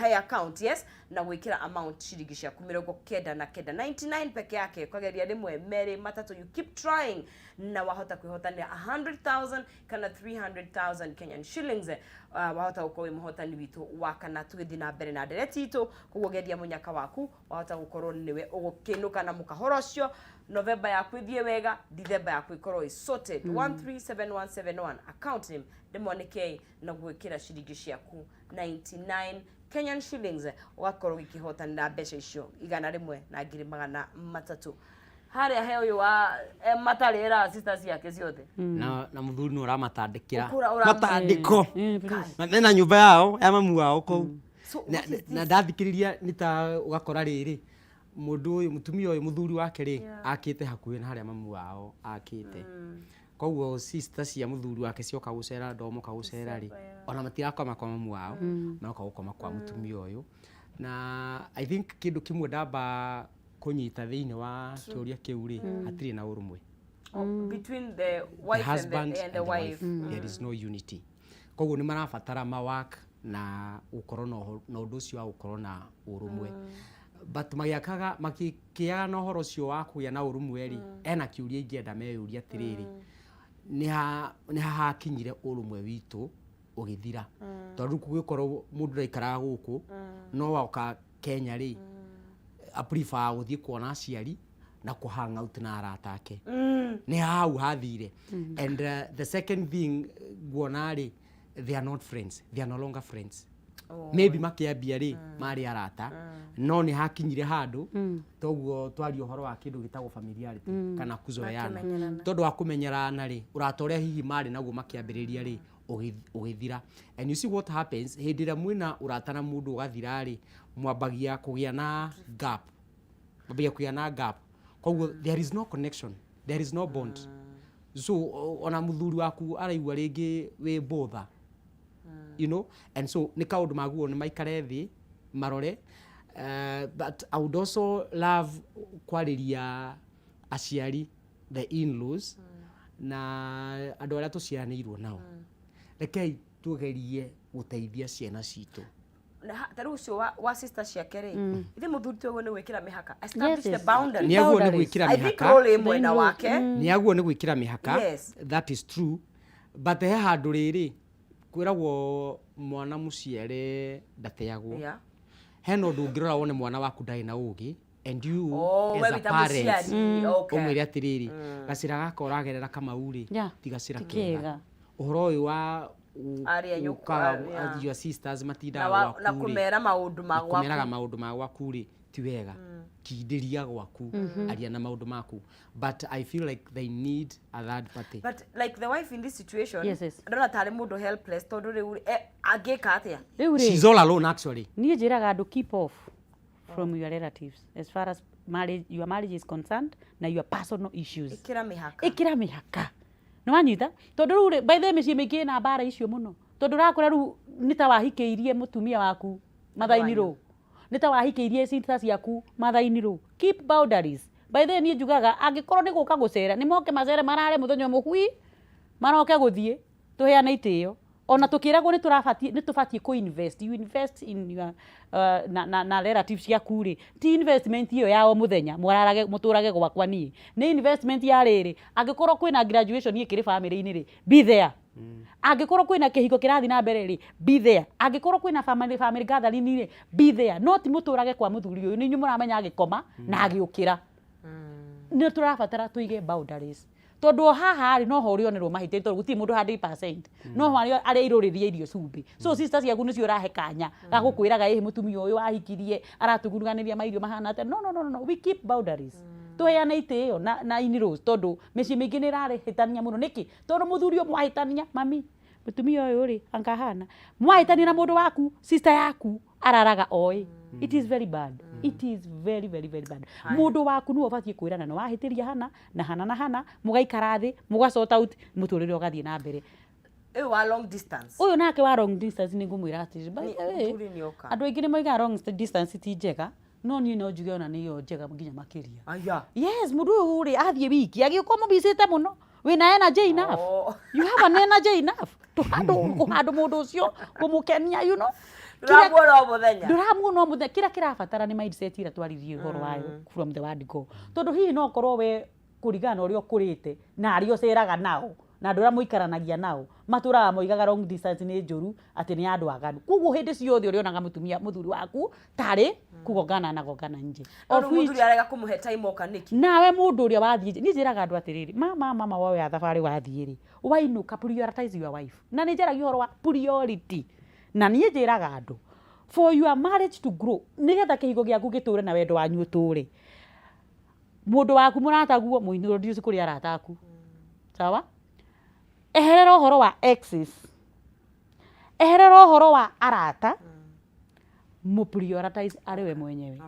he account, yes, na gwĩkĩra amount ciringi ciaku 99, 99 peke yake. Ũkageria rĩmwe, merĩ, matatũ, you keep trying na wahota kwĩhotanĩra 100,000 kana 300,000 Kenyan shillings. Wahota gũkorwo wĩ mũhotani witũ wa kana tũgĩthiĩ na mbere na ndereti itũ. Koguo geria mũnyaka waku, wahota gũkorwo nĩwe ũgũkĩnũka na mũkahoro ũcio. November yaku ĩthiĩ wega, December yaku ĩkorwo ĩ sorted. 137171, account name ndemwa nĩ K, na gwĩkĩra ciringi ciaku 99 Kenyan shillings, ũgakorwo ũgĩkĩhotanĩra mbeca icio 100,300. Harĩa he ũyũ wa matarĩ era sister ciake ciothe. Na mũthuri nĩ ũramatandĩkĩra Ũkũra matandĩko. Please. Na mena nyũmba yao ya mamu wao kũu. So, Na- what is na ndathikĩrĩria nĩ ta ũgakora rĩrĩ, mũndũ ũyũ, mũtumia ũyũ, mũthuri wake rĩ, akĩte hakuhĩ na harĩa mamu wao akĩte. Koguo sister cia mũthuri wake cioka gũcera, ndomoka gũcera rĩ, ona matirakoma kwa mamu wao, maroka gũkoma kwa mũtumia ũyũ. Na I think kĩndũ kĩmwe ndamba kũnyita thĩinĩ wa kĩũria kĩu rĩ, hatirĩ na ũrũmwe. Oh, between the wife the husband and the wife. There is no unity. Koguo nĩ marabatara mawak na gũkorwo na ũhoro- na ũndũ ũcio wa gũkorwo na ũrũmwe. But magĩakaga makĩaga na ũhoro ũcio wa kũgĩa na ũrũmwe rĩ, ena kĩũria ingĩenda meyũrie atĩrĩrĩ, nĩ ha nĩ ha hakinyire ũrũmwe witũ ũgĩthira? Tondũ rĩu kũngĩkorwo mũndũ ndaikaraga gũkũ no woka Kenya rĩ, a prefer gũthiĩ kuona aciari na kũ hang out na arata ake. Nĩ hau hathire. And the second thing nguona rĩ, they are not friends, they are no longer friends. Maybe makĩambia rĩ, marĩ arata, no nĩ hakinyire handũ toguo twaria ũhoro wa kĩndũ gĩtagwo familiarity kana kuzoeana. Tondũ wa kũmenyerana rĩ, ũrata ũrĩa hihi marĩ naguo makĩambĩrĩria rĩ, ũgĩthira. And you see what happens hĩndĩ ĩrĩa mwĩna ũrata na mũndũ ũgathira rĩ, mwambagia kũgĩa na gap, mwambagia kũgĩa na gap. Koguo there is no connection, there is no bond. So ona mũthuri waku araigua rĩngĩ wĩ bother, you know. And so nĩ kaũndũ maguo nĩ maikare thĩ marore. But I would also love kwarĩria aciari, the in-laws, na andũ arĩa tũciaranĩirwo nao. Rekei tugerie gũteithia ciana citũ. Na ta rĩu ũcio wa sister ciake rĩ, ithe mũthuri ti ũguo nĩ gwĩkĩra mĩhaka, establish the boundary. Nĩ aguo nĩ Boundaries. gwĩkĩra I think mĩhaka. role ĩ mwena wake. Nĩ aguo nĩ gwĩkĩra mĩhaka. That is true, but he handũ rĩrĩ kwĩragwo mwana mũciare ndateagwo. Hena ũndũ ũngĩrora wone mwana waku ndarĩ na ũgĩ, and you Oh, as we a wĩ ta parent mũciari, okay. ũmwĩre atĩrĩrĩ, gacĩra gaka ũragerera Kamau rĩ, ti gacĩra Ti kega. kega. Ũhoro ũyũ wa Arĩa nyũkwa, ũkaga your sisters Na matindaga na gwaku rĩ, kũmera maũndũ ma na kũmeraga gwaku. Maũndũ ma gwaku rĩ, ti wega. Kindĩria gwaku, aria na maũndũ maku. But I feel like they need a third party. But like the wife in this situation, ndona tarĩ mũndũ helpless, tondũ rĩu angĩka atĩa? Rĩu rĩ, She's all alone, actually. Niĩ njĩraga andũ, keep off from your relatives as far as marriage, your marriage is concerned na your personal issues. Ĩkĩra mĩhaka. Ĩkĩra mĩhaka, nĩ wanyita? Tondũ rĩu rĩ, by the way, mĩciĩ mĩingĩ ĩna mbara icio mũno, tondũ ũrakora rĩu nĩ ta wahikĩirie mũtumia waku mathaini rũ, nĩ ta wahikĩirie sister ciaku mathaini rũ. Keep boundaries. By the way, niĩ njugaga angĩkorwo nĩ gũka gũcera, nĩ moke macere, marare mũthenya ũmwe, hui maroke gũthiĩ, tũheane itĩo. Ona tũkĩragwo nĩ tũrabatiĩ, nĩ tũbatiĩ kũ invest, you invest in your na relatives ciaku rĩ, ti investment ĩyo ya o mũthenya mũrarage mũtũrage gwakwa. Niĩ nĩ investment ya rĩrĩ, angĩkorwo kwĩna graduation ĩkĩrĩ family-inĩ rĩ, be there. Angĩkorwo kwĩna kĩhiko kĩrathiĩ na mbere rĩ, be there. Angĩkorwo kwĩna family gathering rĩ, be there. No ti mũtũrage kwa mũthuri ũyũ, nĩ inyuĩ mũramenya agĩkoma na agĩũkĩra. Nĩ tũrabatara tũige boundaries, tondũ o haha rĩ, noho ũrĩonerwo mahĩtia, tondũ gũtirĩ mũndũ 100%, noho arĩa airũrĩria irio cumbĩ. So sister ciaku nĩcio ũrahe kanya ga gũkwĩraga, ĩhĩ, mũtumia ũyũ wahikirie aratũguruganĩria mairio mahana atĩa. No, no, no, no, no. We keep boundaries, tũheane itĩo na in-laws, tondũ mĩciĩ mĩingĩ nĩ ĩrarĩhĩtania mũno. Nĩkĩ? Tondũ mũthuri ũmwe ahĩtania, mami, mũtumia ũyũ rĩ, anga ahana mwahĩtania na mũndũ waku, sister yaku araraga oĩ. It is very bad. It is very, very, very bad. Mũndũ waku nĩwe ũbatiĩ kwĩrana nĩ wahĩtĩria hana na hana na hana, mũgaikara thĩ, mũga sort out, mũtũrĩre ũgathiĩ na mbere. Ũyũ wa long distance. Ũyũ nake wa long distance, nĩ ngũmwĩra atĩrĩrĩ, by the way, Mũthuri nĩoka. Andũ aingĩ nĩ moigaga long distance ti njega, no niĩ no njuge ona nĩyo njega nginya makĩria. Aya. Yes, mũndũ ũyũ rĩ, athiĩ wiki agĩũka ũmũbicĩte mũno, wĩna energy enough. Oh. You have an energy enough to handle kũhandle mũndũ ũcio, kũmũkenia. Ndũramuona o mũthenya. Ndũramuona o mũthenya. Kĩrĩa kĩrabatara nĩ mindset ĩrĩa twaririe ũhoro wayo from the word go, tondũ hihi no ũkorwo we kũringana na ũrĩa ũkũrĩte na arĩa ũceraga nao na andũ arĩa mũikaranagia nao matũraga moigaga long distance nĩ njũru, atĩ nĩ andũ aganu. Koguo hĩndĩ ciothe ũrĩonaga mũtumia, mũthuri waku tarĩ kugongana na gongana nje. No Of rĩu which mũthuri arega kũmũhe time oka nĩkĩ? Nawe mũndũ ũrĩa wathiĩ, niĩ njĩraga andũ atĩrĩrĩ, mama mama woya thabarĩ wathiĩ rĩ, wainũka, prioritize your wife. Na nĩ njaragia ũhoro wa priority, na niĩ njĩraga andũ, for your marriage to grow, nĩgetha kĩhiko gĩaku gĩtũre na wendo wanyu ũtũre, mũndũ waku mũrataguo mũintroduce kũrĩ arata aku, sawa? Eherera ũhoro wa exes, eherera ũhoro wa arata, mũ prioritize arĩ we mwenyewe.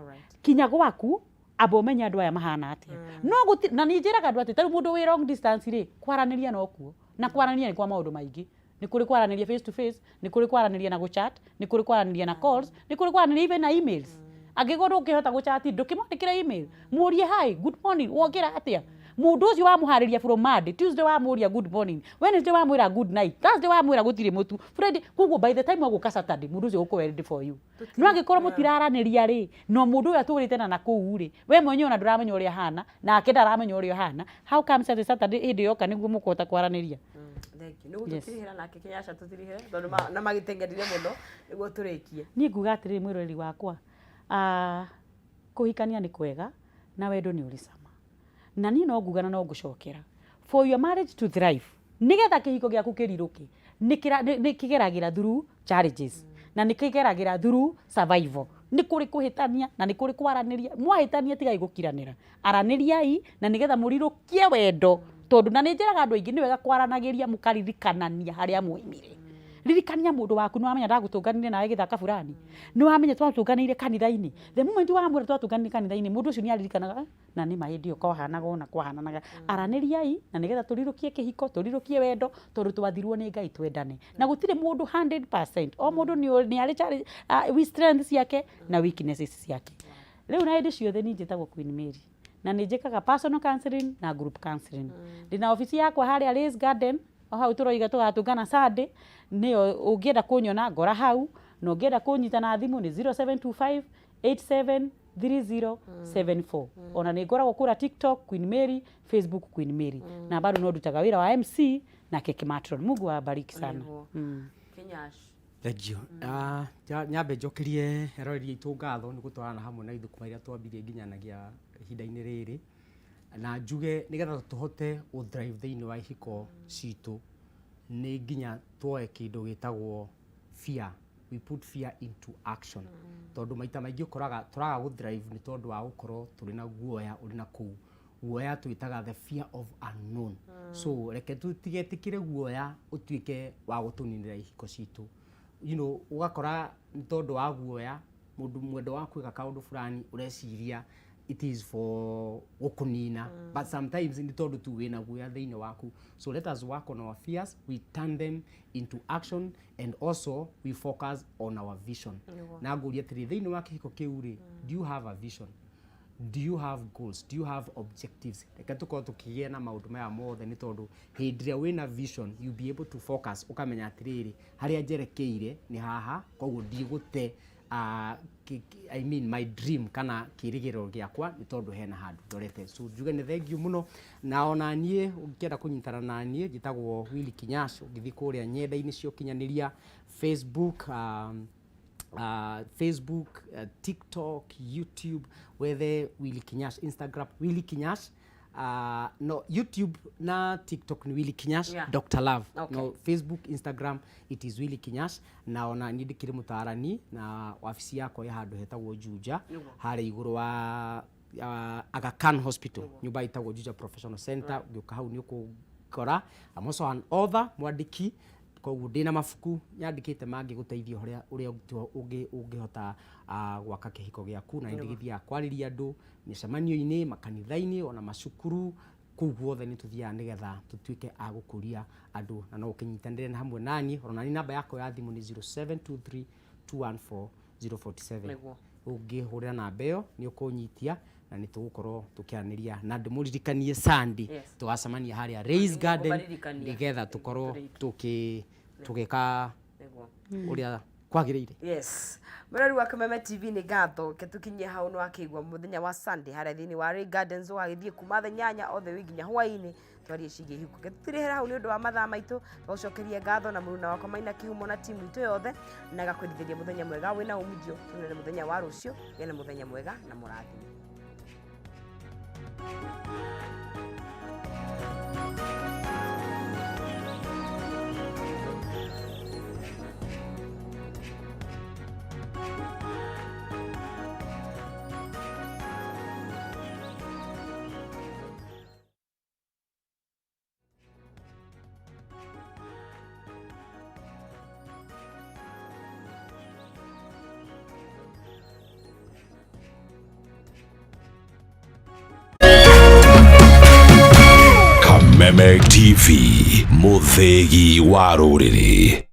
Kinya gwaku, amba ũmenye andũ aya mahana atĩa. No gũti na niĩ njĩraga andũ atĩ tarĩu mũndũ wĩ long distance rĩ, kwaranĩria no kuo, na kwaranĩria nĩ kwa maũndũ maingĩ. Nĩ kũrĩ kwaranĩria face to face, nĩ kũrĩ kwaranĩria na gũchat, nĩ kũrĩ kwaranĩria na calls, nĩ kũrĩ kwaranĩria even na emails. Angĩkorwo ndũngĩhota gũchat, ndũkĩmwandĩkĩre email, mũrie hi, good morning, wokĩra atĩa? Mũndũ ũcio wamũharĩria from Monday, Tuesday wamũria good morning, Wednesday wamwĩra good night, Thursday wamwĩra gũtirĩ mũtu, Friday, koguo by the time egũka Saturday, mũndũ ũcio egũkorwo ready for you. No angĩkorwo mũtiraranĩria rĩ, no mũndũ ũyũ atũrĩte na nakũu rĩ, we mwenyewe ona ndũramenya ũrĩa ahana, nake ndaramenya ũrĩa ũhana, how comes atĩ Saturday hĩndĩ yoka nĩguo mũkũhota kwaranĩria? Thank you. Nĩguo Yes. tũtirihĩra nake Kĩnyaca tũtirihĩre tondũ ma- na magĩteng'erire mũno nĩguo tũrĩkie. Niĩ nguga atĩrĩrĩ mwĩroreri wakwa, ah, kũhikania nĩ kwega na wendo nĩ ũrĩ cama. Na niĩ no nguga na no ngũcokera, for your marriage to thrive, nĩgetha kĩhiko gĩaku kĩrirũke, nĩ kĩgeragĩra through challenges, na nĩ kĩgeragĩra through survival. Nĩ kũrĩ kũhĩtania na nĩ kũrĩ kwaranĩria. Mwahĩtania tigai gũkiranĩra, aranĩriai na nĩgetha mũrirũkie wendo, tondũ na nĩ njĩraga andũ aingĩ nĩ wega kwaranagĩria mũkaririkanania harĩa mwoimire. Ririkania mũndũ waku, nĩ wamenya ndagũtũnganire nawe gĩthaka fulani, nĩ wamenya twatũnganĩire kanitha-inĩ. The moment wamwĩra twatũnganire kanitha-inĩ, mũndũ ũcio nĩ aririkanaga, na nĩ ma hĩndĩ ĩyo kwahanaga ũna kwahananaga. Aranĩriai na nĩgetha tũrirũkie kĩhiko, tũrirũkie wendo, tondũ twathirwo nĩ Ngai twendane. Na gũtirĩ mũndũ 100%, o mũndũ nĩ arĩ challenge, strength ciake na weaknesses ciake. Rĩu na hĩndĩ ciothe niĩ njĩtagwo Queen Mary, na nĩ njĩkaga personal counseling na group counseling. Ndĩna obici yakwa harĩa Lays Garden, o hau tũroiga tũgatũngana Sunday, nĩyo ũngĩenda kũnyona ngora hau, na ũngĩenda kũnyita na thimũ nĩ 0725 87 3074. Ona nĩ ngoragwo kũrĩa TikTok Queen Mary, Facebook Queen Mary. Na bado no ndutaga wĩra wa MC na Cake Matron. Mungu awabariki sana. Nĩguo. Kinyash. Thank you. Nyambe njokerie eroreri aitũ ngatho nĩ gũtwarana hamwe na ithuĩ kuma rĩrĩa twambirie nginyanagia ihinda-inĩ rĩrĩ, na njuge nĩgetha tũhote gũ thrive thĩinĩ wa ihiko citũ nĩ nginya tuoe kĩndũ gĩtagwo fear. We put fear into action. Tondũ maita maingĩ ũkoraga tũraga gũ thrive nĩ tondũ wa gũkorwo tũrĩ na guoya ũrĩ na kũu. Guoya twĩtaga the fear of unknown. So reke tũtigetĩkĩre guoya ũtuĩke wa gũtũninĩra ihiko citũ. You know, ũgakora nĩ tondũ wa guoya mũndũ mwendo waku eka kaũndũ fulani ũreciria it is for gũkũnina, but sometimes nĩ tondũ tu wĩna guoya thĩinĩ waku. So let us work on our fears, we turn them into action, and also we focus on our vision. Na ngũria atĩrĩ, thĩinĩ wa kĩhiko kĩu rĩ, do you have a vision? Do you have goals? Do you have objectives? Reke tũkorwo tũkĩgĩa na maũndũ maya mothe, nĩ tondũ hĩndĩ ĩrĩa wĩna vision you be able to focus, ũkamenya atĩrĩrĩ, harĩa njerekeire nĩ haha, koguo ndigũte I mean my dream kana kĩrĩgĩrĩro gĩakwa, nĩ tondũ hena handũ ndorete. So njuge nĩ thank you mũno, na ona niĩ ũngĩenda kũnyitana na niĩ njĩtagwo Willy Kinyash. Ũngĩthiĩ kũrĩa nyenda-inĩ cia ũkinyanĩria Facebook, Facebook, TikTok, YouTube, wethe Willy Kinyash, Instagram Willy Kinyash, no YouTube na TikTok ni Willy Kinyash, Dr. Love. No Facebook, Instagram it is Willy Kinyash. Na ona niĩ ndĩkĩrĩ mũtaarani na wabici yakwa ĩ handũ hetagwo Juja, harĩa igũrũ wa Aga Khan Hospital, nyũmba ĩtagwo Juja Professional Center. Ũngĩũka hau nĩ ũkũngora. I'm also an author, mwandĩki, koguo ndĩna mabuku nyandĩkĩte mangĩgũteithia ũrĩa ũngĩhota gwaka kĩhiko gĩaku, na nĩndĩgĩthiaga kwarĩria andũ mĩcemanio-inĩ, makanitha-inĩ, ona macukuru, kũu guothe nĩ tũthiaga nĩgetha tũtuĩke a gũkũria andũ, na no ũkĩnyitanĩre na hamwe naniĩ. Ona nani namba yakwa ya thimũ nĩ 0723 214 047. Ũngĩhũrĩra namba ĩyo nĩ ũkũnyitia na nĩ tũgũkorwo tũkĩaranĩria, na ndĩmũririkanie Sunday tũgacemania harĩa Rays Garden Nĩngũmaririkania. nĩgetha tũkorwo tũgĩka ũrĩa kwagĩrĩire. Yes, mwĩrori wa Kameme TV, nĩ ngatho ke tũkinyie hau. Nĩ wakĩigua mũthenya wa Sunday harĩa thĩinĩ wa Ray Gardens, ũgagĩthiĩ kuma thaa 8 all the way nginya hwaĩ-inĩ, twarie ciĩgiĩ ihiko. Ke tũtirĩhĩra hau nĩ ũndũ wa mathaa maitũ. Gũcokeria ngatho na mũruna wakwa Maina Kĩhumo na timu itũ yothe, na gakwendithĩria mũthenya mwega wĩna umithio. Tuonane mũthenya wa rũciũ. Gĩa na mũthenya mwega na mũrathime. Kameme TV. Mũthĩgi wa rũrĩrĩ.